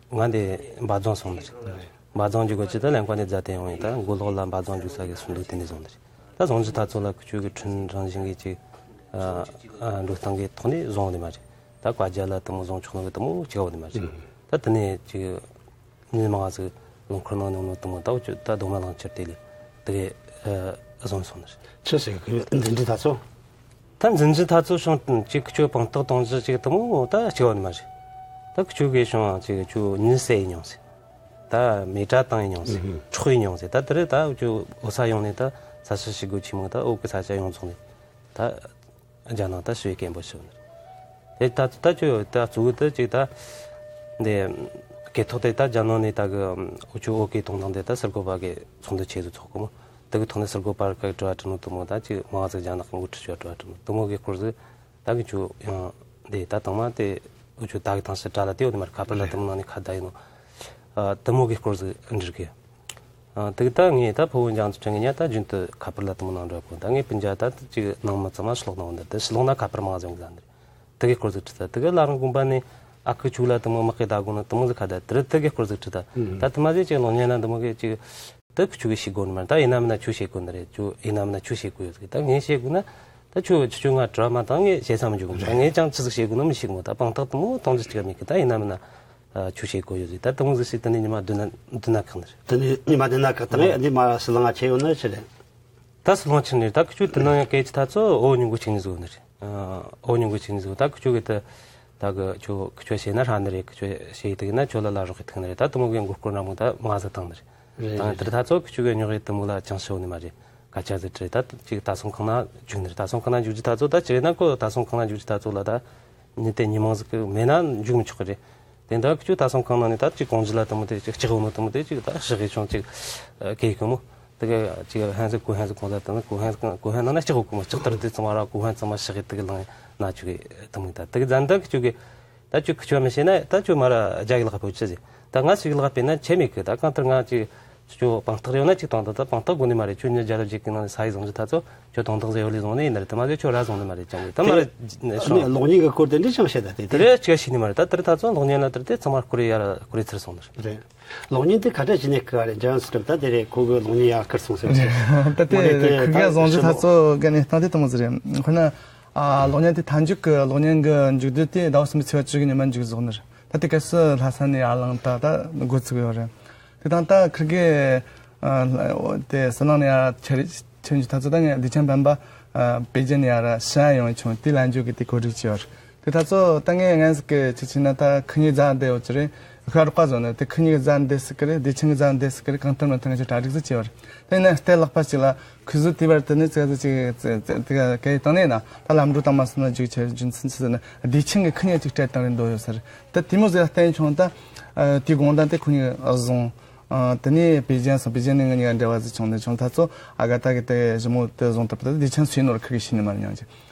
ང་འདི་འབའ་རྫོང་སོང་ནི་རེད། འབའ་རྫོང་འཇུག་གི་ཅི་ད་ལན་ཀ་ནས་རྫ་དེ་ཡོང་ཡིན། ད་མགོ་ལོག་ལ་འབའ་རྫོང་འཇུག་ས་གི་སུ་འདུག་དེ་ནས་བཟུང་ནི་རེད། ད་བཟུང་རྒྱུ་ཐག་ཚོད་ལ་ཁུ་ཆུ་གི་ཁྲིམས་རང་བཞིན་གི་ཅིག་ཨ་ཨ་འགྲོ་སྟངས་གི་ཐོག་ནས་བཟུང་ནི་མ་རེད། ད་བཀའ་རྒྱ་ལ་དེ་མོ་བཟུང་ཆོག་ནི་གི་དེ་མོ་ཅིག་ཡོད་ནི་མ་རེད། ད་དེ་ནས་ཅིག་མི་མང་ཟིག་རླངས་འཁོར་ནང་ནང་ལོག་དེ་མོ་ད་འུ་ཅོ་ད་རྡོག་མ་ལང་ཁྱེར་དེ་ལས་དེ་གས་ཨ་བཟུང་སོང་ནི་རེད། ཆི་ཟེར་གི་འཛིན་གྲྭའི་ཐག་ཚོད། ད་འཛིན་གྲྭའི་ཐག་ཚོད་བྱུང་ཅིག་ཁྱོད་དཔང་རྟགས་གཏོང་རྒྱུ་ཅིག་དེ་མོ་ད་སྐྱེ་བ་ནི་མ་རེད། ད་ཁྱོད་གིས་བྱུང་ཅིག་ཁྱོད་ཉིན་ཟས་ཡིན་མྱོང་ཟེར། ད་མེ་དྲ་བཏང་ཡིན་མྱོང་ཟེར། འཕྲོག་ཡིན་མྱོང་ཟེར། ད་དེ་རེད། ད་ཁྱོད་འོ་ས་ཡོང་ནས་ད་ས་ཆ་ཞིག་དགོས་ཆི་མོ་ད་འོ་གི་ས་ཆ་ཡོང་རྫོགས་ནས་ད་རྒྱ་ནང་ད་ཞི་བའི་སྐད་འབོད་ཞུ་ནི་རེད། ད་ད་ཁྱོད་ད་གཙོ་བོ་ད་ཅིག་ད་འདི་སྐད་ཐོག་དེ་ད་རྒྱ་ནང་ནས་ད་གི་འུ་ཆོ་འོ་གི་གཏོང་སྟངས་དེ་ད་སུར་གོ་པ་གི་ཚོགས་འདུ་ཆེ་ཟིག་ཚོགས་གོ་མོ། དེ་གི་ཐོག་ནས་སུར་གོ་པར་གི་དྲི་བ་དྲི་ནོ་དེ་མོ་ད་ཅིག་མང་ཟིག་རྒྱ་ནག་གི་འགོ་ཁྲིད་ཚོས་དྲི་བ་དྲི་ནོ་དེ་མོ་གི་སྐོར་ཟིག་ད་གི་ཆུ་ཡང་འདི་ད་དང་མ་དེ་འུ་ཆོ་ད་གི་ཐང་ཤི་དྲ་ལ་དེ་འོ་དེ་མར་ཁ་པར་ལ་དེ་མོ་ནང་ནས་ཁ་བརྡ་ཡིན་ནོ། ཨ་དེ་མོ་གི་སྐོར་ཟིག་འདྲི་གི། ཨ་དེ་གི་ད་ངས་ད་ཕོ་བོ་འཇང་ཚུལ་ཁྲིམས་གི་ཉ་ད་རྒྱུན་དུ་ཁ་པར་ལ་དེ་མོ་ནང་འགྲོ་གོ། ད་ངས་སྤུན་ཀྱག་ད་ཅིག་ནང་མི་ཚང་མ་ཕྱི་ལོགས་ནང་འོ་འདི་དེ་ཕྱི་ལོགས་ན་ཁ་པར་མང་ཟིག་ཡོང་གི་ད་འདི་དེ་གི་སྐོར་ཟིག་དྲི་ད། དེ་གི་བླ་རུང་དགོན་པ་ནས་ཨ་ཁུ་ཆུ་ལ་དེ་མོ་དམག་གི་ད་གོ་ནོ་དེ་མོ་ཟིག་ཁ་བརྡ་དེ་རེད། དེ་གི་སྐོར་ཟིག་དྲི་ད། ད་དེ་མ་ཟིག་ཅིག་ལོ་ཉན་ན་དེ་མོ་གི་ཅིག་ད་ཁྱོད་ཀྱིས་ཤེས་དགོས་ནི་མ་རེད། ད་ཡིན་ན་མིན་ན་ཁྱོད་ཤེས་དགོས་ནི་རེད། ཁྱོད་ཡིན་ན་མིན་ན་ཁྱོད་ཤེས་དགོས་ཡོད་ཟིག་ད་ངས་ཤེས་དགོས་ན་ད་ཁྱོད་ཁྱོད་ང་དྲི་བ་མ་བཏང་། ངས་བཤད་ས་མི་འཇུག་གི། ད་ངས་ཀྱང་ཆི་ཟིག་བཤད་དགོས་ན་མི་ཤེས་གི་མོ། ད་དཔང་རྟགས་དེ་མོ་གཏོང་རྒྱུ་ཅིག་མེད་གི། ད་ཡིན་ན་མིན་ན་ཨ་ཁྱོད་ཤེས་དགོས་ཡོད་ཟིག་ད་དེ་མོ་ཟིག་ཤེས། དེ་ནས་ཉི་མ་བདུན་ན་བདུན་ན་ཁག་ནི་རེད། དེ་ནས་ཉི་མ་བདུན་ན་ཁག་ད་ངས་འདི་མ་ཟི་ལང་ང་ཆེ་ཡོད་ནི་ཆི་རེད། ད་ཟི་ལང་ཆི་ནི་རེད། ད་ཁྱོད་དེ་ན་ཡང་སྐད་ཆ་ད་ཚོ་འོ་ཉུང་གི་ཆིག་ནི་ཟིག་ནི་རེད། ཨ་འོ་ཉུང་གི་ཆིག་ནི་ཟིག་ད་ཁྱོད་གི་ད་ད་གི་ཁྱོད་ཁྱོད་བཤད་ན་ཧྲ་ནི་རེད། ཁྱོད་བཤད་ཡི་དེ་གི་ན་ཁྱོད་ལ་ལ་རོགས་གི་ཐུག་ནི་རེད། ད་དེ་མོ་གི་མགོ་སྐོར་ན་མོ་ད་མ་ཟིག་བཏང་ནི་རེད། རེད། ད་རེད། དེར་ད་ཚོ་ཁྱོད་གི་རྙོག་ཡི་དེ་མོ་ལ་ཅང་ཤོད་ནི་མ་རེད། སྐད་ཆ་ཟིག་དྲིས། ད་ཅིག་ད་སོང་ཁང་ན་འཇུག་ནི་རེད། ད་སོང་ཁང་ན་འཇུག་རྒྱུ་ད་ཚོ་ད་ཅི་རེད་ན་ཁོ་ད་སོང་ཁང་ན་འཇུག་རྒྱུ་ད་ཚོ་ལ་ད་ཉིན་དེ་ཉིན་མང་ཟིག་གི་མེད་ན་འཇུག་མི་ཆོག་གི་རེད། དེ་འདྲ་ཁྱོད་ད་སོང་གང་ན་ནི་ད་ཅིག་གོང་ཇི་ལ་དུ་མོ་དེ་ཅིག་ལྕགས་འོ་ནོ་དུ་མོ་དེ་ཅིག་ད་ཞི་གི་ཆུང་ཅིག་གེ་གི་མོ། དེ་གི་ཅིག་ཧན་ཟི་གོ་ཧན་ཟི་གོང་ད་དུ་ནི་གོ་ཧན་གོ་ཧན་ན་ན་ལྕགས་འོ་གི་མོ་ལྕགས་ལྟར་དེ་ཚང་མ་ར་གོ་ཧན་ཚང་མ་ཞི་གི་དེ་གི་ལང་ན་ཅིག་གི་དུ་མོ་ད་དེ་གི་ཛན་ད་ཁྱོད་གི་ད་ཁྱོད་ཁྱོད་མི་ཤེས་ན་ད་ཁྱོད་མ་ར་རྒྱ་གི་ལག་པོ་ཅི་ཟི་ད་ང་ཞི་གི་ལག་པེ་ན་ཆེ་མེད་གི་ད་གང་ལྟར་ང་ཅིག་ཁྱོད་དཔང་རྟགས་ཡོད་ན་ཅིག་དང་ད་ད་དཔང་རྟགས་དགོས་ནི་མ་རེད། ཁྱོད་ཉི་རྒྱལ་རབས་ཅིག་གི་ནང་ནས་ས་ཡིག་བཟུང་རྒྱུ་ད་ཚོ་ཁྱོད་དང་ཐག་ཟེར་ཡོད་ལས་བཟུང་ནས་ཡིན་ན་རེད། དེ་མ་ཟེར་ཁྱོད་ར་བཟུང་ནི་མ་རེད་ཅང་གི་ད་མ་རེད་ནི་གློག་བརྙན་གི་སྐོར་དེ་འདྲ་ཅང་བཤད་ད་དེ་དེ་རེད་ཅི་ཤེས་ནི་མ་རེད། ད་དེ་རེད་ད་ཚོ་གློག་བརྙན་ལ་དེར་དེ་ཚང་མ་བསྐུར་ཡ་ར་བསྐུར་ཚར་སོང་ནི་རེད། རེད། གློག་བརྙན་དེ་ཁ་བྲལ་བྱས་ནས་བསྐུར་བ་རེད། འཇམ་སི་ཀྲིབ་ད་དེ་རེད། ཁོ་གི་གློག་བརྙན་ཡར་བསྐུར་སོང་ཟེར་གི་ད་དེ་མོ་རེད་དེ་ཁུ་གེ་བཟུང་རྒྱུ་ད་ཚོ་ག་ནས་སྟངས་དེ་དང་མོ་ཟེར་རེད། ཁོ་ན་གློག་བརྙན་དེ་མཐའ་མཇུག་གི་གློག་བརྙན་གི་མཇུག་བསྡུ་དེ་ཟླ་བ་གསུམ་པའི་ཚེས་པ་བཅུ་གི་ཉི་མ་མཇུག་རྫོགས་ནི་རེད། ད་དེ་ག་སི་ལྷ་ས་ནས་ཡར་ལངས་ད་ད་འགོ་ཚུགས་ཡོད་རེད། དེ་དང་ད་ཁིར་གེ་དེ་ཟི་ལིང་ནས་ཡར་ཁྱེར་ཁྱེར་འཇུ་ད་ཚོ་ད་ངས་སྡེ་ཆེན་བན་པ་པེ་ཅིན་ནས་ཡར་ཞི་ཨན་ཡོང་བྱུང་། དེ་ལ་འཇུག་གི་དེ་གོ་སྒྲིག་བྱས་ཡོད་རེད། དེ་ད་ཚོ་ད་ངས་ངན་ཟིག་གི་ཁྱེད་ཆེ་ན་ད་ཁི་གཉིས་རྫ་འདི་ཡོད་ཀྱི་རེད། ཤར་ཀ་བཟོ་ནས་དེ་ཁི་གཉིས་རྫ་འདི་སྲིད་གི་རེད། སྡེ་ཆེན་གི་རྫ་འདི་སྲིད་གི་རེད། གང་ལྟར་མ་ཐང་ཆ་གྲ་སྒྲིག་ཟིག་བྱས་པར་དེ་ནས་ལྟའི་ལག་པ་གཅིག་ལ་ཁུ་ཟུ་དེ་བར་དུ་ནི་ཙེ་ཙེ་གཅིག་ཙེ་ཙེ་དེ་ག་གའི་བཏང་ནས་ན་ད་ལམ་འགྲོ་བཏང་མ་སོང་ན་རྒྱུག་ཆེ་རྒྱུ་མཚན་ཆི་ཟེར་ན་སྡེ་ཆེན་གི་ཁི་གཉིས་གཅིག་སྤྲད་བཏང་རེད་འདོད་ཡོད་ས་རེད། ད་དེ་མོ་ཟིག་ལ་བརྟེན་བྱུང་ད་དེ་དགོང་དག་དེ་ཁུ་གཉིས་བཟུང་དེ་ནས་པེ་ཅིན་སོང་། པེ་ཅིན་ནས་ང་གཉིས་ཀ་འབྲེལ་བ་ཟིག་བྱུང་ནས་བྱུང་ད་ཚོ་ཨ་ག་ད་གི་དེ་ཞི་མོ་དེ་བཟུང་ཐུབ་ད་སྡེ་ཆེན་སུའི་ནོར་ཁི་གི་ཤི་ནི་མ་རེད་སྙམ་གྱི།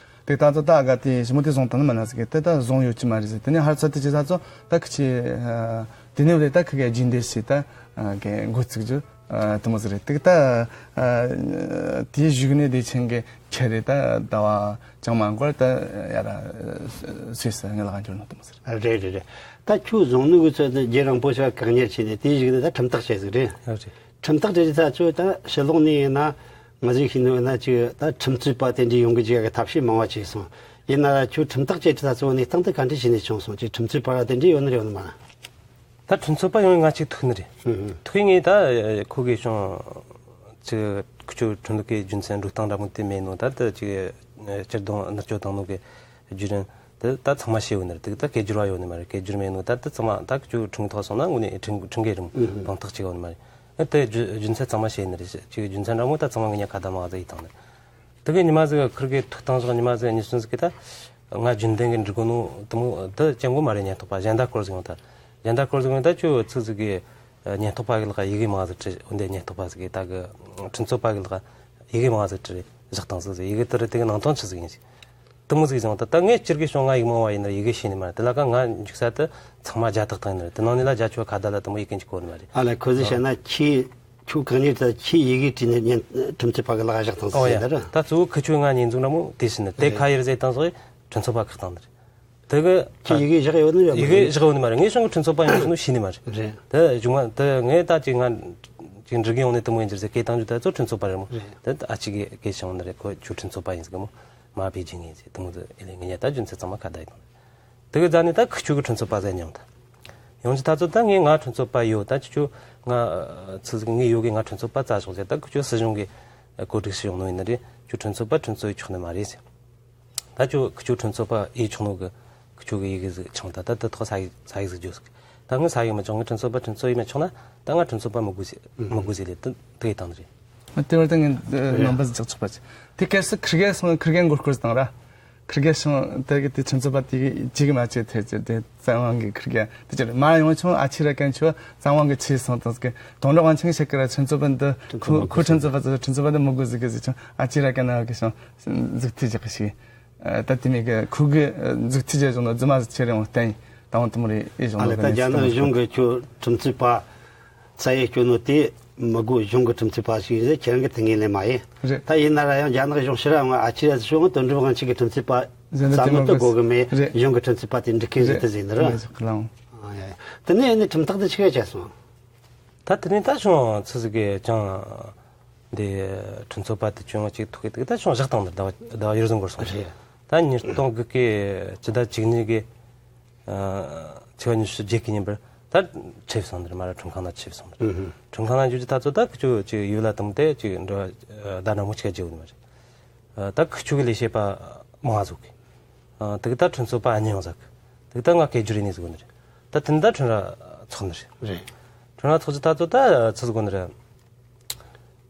དེ་ད་ཚོ་ད་ཨ་ག་དེ་ཞི་མོ་དེ་བཟུང་ཐུབ་ནི་མ་ན་ཟིག་གི་དེ་ད་བཟུང་ཡོད་ཀྱི་མ་རེད་ཟིག་དེ་ནས་ཧར་ཚ་དེ་ཅི་ད་ཚོ་ད་ཁི་ཆེ་དེ་ནས་རེད། ད་ཁི་གི་རྒྱུན་ལྡན་ཞིག་ད་གི་འགོ་བཙུགས་རྒྱུ་དེ་མོ་ཟིག་རེད། དེ་ད་དེའི་གཞུག་ནས་སྡེ་ཆེན་གི་ཁྱེད་རེད་ད་ཟླ་བ་ཅང་མ་འགོར་ད་ཡ་ར་སུས་སུ་ངའི་ལག་འབྱོར་ནོ་དེ་མོ་ཟིག་རེད། རེད་རེད་རེད། ད་ཁྱོད་བཟུང་ནོ་གི་ཚོད་དུ་རྒྱུན་རིང་པོ་ཞིག་བཀག་ཉར་བྱས་ནས་དེའི་གཞུག་ནས་ད་ཁྲིམས་ཐག་བཅད་ཟིག་རེད། རེད། ཁྲིམས་ཐག་བཅད་རྒྱུ་ད་ཚོད་ད་ཕྱི་ལོགས་ནས་ཡིན་ན་ང་ཚོས་ཤེས་ནོ་ཡིན་ན་ཅིག་ད་ཁྲིམས་རྩོད་པ་དེ་འདྲའི་ཡོང་གི་ཅིག་གི་ཐབས་ཤེས་མང་བ་བྱས་སོང་། ཡིན་ན་ཁྱོད་ཁྲིམས་ཐག་བཅད་རྒྱུ་ད་ཚོད་གནས་སྟངས་དེ་ག་འདྲ་བྱས་ནས་བྱུང་སོང་། ཅིག་ཁྲིམས་རྩོད་པ་ར་དེ་འདྲའི་ཡོད་ནི་རེད་ཡོད་ནི་མ་རེད། ད་ཁྲིམས་རྩོད་པ་ཡོང་ཡོད་ང་ཅིག་ཐུག་ནི་རེད། ཐུག་ཡིན་ངས་ད་ཁོ་གིས་བྱུང་ཅིག་ཁྱོད་ཁྲིམས་ལུགས་ཀྱི་རྒྱུ་མཚན་འགྲོ་སྟངས་འདྲ་མོ་དེ་མེད་ནོ། ད་ད་ཅིག་སྤྱིར་བཏང་མནར་གཅོད་བཏང་ནོ་གི་བརྒྱུད་རིམ་དེ་ད་ཚང་མ་ཤེས་ཡོད་ནི་རེད། དེ་ད་སྐད་སྒྱུར་བ་ཡོད་ནི་མ་རེད། སྐད་སྒྱུར་མེད་ནོ་ད་དེ་ཚང་མ་ད་ཁྱོད་ཁྲིམས་ཐོག་སོང་ན་དངོས་གནས་ཁྲིམས་ཁྲིམས་འགལ་རིམ་དང་ཐག་གཅིག་ཡོད་ནི་མ་རེད། དེ་རྒྱུ་རྒྱུ་མཚན་ཚང་མ་ཤེས་ནི་རེད། ཅིག་རྒྱུ་མཚན་འདྲ་མོ་ད་ཚང་མ་ངེད་གཉིས་ཀ་ད་མ་ཟིག་ཡིན་དང་ནི། དེ་གི་ཉི་མ་ཟིག་ཁིར་གི་ཐུག་སྟངས་སོགས་ཉི་མ་ཟིག་གཉིས་གསུམ་ཟིག་གི་ད་ང་རྒྱུན་ལྡན་གི་འགྲིག་གོ་ནོ་དེ་མོ་དེ་སྐྱེ་མགོ་མ་རེད། ཉེན་རྟོག་པ་གཞན་དག་སྐོར་ཟིག་ཡོང་ད། གཞན་དག་སྐོར་ཟིག་ཡོང་ད་ཁྱོད་ཚིག་ཟིག་གི་ཉེན་རྟོག་པ་གི་ལག་ཡི་གེ་མང་ཟིག་བྲིས། འོན་ཏེ་ཉེན་རྟོག་པ་ཟིག་གི་ད་གི་ཁྲིམས་རྩོད་པ་གི་ལག་ཡི་གེ་མང་ཟིག་བྲིས་བཞག་སྟངས་ཟིག་ཟིག་ཡི་གེ་དེ་རེད། དེ་གི་ནང་དོན་ཆི་ཟིག་ཡིན་ཞིག་དེ་མོ་ཟིག་བྱུང་། ད་ད་ངས་སྤྱིར་གི་བྱུང་ང་ཡིག་མང་བ་ཡིན་ན་ཡི་གེ་ཤེས་ནི་མ་རེད། དེ་ལ་ཀ་ང་འཇུག་ས་དེ་ཚང་མ་རྒྱ་ཐག་བཏང་ཡིན་ནི་རེད། དེ་ནང་ནས་ལ་རྒྱ་ཆོ་ཁ་བརྡ་ལ་དེ་མོ་ཡི་གེ་འཇུག་གོ་ནི་མ་རེད། ཨ་ལ་ཁོ་ཟིག་བཤད་ན་ཁྱི་ཁྱོད་གང་ཉིད་དུ་ཁྱི་ཡི་གེ་བྲིས་ནས་ཉན་ཁྲིམས་རྩོད་པ་གི་ལག་བཞག་བཏང་ཨོ་ཟེར་ཡ་ད་ར། ད་གཙོ་བོ་ཁི་ཆོས་ང་ཉེས་འཛུགས་འདྲ་མོ་དེ་ཟིན་ནི་དེ་རེད། ཁ་ཡེར་ཟེར་བཏང་སོགས་ཁྲིམས་རྩོད་པ་ཁག་བཏང་ནི་རེད། དེ་གི་ཁྱི་ཡི་གེ་བཞག་ཡོད་ནི་ཡོད་ཡི་གེ་གི་བཞག་ཡོད་ནི་མ་རེད། ངས་བྱུང་གི་ཁྲིམས་རྩོད་པ་ཡིན་ཟེར་ནོ་ཤེས་ནི་མ་རེད། རེད། དེ་གཞུག་མ་དེ་ངས་ད་ཅིག་ང་ཅིག་འགྲིག་གི་ཡོང་ནི་དེ་མོ་ཡིན་ཟེར་ཟེར་སྐད་བཏང་རྒྱུ་ད་གཙོ་ཁྲིམས་རྩོད་པ་རེད་མོ། རེད། དེ་ཨ་ཅིག་གི་སྐད་བྱུང་ནི་རེད། ཁོ་ཁྱོད་ཁྲིམས་རྩོད་པ་ཡིན་ཟེར་གི་མོ། མ་པེ་ཅིན་ཡིན་ཟེར་དེ་མོ་ཟེར་ཨེ་ལེ་ངས་ཉལ་ད་རྒྱུ་མཚན་ཚང་མ་ཁ་བརྡ་ཡིན། དེ་གི་རྫ་ནས་ད་ཁི་ཆོ་གི་ཁྲིམས་རྩོད་པ་ཟེར་མྱོང་ད། ཡོང་ཅི་ད་ཚོད་ད་ངས་ང་ཁྲིམས་རྩོད་པ་ཡོད་ད་ཁྱི་ཆོ་ང་ཚི་ཟིག་ངས་ཡོད་གི་ང་ཁྲིམས་རྩོད་པ་རྩ་ཆོག་ཟེར། ད་ཁི་ཆོ་སྲིད་གཞུང་གི་གོ་སྒྲིག་ཞིག་ཡོང་ནོ་ཡིན་ནི་རེད། ཁྱོད་ཁྲིམས་རྩོད་པ་ཁྲིམས་རྩོད་ཡེ་ཆོག་ནི་མ་རེད་ཟེར། ད་ཁྱོད་ཁི་ཆོ་ཁྲིམས་རྩོད་པ་ཡེ་ཆོག་ནོ་གི་ཁི་ཆོ་གི་ཡི་གེ་ཟིག་ཆང་ད་ད་ད་ཐོག་ས་ཡིག་ས་ཡིག་ཟིག་བརྗོད་ཟིག་ད་ངས་ས་ཡིག་མི་ཆོག་ངས་ཁྲིམས་རྩོད་པ་ཁྲིམས་རྩོད་ཡེ་མི་ཆོག་ན་ད་ང་ཁྲིམས་རྩོད་པ་མི་དགོས་ཟེར་མི་དགོས་ཟེར་ལེ་དེ་དེ་ཡེ་བཏང་ནི་རེད། དེ་བར་དུ་ངས་རེད། རྣམ་པ་ཟིག་ཆག་ཆག་པ་ཅིག་དེ་སྐབས་སུ་ཁིར་གེ་སོང་ཁིར་གེ་མགོ་སྐོར་བཏང་ར། ཁིར་གེ་སོང་དེ་གི་དེ་ཁྲིམས་རྩོད་པ་དེ་གི་ཅིག་གི་མ་ཅིག་ཐེ་ཅི་དེ་བཙན་དབང་གི་ཁིར་གེ་དེ་ཅི་རེད་མ་ཡོང་ཆུང་ཨ་ཆི་ར་གན་ཆུ་བཙན་དབང་གི་ཆི་སོང་དང་ཟིག་དོན་གྲུབ་དབང་ཆེན་ཤེས་ཀི་ར་ཁྲིམས་རྩོད་པ་འདི་ཁུ་ཁུ་ཁྲིམས་རྩོད་པ་ཁྲིམས་རྩོད་པ་འདི་མི་དགོས་ཟིག་གི་ཟིག་ཆུང་ཨ་ཆི་ར་གན་ན་གི་སོང་ཟིག་ཐི་ཅིག་གི་ཤི། ད་དེ་མིན་གི་ཁུ་གི་ཟིག་ཐི་ཅི་བྱུང་ན་རྫུན་མ་ཟིག་ཆེ་རེ་འོང་བསྟན་ཡིན་དང་དུ་མོ་རེ་ཨེ་བྱུང་ཨ་ལ་ད་རྒྱ་ནག་གཞུང་གི་ཁྱོད་ཁྲིམས་རྩོད་པ། ས་ཡི་སྐྱོ་ནོ་དེ་མི་དགོས། གཞུང་གི་ཁྲིམས་རྩོད་པ་ཞིག་ཡིན་ཟེར་ཁྱེད་རང་གི་ཐུགས་ངེས་ལེན་མ་ཡིན། རེད། ད་ཡིན་ན་ར་ཡང་རྒྱ་ནག་གཞུང་ཕྱིར་ར་ང་ཨ་ཆི་ར་ཟེར་ཤོག་ང་དོན་གྲུབ་དབང་ཆེན་གྱི་ཁྲིམས་རྩོད་པ་རེད་འདི་བསམ་བློ་དེ་དགོས་གི་མེད། རེད། གཞུང་གི་ཁྲིམས་རྩོད་པ་དེ་འགྲིག་གི་རེད་དེ་ཟེར་ནི་ར། རེད་ཨ་ཡ་ཡ། དེ་ནས་ཨ་ནི་ཁྲིམས་ཐག་དེ་ཆི་ག་བཅད་སོང་། ད་དེ་ནས་ད་བྱུང་ཚུལ་ཟིག་གི་ཅང་འདི་ཁྲིམས་རྩོད་པ་དེ་བྱུང་ཅིག་ཐུག་གི་དེ་ད་བྱུང་བཞག་བཏང་ནི་ཟླ་བ་ཟླ་བ་ཡུལ་ཟིན་འགོར་སོང་ཟིག་རེད། ད་ཉིས་སྟོང་དགུ་གི་ཕྱི་ཟླ་བཅུ་གཉིས་གི་ཚེས་པ་ཉི་ཤུ་རྗེས་ཀྱི་ཉིན་པར་ད་ཁྲིད་སོང་ནི་རེད་མ་ར། ཁྲིམས་ཁང་ན་ཁྲིད་སོང་ནི་རེད། ཁྲིམས་ཁང་ན་འཇུག་རྒྱུ་ད་ཚོ་ད་ཁི་ཆོ་ཅིག་ཡུལ་ལ་དམ་དེ་ཅིག་འགྲོ་ད་ན་མོ་ཅིག་བརྗེ་བོ་ནི་མ་རེད། ད་ཁི་ཆོ་གི་ལས་བྱེད་པ་མང་ཟིག་གི་དེ་གི་ད་ཁྲིམས་རྩོད་པ་ཨ་ཉི་ཡང་ཟིག་གི་དེ་གི་ད་ང་སྐད་སྒྱུར་ཡིན་ནི་ཟིག་གོ་ནི་རེད། ད་དེ་ད་ཁྲིམས་ར་ཚོགས་ནི་རེད། རེད། ཁྲིམས་ར་ཚོགས་རྒྱུ་ད་ཚོ་ད་ཚོ་ཟིག་གོ་ནི་རེད།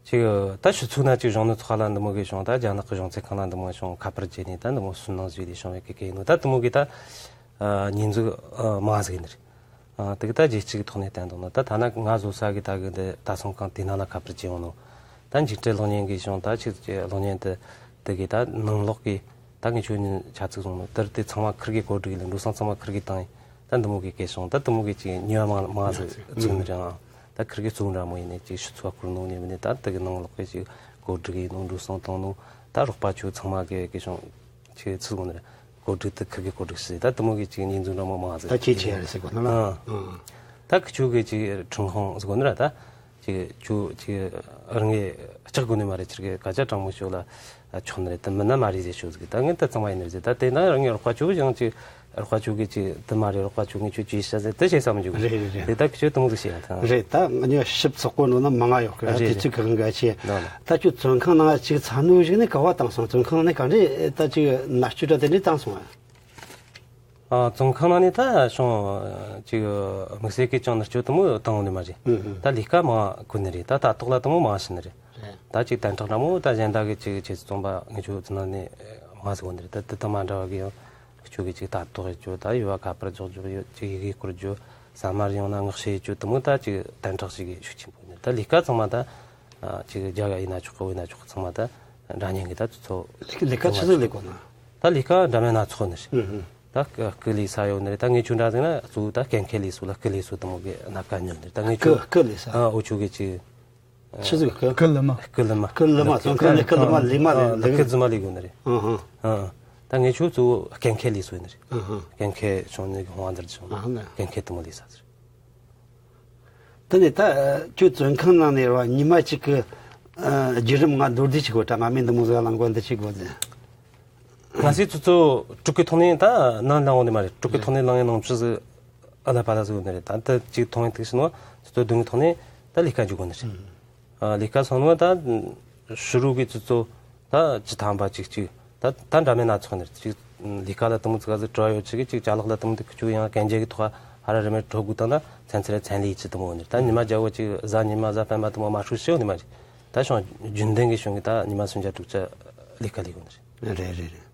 ཅིག་ད་ཕྱི་ཚུགས་ན་ཅིག་གཞུང་ནི་ཚོགས་ལ་འདི་མོ་གི་བྱུང་ད་རྒྱ་ནག་གི་གཞུང་ཚད་ཁང་ལ་འདི་མོ་བྱུང་ཁ་པར་བརྒྱུད་ནས་ད་འདི་མོ་སུན་སྣང་བཟོས་ཏེ་བྱུང་བའི་གི་གི་ཡིན་ནོ་ད་འདི་མོ་གི་ད་ཉེས་འཛུགས་མང་ཟིག་ཡིན་ནི་རེད། ཨ། དེ་གི་ད་རྒྱལ་སྤྱི་གི་ཐོག་ནས་བསྟན་འདུག་ནོ། ད་ཐ་ན་ང་བཟོ་ས་གི་ད་གི་འདི་ད་ཚོང་ཁང་དེ་ནང་ལ་ཁ་པར་བྱས་ཡོང་ནོ། ད་འཇིགས་བྲལ་གློག་བརྙན་གི་གཞུང་ད་ཆི་གློག་བརྙན་དེ་དེ་གི་ད་ནང་ལོགས་གི་ད་ངས་ཁྱོད་ཉིད་ཆ་ཚིག་བཟུང་ནོ། དེར་དེ་ཚང་མ་ཁིར་གི་གོ་སྒྲིག་ལས་འགྲོ་སོང་ཚང་མ་ཁིར་གི་བཏང་ཡིན། ད་འདི་མོ་གི་སྐད་གཞུང་ད་འདི་མོ་གི་ཅིག་ཉེས་པ་མང་མང་ཟིག་ཚུགས་ནི་རེད། ཨང་། ད་ཁིར་གི་གཙོ་བོ་འདྲ་མོ་ཡིན་ནས་ཅིག་ཤི་ཚོ་བ་ཁུར་ནོ་ནས་མིན་ནས། ད་དེ་གི་ནང་ལོགས་གི་ཅིག་གོ་སྒྲིག་ཡིན་ནོ། འགྲོ་སོང་བཏང་ནོ། ད་རོགས་པ་ཆོ་ཚང་མ་གི་སྐད་གཞུང་ཆི་ཚུགས་ནི་རེད། གོ་སྒྲིག་དེ་ཁི་གི་གོ་སྒྲིག་ཞིག་ད་དེ་མོ་གི་ཅིག་ཉིན་རྫུན་འདྲ་མོ་མང་ཟིག་ད་ཁྱེད་ཆེ་ཡ་རེད་ཟེར་གོ་ན་ལ། ཨང་། ཨང་། ད་ཁི་ཆོ་གི་ཅིག་ཁྲིམས་ཁང་ཟེར་གོ་ནི་ར། ད་ཅིག་ཆོ་ཅིག་རང་གི་ལྕགས་དགོས་ནི་མ་རེད། ཁྱེད་གི་སྐད་ཆ་དྲང་མོ་ཤོད་ལ་ཆོག་ནི་རེད། དེ་མིན་ན་མ་རེད་ཟེར་ཤོད་ཟིག་ད་ངས་ད་གཙང་མ་ཡིན་ནི་རེད་ཟེར། ད་དེ་ན་རང་གི་རོགས་པ་ཆོ་ཡང་ཅིག་རོགས་པ་ཆོ་གི་ཅིག་དེ་མ་རེད། རོགས་པ་ཆོ་ངས་ཁྱོད་ཅིག་བཤད་ཟེར་དེ་བཤད་ས་མི་འཇུག་གི་ཡང་ད་ཁི་ཆོ་དེ་མོ་ཟིག་བཤད་ཡ་ད། རེད། ད་ང་ཉོ་ཞིབ་ཚགས་པོ་ནོ་ན་མང་ང་ཡོད་གི་ར། དེ་རེད། ཚིག་གི་གང་ག་ཆེ། ད་ཁྱོད་བཙོན་ཁང་ནང་ཅིག་ཚ་ནུ་ཞིག་ནས་ག་བ་བཏང་སོང་། བཙོན་ཁང་ནས་ག་འདྲས་ད་ཅིག་མནར་གཅོད་ད་དེ་འདྲས་བཏང་སོང་ཨ། ཨ། བཙོན་ཁང་ནང་ནས་ད་བྱུང་ཅིག་དམིགས་བསལ་གྱི་ཅང་མནར་གཅོད་དེ་མོ་བཏང་ཡོང་ནི་མ་རེད། ཨུ་ཨུ། ད་ལས་ཀ་མང་དགོས་ནི་རེད། ད་ལྟ་རྟོག་ལ་དེ་མོ་མང་ཞིག་ནི་རེད། རེད། ད་ཅིག་དན་ཁྲག་འདྲ་མོ་ད་གཞན་དག་གི་ཅིག་ཁྱེད་ཚོ་བཙོན་པ་ངེད་ཆོ་ཚོ་ནང་ནས་མང་ཟིག་ཡོད་ནི་རེད། ད་དེ་དང་མ་འདྲ་བ་གི་ཡང་ཁྱོད་གི་ཅིག་ལྟ་རྟོག་ཡེད་རྒྱུ། ད་ཡུལ་བ་ཁ་པར་འཇོག་རྒྱུ་ཡོད། ཅིག་ཡི་གེ་བསྐུར་རྒྱུ། ཟ་མ་རེ་ཡོང་ན་མངགས་བྱེད་ཡེད་རྒྱུ་དེ་མོ་ད་ཅིག་དན་ཁྲག་ཞིག་གི་ཤུགས་ཆེན་པོ་ཡིན་ནི་རེད། ད་ལས་ཀ་ཚང་མ་ད་ཅིག་རྒྱ་ག་ཡིན་ན་ཆོག་གི་བོད་ཡིན་ན་ཆོག་གི་ཚང་མ་ད་འདྲ་མཉམ་གི་ད་ཚོ་ལས་ཀ་ཆི་ཟིག་ལས་གོ་ན། ད་ལས་ཀ་འདྲ་མིན་སྣ་ཚོགས་ནི་རེད། ཨུ་ཨུ། ད་སྐུ་སྐུ་ལས་ས་ཡོད་ནི་རེད། ད་ངེད་ཆོ་འདྲ་ཟིག་ན་གཙོ་བོ་ད་གན་འཁེལ་ལས་ས་ལ་སྐུ་ལས་ས་དེ་མོ་གི་སྣ་ཁ་ཉོ་ནི་རེད། ད་ངེད་ཆོ་སྐུ་སྐུ་ལས་ས། ཨ། འུ་ཆོ་གི་ཅིག་ཆི་ཟིག་སྐུ། སྐུ་ལི་མ། སྐུ་ལི་མ། སྐུ་ལི་མ། བཙོན་ཁང་ནས་སྐུ་ལི་མ་ལི་མ་ལི་ལི་སྐུ་རྫུན་མ་ལས་དགོས་ནི་རེད། ཨང་ཧང་། ཨང་། ད་ངེད་ཆོ་གཙོ་བོ་གན་འཁེལ་ལས་ས་ཡིན་ནི་རེད། ཨང་ཧང་། གན་འཁེལ་བྱུང་ནི་གི་ཧོང་འདིར་བྱུང་ནི། ཨང་ཧང་། གན་འཁེལ་དེ་མོ་ལས་ས་ཟེར། དེ་ནས་ད་ཁྱོད་བཙོན་ཁང་ནང་ནས་ར་ཉི་མ་གཅིག་གི་ཨ་བརྒྱུད་རིམ་ང་མདོར་བསྡུས་ཅིག་གོ་དྲ། ང་མིན་འདི་མོ་ཟིག་ལ་མགོ་འདི་ཅིག་གོ་ཟེར། ང་ཚོས་ཚོ་ཚོ་དྲུག་གི་ཐོག་ནས་ད་ནང་ལངས་འོང་ནི་མ་རེད། དྲུག་གི་ཐོག་ནས་ལངས་ཡོང་ནང་ཆུ་ཟིག་ཨ་ལ་པ་ལ་ཟིག་ཡོད་ནི་རེད། ད་ད་ཅིག་ཐོག་ནས་ཐུག་ཕྱིན་ནོ་ཚོ་ཚོ་བདུན་གི་ཐོག་ནས་ད་ལས་ཀ་འཇུག་དགོས་ནི་རེད། ཨ། ལས་ཀ་སོང་ནོ་ད་ཕྱི་རུ་གི་ཚོ་ཚོ་ད་ཅི་ཐམ་པ་ཅིག་ཅིག་ད་ད་འདྲ་མིན་སྣ་ཚོགས་ནི་རེད། ཅིག་ལས་ཀ་ལ་དེ་མོ་ཚིག་ག་ཟིག་བྲོ་ཡོད་ཅིག་གི་ཅིག་ཅ་ལག་ལ་དེ་མོ་དེ་ཁུ་ཆུ་ཡང་གན་རྒྱ་གི་ཐོག་ཧ་ར་རི་མེད་བྲོ་དགོས་དང་ད་ཚན་ཚན་རེ་ཚན་ལས་ཅི་དེ་མོ་ཡོད་ནི་རེད། ད་ཉི་མ་རྒྱ་བོ་ཅིག་གཟའ་ཉི་མ་གཟའ་སྤེན་པ་དེ་མོ་མ་ཧྲུ་ཤི་ཡོད་ནི་མ་རེད། ད་ཤོང་རྒྱུན་ལྡན་གི་ཤོང་གི་ད་ཉི་མ་སུམ་བརྒྱ་དྲུག་བརྒྱ་ལས་ཀ་ལས་དགོས་ནི་རེད། རེད་རེད་རེད།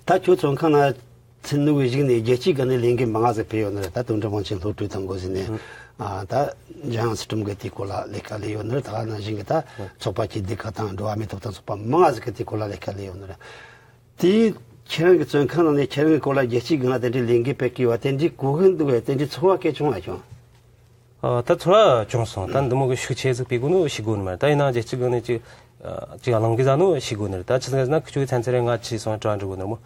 ད་ཁྱོད་བཙོན་ཁང་ན་ཚུད་ནུ་གི་གཞུག་ནས་རྒྱལ་སྤྱིའི་སྒང་ནས་ལས་འགུལ་མང་ང་ཟིག་སྤེལ་ཡོད་ནི་རེད། ད་དོན་གྲུབ་དབང་ཆེན་སློབ་ཕྲུག་དང་འགོ་ཟིན་ནས་ཨ་ད་འཇམ་དབྱངས་ཚུལ་ཁྲིམས་གི་དེའི་སྐོར་ལ་ལས་ཀ་ལས་ཡོད་ནི་རེད། ད་ནང་བཞིན་གི་ད་ཚོགས་པ་སྐྱིད་སྡུག་ག་དང་འགྲོ་བ་མིའི་ཐོབ་ཐང་ཚོགས་པ་མང་ང་ཟིག་གི་དེའི་སྐོར་ལ་ལས་ཀ་ལས་ཡོད་ནི་རེད། དེ་ཁྱེད་རང་གི་བཙོན་ཁང་ནང་ནས་ཁྱེད་རང་གི་སྐོར་ལ་རྒྱལ་སྤྱིའི་སྒང་ལ་དེ་འདྲའི་ལས་འགུལ་སྤེལ་གི་ཡོད་པ་དེ་འདྲའི་གོ་གི་འདུག་གས། དེ་འདྲའི་ཚོར་བ་སྐྱེས་བྱུང་བ་བྱུང་། ཨ། ད་ཚོར་བ་བྱུང་སོང་། ད་འདི་མོ་གི་ཤུགས་ཆེ་ཟིག་སྤེལ་དགོས་ནོ་ཤེས་དགོས་ནི་མ་རེད། ད་ཡིན་ན་རྒྱལ་སྤྱིའི་སྒང་ནས་ཅིག་ཅིག་གླེང་གི་ཟ་ནོ་ཤེས་དགོས་ནི་རེད། ད་ཆི་ཟིག་ཟེར་ན་ཁི་ཆོ་གི་ཚན་ཚན་རེ་ང་ཆི་སོང་དྲི་བ་འདྲི་དགོས་ནི་རེད་མོ།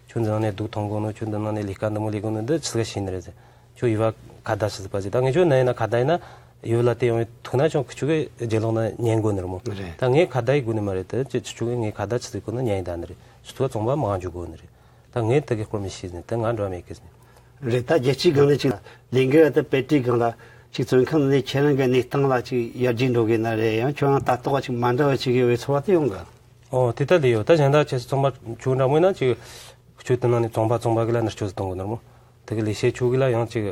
ཁྱོད་འདི་ནང་ནས་སྡུག་མཐོང་གོ་ནོ། ཁྱོད་འདི་ནང་ནས་ལས་ཀ་འདི་མོ་ལས་གོ་ནོ་འདི་ཆི་ཟིག་ཤེས་ནི་རེད་ཟེར། ཁྱོད་ཡུལ་བ་ཁ་བརྡ་ཆི་ཟིག་པ་ཟིག་ད་ངེད་ཆོ་ན་ཡིན་ན་ཁ་བརྡ་ཡིན་ན་ཡུལ་ལ་དེ་ཡོང་བའི་ཐུག་ན་ཅང་ཁི་ཆོ་གི་རྗེས་ལོག་ན་ཉན་དགོས་ནི་རེད་མོ། རེད། ད་ངས་ཁ་བརྡ་ཡེད་དགོས་ནི་མ་རེད། དེ་ཁྱི་ཆོ་གི་ངས་ཁ་བརྡ་ཆི་ཟིག་གོ་ནོ་ཉན་ཡིན་ད་ནི་རེད། ཁྱི་ཆོ་ག་བཙོན་པ་མང་འཇུག་གོ་ནི་རེད། ད་ངས་དེ་གི་སྐོར་མི་ཤེས་ནི་དེ་ང་འགྲོ་མེད་གི་ཟེར། རེད། ད་རྒྱལ་སྤྱིའི་སྒང་ནས་ཅིག་ལས་འགུལ་དེ་སྤེལ་དུས་སྒང་ལ་ཅིག་བཙོན་ཁང་ནས་ཁྱེད་རང་གི་གནས་སྟངས་ལ་ཅིག་ཡར་རྒྱས་འགྲོ་གི་ན་རེད། ཡང་ཁྱོད་རང་ལྟ་རྟོག་ཅིག་མ་འདྲ་བ་ཅིག་ཡོད་པའི་ཚོར་བ་དེ་ཡོང་གི། ཨོ། དེ་ལྟ་ལས་ཡོད། ད་གཞན་དག་ཁྱེད་ཚོ་ཚོང་པ་ཁྱོད་འདྲ་མོ་ཡིན་ན་ཅིག་ཁྱོད་དེ་ནང་ནས་བཙོན་པ་བཙོན་པ་གི་ལ་མནར་གཅོད་ཟིག་གཏོང་གི་ནོ་ར་མོ། དེ་གི་ལས་བྱེད་ཁྱོད་གི་ལ་ཡང་ཅིག་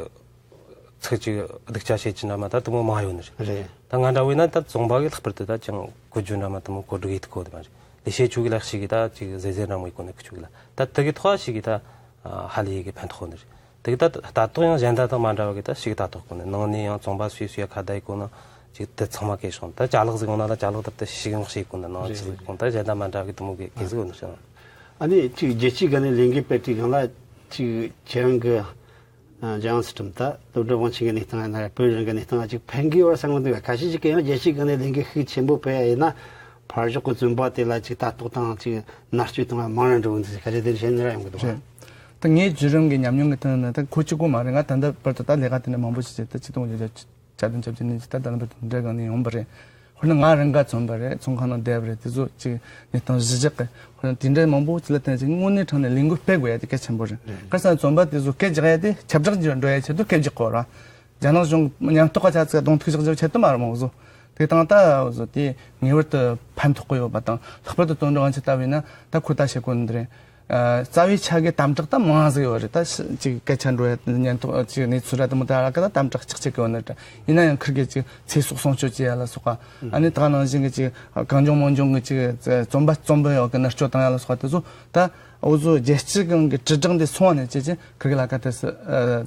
ཚིག་ཅིག་སྡུག་ཅག་བཤད་ཀྱི་འདྲ་མ་ད་དེ་མོ་མང་ཡོད་ནི་རེད། རེད། ད་ང་འདྲ་བོ་ཡིན་ན་ད་བཙོན་པ་གི་ལྷག་པར་དུ་ད་ཅང་གོ་རྒྱུ་འདྲ་མ་དེ་མོ་གོ་སྒྲིག་ཡེད་ཐུབ་གོ་དེ་མ་རེད། ལས་བྱེད་ཁྱོད་གི་ལ་ཞིག་གི་ད་ཅིག་ཟེར་ཟེར་འདྲ་མོ་ཡེད་གོ་ནི་ཁྱོད་གི་ལ། ད་དེ་གི་ཐོག་ཞིག་གི་ད་ཧ་ལས་ཡེ་གི་ཕན་ཐོགས་ནི་རེད། དེ་གི་ད་ལྟ་རྟོག་ཡང་གཞན་དག་དང་མ་འདྲ་བ་གི་ད་ཞིག་ལྟ་རྟོག་གོ་ནི། ནང་ནས་ཡང་བཙོན་པ་སུས་སུས་ཡ་ཁ་བརྡ་ཡེད་གོ་ནི་ཅིག་དེ་ཚང་མ་སྐད་སོང་། ད་ཅ་ལག་ཟིག་ཡོང་ན་ད་ཅ་ལག་དེ་ད་ཞིག་ཡོང་ཞིག་གོ་ནི་ནང་ཅི་ཟིག་གོ་ད་གཞན་དག་མ་འདྲ་བ་གི་དེ་མོ་གི་གི་ཟིག་ཡོད་ནི་ཞིག་ཨ་ནི་ཅིག་རྒྱལ་སྤྱིའི་སྒང་ནས་ལས་འགུལ་སྤེལ་དུས་སྒང་ལ་ཅིག་ཁྱེད་རང་གི་ཨ་འཇམ་དབྱངས་ཚུལ་ཁྲིམས་ད་དོན་གྲུབ་དབང་ཆེན་གྱི་གནས་སྟངས་ཡིན་ན་རེད། བོད་རང་གི་གནས་སྟངས་ལ་ཅིག་ཕན་གི་ཡོད་བསམ་གི་འདུག་ག་ཁ་ཤས་ཅིག་གིས་ཡང་རྒྱལ་སྤྱིའི་སྒང་ནས་ལས་འགུལ་ཤུགས་ཆེན་པོ་སྤེལ་ཡ་ཡིན་ན་ཕར་ཕྱོགས་ཀྱི་བཙོན་པ་དེ་ལ་ཅིག་ལྟ་རྟོག་དང་ཅིག་མནར་གཅོད་དང་མང་ར་འགྲོ་གི་འདུག་ཁ་ཤས་དེ་འདྲ་བཤད་ནི་ར་ཡོང་གི་འདུག་ག་རེད། ད་ངའི་བརྒྱུད་རིམ་གྱི་ཉམས་མྱོང་གི་སྟེང་ནས་ད་ཁོ་གཅིག་པོ་མ་རེད། ང་ད་ལྟ་བར་དུ་ད་ལས་ཀ་དེ་འདྲ་མང་པོ་ཞིག་བྱས། ད་ཆིག་སྟོང་དགུ་བརྒྱ་བརྒྱད་ཅུ་གྱ་བདུན་གྱ་བརྒྱད་ནས་ད་ད་ལྟ་བར་དུ་འདྲ་གང་ནས་ཡོང་པ་རེད། དཔེར་ན་ང་རང་ག་བཙོན་པ་རེད། ཚོང་ཁང་ནང་བསྡད་པ་རེད། དེ་ཚོ་ཅིག་གནས་སྟངས་གཞི་བཞག་གི་དཔེར་ན་དེ་འདྲའི་མང་པོ་ཅིག་ལ་བརྟེན་ཅིག་དངོས་གནས་དྲང་ནས་ལས་འགུལ་སྤེལ་དགོས་ཡ་དེ་གལ་ཆེན་པོ་རེད། རེད། ག་རེ་ཟེར་ན་བཙོན་པ་དེ་ཚོ་སྐད་རྒྱག་ཡ་དེ་ཁྱབ་བསྒྲགས་ཀྱི་འགྲོ་ཡ་ཆེད་དུ་སྐད་རྒྱག་དགོས་ར། རྒྱ་ནག་གཞུང་ཉམས་རྟོགས་ཁ་ཆ་ཚིག་གདོང་ཐུག་བཞག་རྒྱུ་ཆེད་དུ་མ་རེད་མོ་བཟོ། དེ་དང་ད་བཟོ་དེ་ངེས་པར་དུ་ཕན་ཐོགས་ཀྱི་ཡོད་པ་དང་། ལྷག་པར་དུ་དོན་འགྲོ་ང་ཚོ་ལྟ་བས་ན་ད་ཁོ་ད་བཤད་དགོས་ནི་འདི་རེད། རྩ་བའི་ཆ་གི་དམ་དྲག་ད་མང་ཟིག་ཡོད་རེད། ད་ཅིག་སྐད་ཆ་འགྲོ་ཡ་ཉན་ཐོག་ཅིག་གནས་ཚུལ་ར་དེ་མོ་ད་ར་ག་ད་དམ་དྲག་ཅིག་ཅིག་གི་ཡོད་ནི་རེད། ཡིན་ན་ཡང་ཁིར་གི་ཅིག་ཚེ་སྲོག་སྲུང་སྐྱོབ་བྱེད་ཡ་ལ་སོགས་པ། ཨ་ནི་ད་ག་ནང་བཞིན་གི་ཅིག་གང་བྱུང་མང་བྱུང་གི་ཅིག་བཙོན་པ་བཙོན་པ་ཡོད་གི་མནར་གཅོད་བཏང་ཡ་ལ་སོགས་པ་དེ་ཚོ་ད་འུ་ཚོ་རྒྱལ་སྤྱི་གང་གི་དྲིལ་བསྒྲགས་འདི་སོང་བ་ནས་ཅི་ཅི་ཁིར་གི་ལ་ཀ་དེ་སི་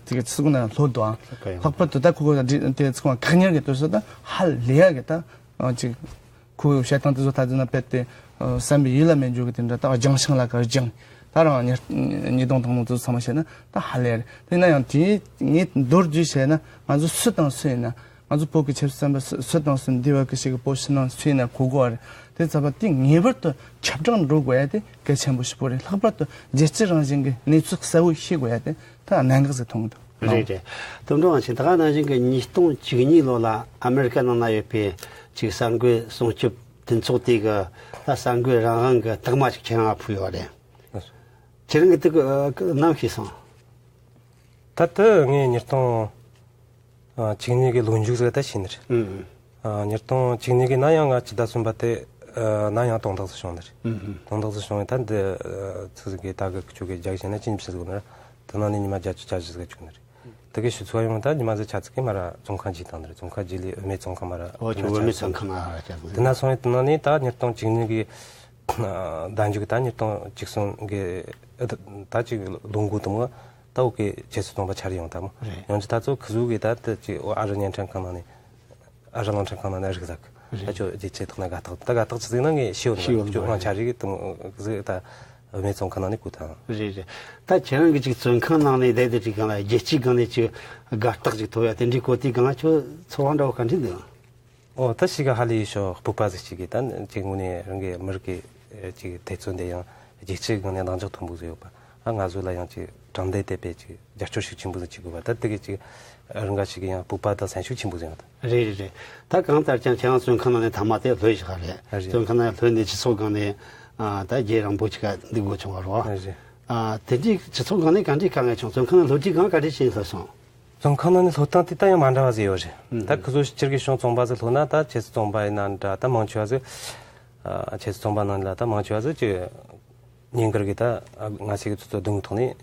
ཅིག་སི་གུ་ན་ལྷོད་འདུག་ཨ། ལྷག་པར་དུ་ད་ཁོ་གི་དེ་ཚོ་བཀག་ཉར་གི་དུས་སུ་ད་ཧ་ལས་ཡ་གི་ད་ཅིག་ཁོའི་བཤད་སྟངས་དེ་ཚོ་ད་དེ་ན་དཔེ་དེ་བསམ་པའི་ཡུལ་ལ་མེད་འཇོག་གི་དེ་འདྲ་ད་སྦྱང་ཤིང་ལ་ཁ་སྦྱང་། ད་རང་ཉིས་ཉིས་སྟོང་དང་ནང་དེ་ཚོ་ཚང་མ་བཤད་ན་ད་ཧ་ལས་རེད། དེ་ན་ཡང་དེ་ངས་མདོར་བསྡུས་བཤད་ན་ང་ཚོ་སུ་དང་སུ་ཡིན་ན། ང་ཚོ་བོད་ཀྱི་ཆབ་སྲིད་བཙོན་པ་སུ་སུ་དང་སུ་འདི་བ་གི་ཞིག་གི་བོད་ཕྱི་ནང་སུ་ཡིན་ན་གོ་དགོས་པ་རེད། དེ་ཚ་བ་དེ་ངེས་པར་དུ་ཁྱབ་བསྒྲགས་འགྲོ་དགོས་ཡ་དེ་གལ་ཆེན་པོ་ཞིག་པོ་རེད། ལྷག་པར་དུ་རྒྱལ་སྤྱི་རང་བཞིན་གྱི་གནས་ཚུལ་གསལ་བོ་ཤེས་དགོས་ཡ་དེ་ད་གནད་འགག་ཟིག་མཐོང་གི་འདུག་རེད་རེད། དོན་དུ་ང་ཆེ་ད་ག་ནང་བཞིན་གྱི་ཉིས་སྟོང་བཅུ་གཉིས་ལོ་ལ་ཨ་མེ་རི་ཀ་ནང་ན་ཡོད་པའི་ཅིག་གསར་འགོད་སྲུང་སྐྱོབ་མཐུན་ཚོགས་དེ་གི་ད་གསར་འགོད་རང་དབང་གི་རྟགས་མ་ཅིག་ཁྱེད་རང་ཕུལ་ཡོད་རེད། ཁྱེད་རང་གི་དེ་གི་ནམ་ཤེས་སོང་། ད་ལྟ་ངས་ཉིས་སྟོང་ཨ་བཅུ་གཉིས་ཀྱི་ལོ་མཇུག་ཟིག་ད་ཤེས་ནི་རེད། ཨུ། ཨ་ཉིས་སྟོང་བཅུ་གཉིས་ཀྱི་ན་ཡང་ང་སྤྱི་ཟླ་གསུམ་པ་དེ་ཨ་ན་ཡང་དོན་དག་ཟིག་བྱུང་ནི་རེད། ཨུ། དོན་དག་ཟིག་བྱུང་བས་ད་འདི་ཨ་ཚིག་ཟིག་གི་ད་གི་ཁྱོད་ཀྱི་རྒྱ་གཞི་ན་ཅི་འབྱེད་ཟིག་ནི་རེད། དེ་ནང་ནས་ཉི་མ་བརྒྱད་ཅུ་གྱ་བཞི་ཟིག་བཅུག་ནི་རེད། དེ་གི་ཤུ་ཚོ་ཡོང་ད་ཉི་མ་ཟིག་ཆ་ཚིག་གི་མ་ར་བཙོན་ཁང་བརྗེས་བཏང་ནི་རེད། བཙོན་ཁང་བརྗེས་ལས་བུད་མེད་བཙོན་ཁང་མ་ར་འོ་ཁྱོད་བུད་མེད་བཙོན་ཁང་ན་ར་བཅར་ནི་དེ་ན་སོང་བས་དེ་ནང་ནས་ད་ཉིས་སྟོང་བཅུ་གཉིས་ཀྱི་ཟླ་མཇུག་ད་ཉིས་སྟོང་བཅུ་གསུམ་གི་ད་ཅིག་ལོ་འགོ་དུ་མོ་ད་འོ་གི་ཁྱེད་ཚོ་སྟོང་པ་ཆ་རེ་ཡོང་ད་མོ་རེད། ཡོང་ཅི་ད་ཚོ་ཁི་ཟུག་གི་ད་ད་ཅིག་འོ་ཨ་རི་བརྙན་འཕྲིན་ཁང་ནང་ནས་ཨ་རི་གླིང་ཕྲན་ཁང་ནང་ནས་རིག་ཟག་རེད། ད་ཅོ་རྒྱལ་ཚེ་ཐོག་ན་དགའ་ཐག་ད་དགའ་ཐག་ཅི་ཟིག་ན་ངས་ཤེས་ཡོད་ཤེས་ཡོད་ནི་ཅོ་ཨང་ཆ་རེ་གི་དུ་མོ་གི་ཟིག་ད་བུད་མེད་བཙོན་ཁང་ནང་ནས་གོ་ཐང་རེད་རེད། ད་ཁྱེད་རང་གི་ཅིག་བཙོན་ཁང་ནང་ནས་བསྡད་དེ་ཅིག་གང་ལ་རྒྱལ་སྤྱིའི་སྒང་ནས་ཅིག་དགའ་རྟགས་ཅིག་ཐོབ་ཡ་དེ་འདྲའི་གོ་དུས་གང་ལ་ཁྱོད་ཚོར་བ་འདྲ་བོ་ག་འདྲ་འདུག་ཨོ་ད་ཤི་ག་ཧ་ལས་ཤོག་སྤོབས་པ་ཟིག་ཅིག་གིས་ད་ཅིག་དངོས་གནས་རང་གི་མི་རིགས་ཀྱི་ཅིག་དེ་ཚོ་འདི་ཡང་རྒྱལ་སྤྱིའི་སྒང་ནས་གདེང་འཇོག་མཐོན་པོ་ཟིག་ཡོད་པ། ཨ་ང་ཚོ་ལ་ཡང་ཅིག་དྲང་བདེན་དེ་དཔེ་ཅིག་རྒྱབ་སྐྱོར་ཤུགས་ཆེན་པོ་ཟིག་བྱེད་དགོས་པ། ད་དེ་གི་ཅིག་རང་ག་ཞིག་གི་ཡང་སྤོབས་པ་དང་སེམས་ཤུགས་ཆེན་པོ་ཟིག་ཡོད། རེད་རེད་རེད། ད་གང་ལྟར་ཀྱང་ཁྱེད་རང་བཙོན་ཁང་ནང་ནས་ཐ་མ་དེ་ལྷོད་བཞག་རེད། རེད། བཙོན་ཁང་ནང་ལྷོད་ནས་སྤྱི་ཚོགས་སྒང་ནས་ཨ་ད་རྒྱལ་རིང་པོ་ཅིག་ག་འདུག་དགོས་བྱུང་བ་རེད། རེད། ཨ་དེ་འདྲའི་སྤྱི་ཚོགས་སྒང་ནས་ག་འདྲའི་དཀའ་ངལ་བྱུང་། བཙོན་ཁང་ནང་ལྷོད་དུས་གང་ག་འདྲའི་བྱས་ལྷོད་སོང་། བཙོན་ཁང་ནང་ནས་ལྷོད་སྟངས་དེ་ད་ཡང་མ་འདྲ་བ་ཟིག་ཡོད་རེད། ཨུ། ད་ཁི་ཚོ་སྤྱིར་གི་བྱུང་བཙོན་པ་ཟིག་ལྷོད་ན་ད་ཁྱེད་ཚོ་བཙོན་པ་ཡིན་ན་འདྲ་ད་མང་ཆེ་བ་ཟིག་ཨ་ཁྱེད་ཚོ་བཙོན་པ་ནང་ལ་ད་མང་ཆེ་བ་ཟིག་ཅིག་ཉིན་དཀར་གི་ད་ང་ཚོ་གི་ཚོ་ཚོ་སྡུག་བསྔལ་ཐོག་ནས་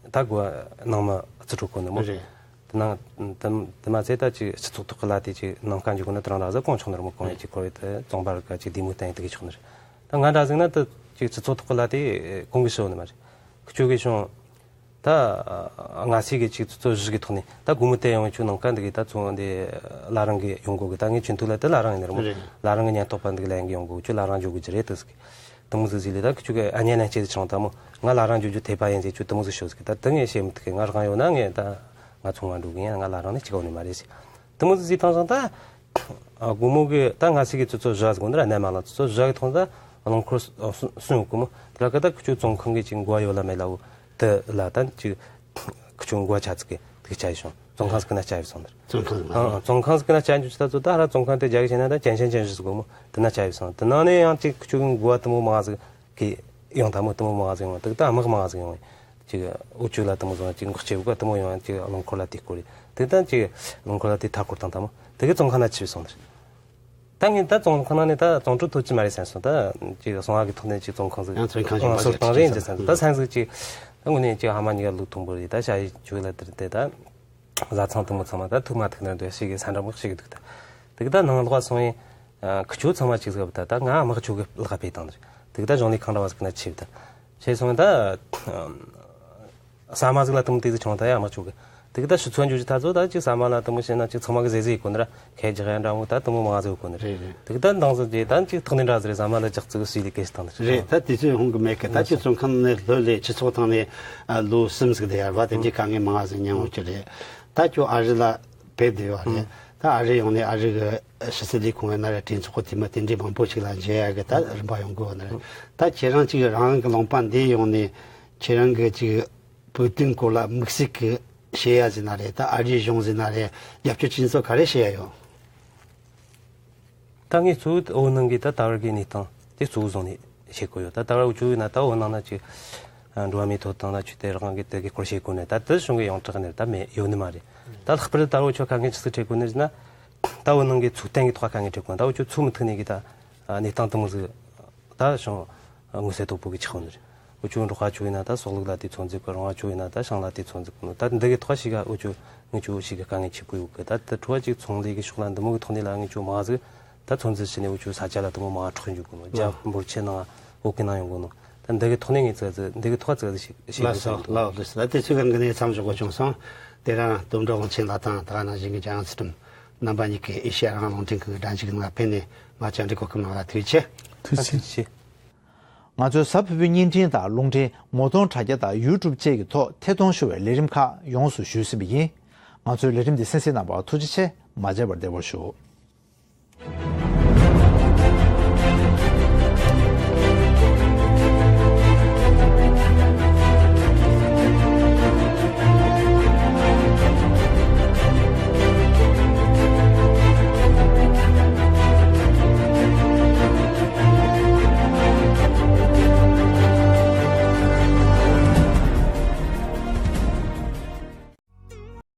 ད་དགོས་ནང་མི་རྩིས་སྤྲོད་གོ་ནི་མོ། རེད། དེ་ནང་དེ་དེ་མ་ཚད་ད་ཅིག་སྤྱི་ཚོགས་ཐོག་གི་ལ་དེ་ཅིག་ནང་བཀའ་འཇུག་གོ་ན་དེ་རང་ལ་ཟ་གོང་ཆུང་ནར་མོ་གོང་ཡ་ཅིག་ཁོ་རེ་དེ་བཙོན་པ་རིག་ག་ཅིག་བདེ་མོ་བསྟན་ཡ་དེ་གི་ཆོག་ནི་རེད། ད་ང་འདྲ་ཟིག་ན་ད་ཅིག་སྤྱི་ཚོགས་ཐོག་གི་ལ་དེ་གོང་གི་ཤོད་ནི་མ་རེད། ཁི་ཆོ་གི་བྱུང་། ད་ང་ཚོ་གི་ཅིག་ཚོ་བཞི་གི་ཐོག་ནས་ད་སྒོར་མོ་དེ་ཡོང་ཆུ་ནང་ཀ་འདི་གི་ད་ཚོང་འདི་བླ་རང་གི་ཡོང་སྒོ་གི་ད་ངས་ཆུན་ཐུག་ལ་དེ་བླ་རང་ཡིན་ནི་རེད་མོ། རེད། བླ་རང་གི་ཉེན་རྟོག་པ་འདི་གི་ལན་གི་ཡོང་སྒོ་ཆུ་བླ་རང་འཇོག་གི་ཅི་རེད་དེ་ཟིག་དེ་མོ་ཟིག་ཟིག་ལས་ད་ཁི་ཆོ་གི་ཨ་ཉན་ལན་སྐྱེ་ཆུང་ད་མོ་ང་བླ་རང་འཇོག་རྒྱུ་དེ་པ་ཡིན་ཟེར་ཆུ་དེ་མོ་ཟིག་ཤོད་ཟིག་ད་དེ་ངས་བཤད་མི་ཐུབ་གི་ང་རང་ཡོད་ན་ངས་ད་ང་ཚོང་ང་འགྲོ་གི་ཡིན་ང་བླ་རང་ནས་ཅི་ག་ནས་མ་རེད་ཟེར་དེ་མོ་ཟིག་ཟིག་བཏང་སང་ད། ཨ་སྒོར་མོ་གི་ད་ང་ཚོ་གི་ཚོ་ཚོ་བཞག་གི་འདུག་ན་ནས་མ་ལ་ཚོ་ཚོ་བཞག་གི་ཐོང་ད་རླངས་འཁོར་གསུམ་ཡོད་གི་མོ། དེ་ལ་ཀ་ད་ཁུ་ཆུ་བཙོན་ཁང་གི་ཅིག་འགོ་ཡོད་ལ་མེད་ལ་འུ་དེ་ལ་ད་ཅིག་ཁུ་ཆུ་འགོ་ཆ་ཚིག་གི་དེ་ཆ་ཡི་བྱུང་བཙོན་ཁང་ཟིག་གི་ན་ཆ་ཡི་བྱུང་དེར། བཙོན་ཁང་ཟིག་ཨ་ཨ་བཙོན་ཁང་ཟིག་གི་ན་ཆ་ཡི་ཆུ་ད་ཚོ་ད་ཧ་ར་བཙོན་ཁང་དེ་རྒྱ་གི་ཆེ་ན་ད་ཅན་ཅན་ཅན་ཞུ་ཟིག་གོ་མོ་དེ་ན་ཆ་ཡི་བྱུང་དེ་ནང་ནས་ཡང་ཅིག་ཁུ་ཆུ་གི་འགོ་དེ་མོ་མང་ཟིག་གི་ཡང་ད་མོ་དེ་མོ་མང་ཟིག་ཡོང་དེ་ད་དམག་མང་ཟིག་ཡོང་། ཅིག་འུ་ཅུ་ལ་དེ་མོ་བཟུང་ཅིག་འགོག་བྱེད་དགོས་དེ་མོ་ཡོང་ཅིག་རླངས་འཁོར་ལ་དེ་སྐོར་རེད། དེ་ད་ཅིག་རླངས་འཁོར་ལ་དེ་མཐའ་སྐོར་དང་དེ་མོ་དེ་གི་བཙོན་ཁང་ན་ཆུད་སོང་ནི་རེད། ད་ངས་ད་བཙོན་ཁང་ནང་ནས་ད་བཙོན་གྲོལ་ཐོབ་ཀྱི་མ་རེད་བསམ་སོང་། ད་ཅིག་གསང་བ་གི་ཐོག་ནས་ཅིག་བཙོན་ཁང་ཟིག་ཡང་བཙོན་ཁང་གཞན་པ་སོར་ཞིག་བཏང་རེད་ཅིག་ཟེར་ད་སེམས་ཟིག་ཅིག་ད་དངོས་གནས་ཅིག་ཧ་མ་ཉིད་ཀ་ལུག་མཐོན་པོ་རེད། ད་ཞ་ཡི་ཆུ་ལ་དེར་དེ་ད་བཟའ་ཚང་དེ་མོ་ཚང་མ་ད་ཐུག་མ་ཐུག་ན་འདོད་ཞིག་གི་ས་འདྲ་མོ་ཞིག་འདུག་ད་དེ་གི་ད་ནང་ལོགས་སོང་ཡིན། ཁུ་ཆུ་ཚང་མ་ཅིག་ཟིག་བ་ད་ད་ང་དམག་ཆུ་གི་ལག་པས་བཏང་ནི་རེད། དེ་གི་ད་གཞུང་ལས་ཁང་ར་བ་ཟིག་ན་ཆིབས་ད་ཆེ་སོང་ད། ཟ་མ་ཟིག་ལ་དུམ་དེ་ཟིག་ཆུང་ད་ཡ་མ་ཆུ་གི། དེ་གི་ད་ཤི་ཚོན་འཇུ་ཅི་ད་ཚོ་ད་ཅིག་ཟ་མ་ལ་དུམ་བྱས་ན་ཅིག་ཚང་མ་གི་ཟེ་ཟེ་ཡི་གོ་ནི་ར་ཁའི་རྒྱག་ཡ་འདྲ་མོ་ད་དུམ་མ་ཟིག་གོ་ནི་རེད། རེད་རེད། དེ་གི་ད་འདང་ཟིག་རྗེས་ད་ཅིག་ཐོག་ནས་འདྲ་ཟིག་རེད། ཟ་མ་ལ་ཅག་ཙིག་སུས་ལས་ཀེ་ཞིག་བཏང་ནི་རེད། ད་དེ་ཚོའི་ཧོང་གི་མེད་གི་ད་ཁྱོད་བཙོན་ཁང་ནས་ལྷོད་ལས་སྤྱི་ཚོགས་ཐང་ནས་ལོ་གསུམ་ཟིག་དེ་ཡར་བ་དེ་འདྲའི་དཀའ་ངལ་མང་ཟིག་མྱངས་ཡོད་ཀྱི་རེད། ད་ཁྱོད་ཨ་རི་ལ་ཕེབས་བསྡད་ཡོད་རེད། ད་ཨ་རི་ཡོང་ནས་ཨ་རི་གི་ཕྱི་སྲིད་ལས་ཁུངས་ཡིན་ན་རེད། གྲོས་ཚོགས་དེ་མ་དེ་འདྲའི་མང་པོ་ཞིག་ལ་མཇལ་ཡ་གི་ད་རིམ་པ་ཡོང་གི་ཡོད་ནི་རེད། ད་ཁྱེད་རང་ཅིག་རང་རང་གི་ལུང་པ་འདི་ཡོང་ནས་ཁྱེད་རང་གི་ཅིག་བོད་དོན་སྐོར་ལ་དམིགས་བསལ་གི་བཤད་ཡ་ཟིན་ན་རེད། ད་ཨ་རིའི་གཞུང་ཟིན་ན་རེད། རྒྱབ་སྐྱོར་ཅི་ཚོ་ག་རེ་བཤད་ཡ་ཡོད། ད་ངས་གཙོ་བོ་བོད་ནང་གི་ད་ད་བར་གི་གནས་སྟངས་དེ་གཙོ་བོ་བཟུང་ནས་བཤད་དགོས་ཡོད། ད་ད་བར་འུ་ཅུ་ཡིན་ན་ད་བོད་ནང་ན་ཅིག་འགྲོ་བ་མིའི་ཐོབ་ཐང་ལ་ཆོས་དད་རང་དབང་གི་དེ་གི་སྐོར་བཤད་དགོས་ནས་ད་དེ་གཞུང་གི་ཡོངས་གྲགས་ནས་ད་མེད་ཡོད་ནི་མ་རེད། ད་ལྷག་པར་དུ་ད་བར་འུ་ཆོ་དཀའ་ངལ་ཅི་ཟིག་འཕྲད་དགོས་ནི་ཟིན་ན་ད་བོད་ནང་གི་ཚུགས་གཏན་གི་ཐོག་དཀའ་ངལ་འཕྲད་དགོས། ད་འུ་ཆོ་ཚུགས་མི་ཐུབ་ནས་གི་ད་གནས་སྟངས་དེ་མོ་ཟིག་ད་གཞུང་མངོན་གསལ་དོད་པོ་གི་ཆགས་ཡོད་ནི་རེད། འུ་ཅོ་འབྲོག་པ་ཚོ་ཡིན་ན་ད་སོག་ལུག་ལ་དེ་ཚོང་རྫས་དགོས། རོང་བ་ཚོ་ཡིན་ན་ད་ཤིང་ལ་དེ་ཚོང་རྫས་དགོས་ནོ། ད་འདི་གི་ཐོག་ཞིག་ག་འུ་ཅོ་ངེད་ཅག་ཞིག་གི་དཀའ་ངལ་ཆེ་པོ་ཡོད་གི། ད་ད་འཕྲོ་བ་ཅིག་ཚོང་ལས་ཀྱི་ཕྱོགས་ལ་འདི་མོ་གི་ཐོག་ནས་ལ་ངེད་ཅག་མ་ཟིག་ད་ཚོང་རྫས་བྱས་ནས་འུ་ཅོ་ས་ཆ་ལ་འདི་མོ་མ་འཕྲོག་འཇུག་གི་ནོ། རྒྱ་འབོར་ཆེ་ནང་བོད་གི་ནང་ཡོང་གི་ནོ། ད་འདི་གི་ཐོག་ནས་ངས་ཙི་ཙི་འདི་གི་ཐོག་ཙི་ཙི་ཞིག་ཞིག་ལགས་སོ། ལགས་ལགས་སོ། ད་དེ་ཚོ་གི་འགི་ནས་མཚམས་འཇོག་དགོས་བྱུང་སོང་། དེ་རིང་དོན་གྲུབ་དབང་ཆེན་ལགས་དང་ད་ག་ནང་བཞིན་གི་རྒྱལ་ཡོངས་ཚུལ་ཁྲིམས་རྣམ་པ་གཉིས་ཀྱིས་ཨེ་ཤེ་ཡ་རང་དབང་རླུང་འཕྲིན་ཁང་གི་སྒྲ་འཇུག་ནང་ཕེབས་ནས་ང་བཅར་འདྲི་གོ་སྐབས་གནང་བ་ཐུགས་རྗེ་ཆེ། ཐུགས་རྗེ་ཆེ། ང་ཚོའི་གཟའ་ཕུར་བུའི་བརྙན་འཕྲིན་དང་རླུང་འཕྲིན་ངོ་གདོང་དྲ་རྒྱ་དང་ཡུ་ཊུབ་བཅས་ཀྱི་ཐོག་ཐད་གཏོང་ཞུ་བའི་ལས་རིམ་ཁག་ཡོངས་སུ་ཞུས་ཟིན་པ་ཡིན། ང་ཚོའི་ལས་རིམ་འདི་གསན་གཟིགས་གནང་བར་ཐུགས་རྗེ་ཆེ། མ་མཇལ་བར་བདེ་པོར་བཞུགས།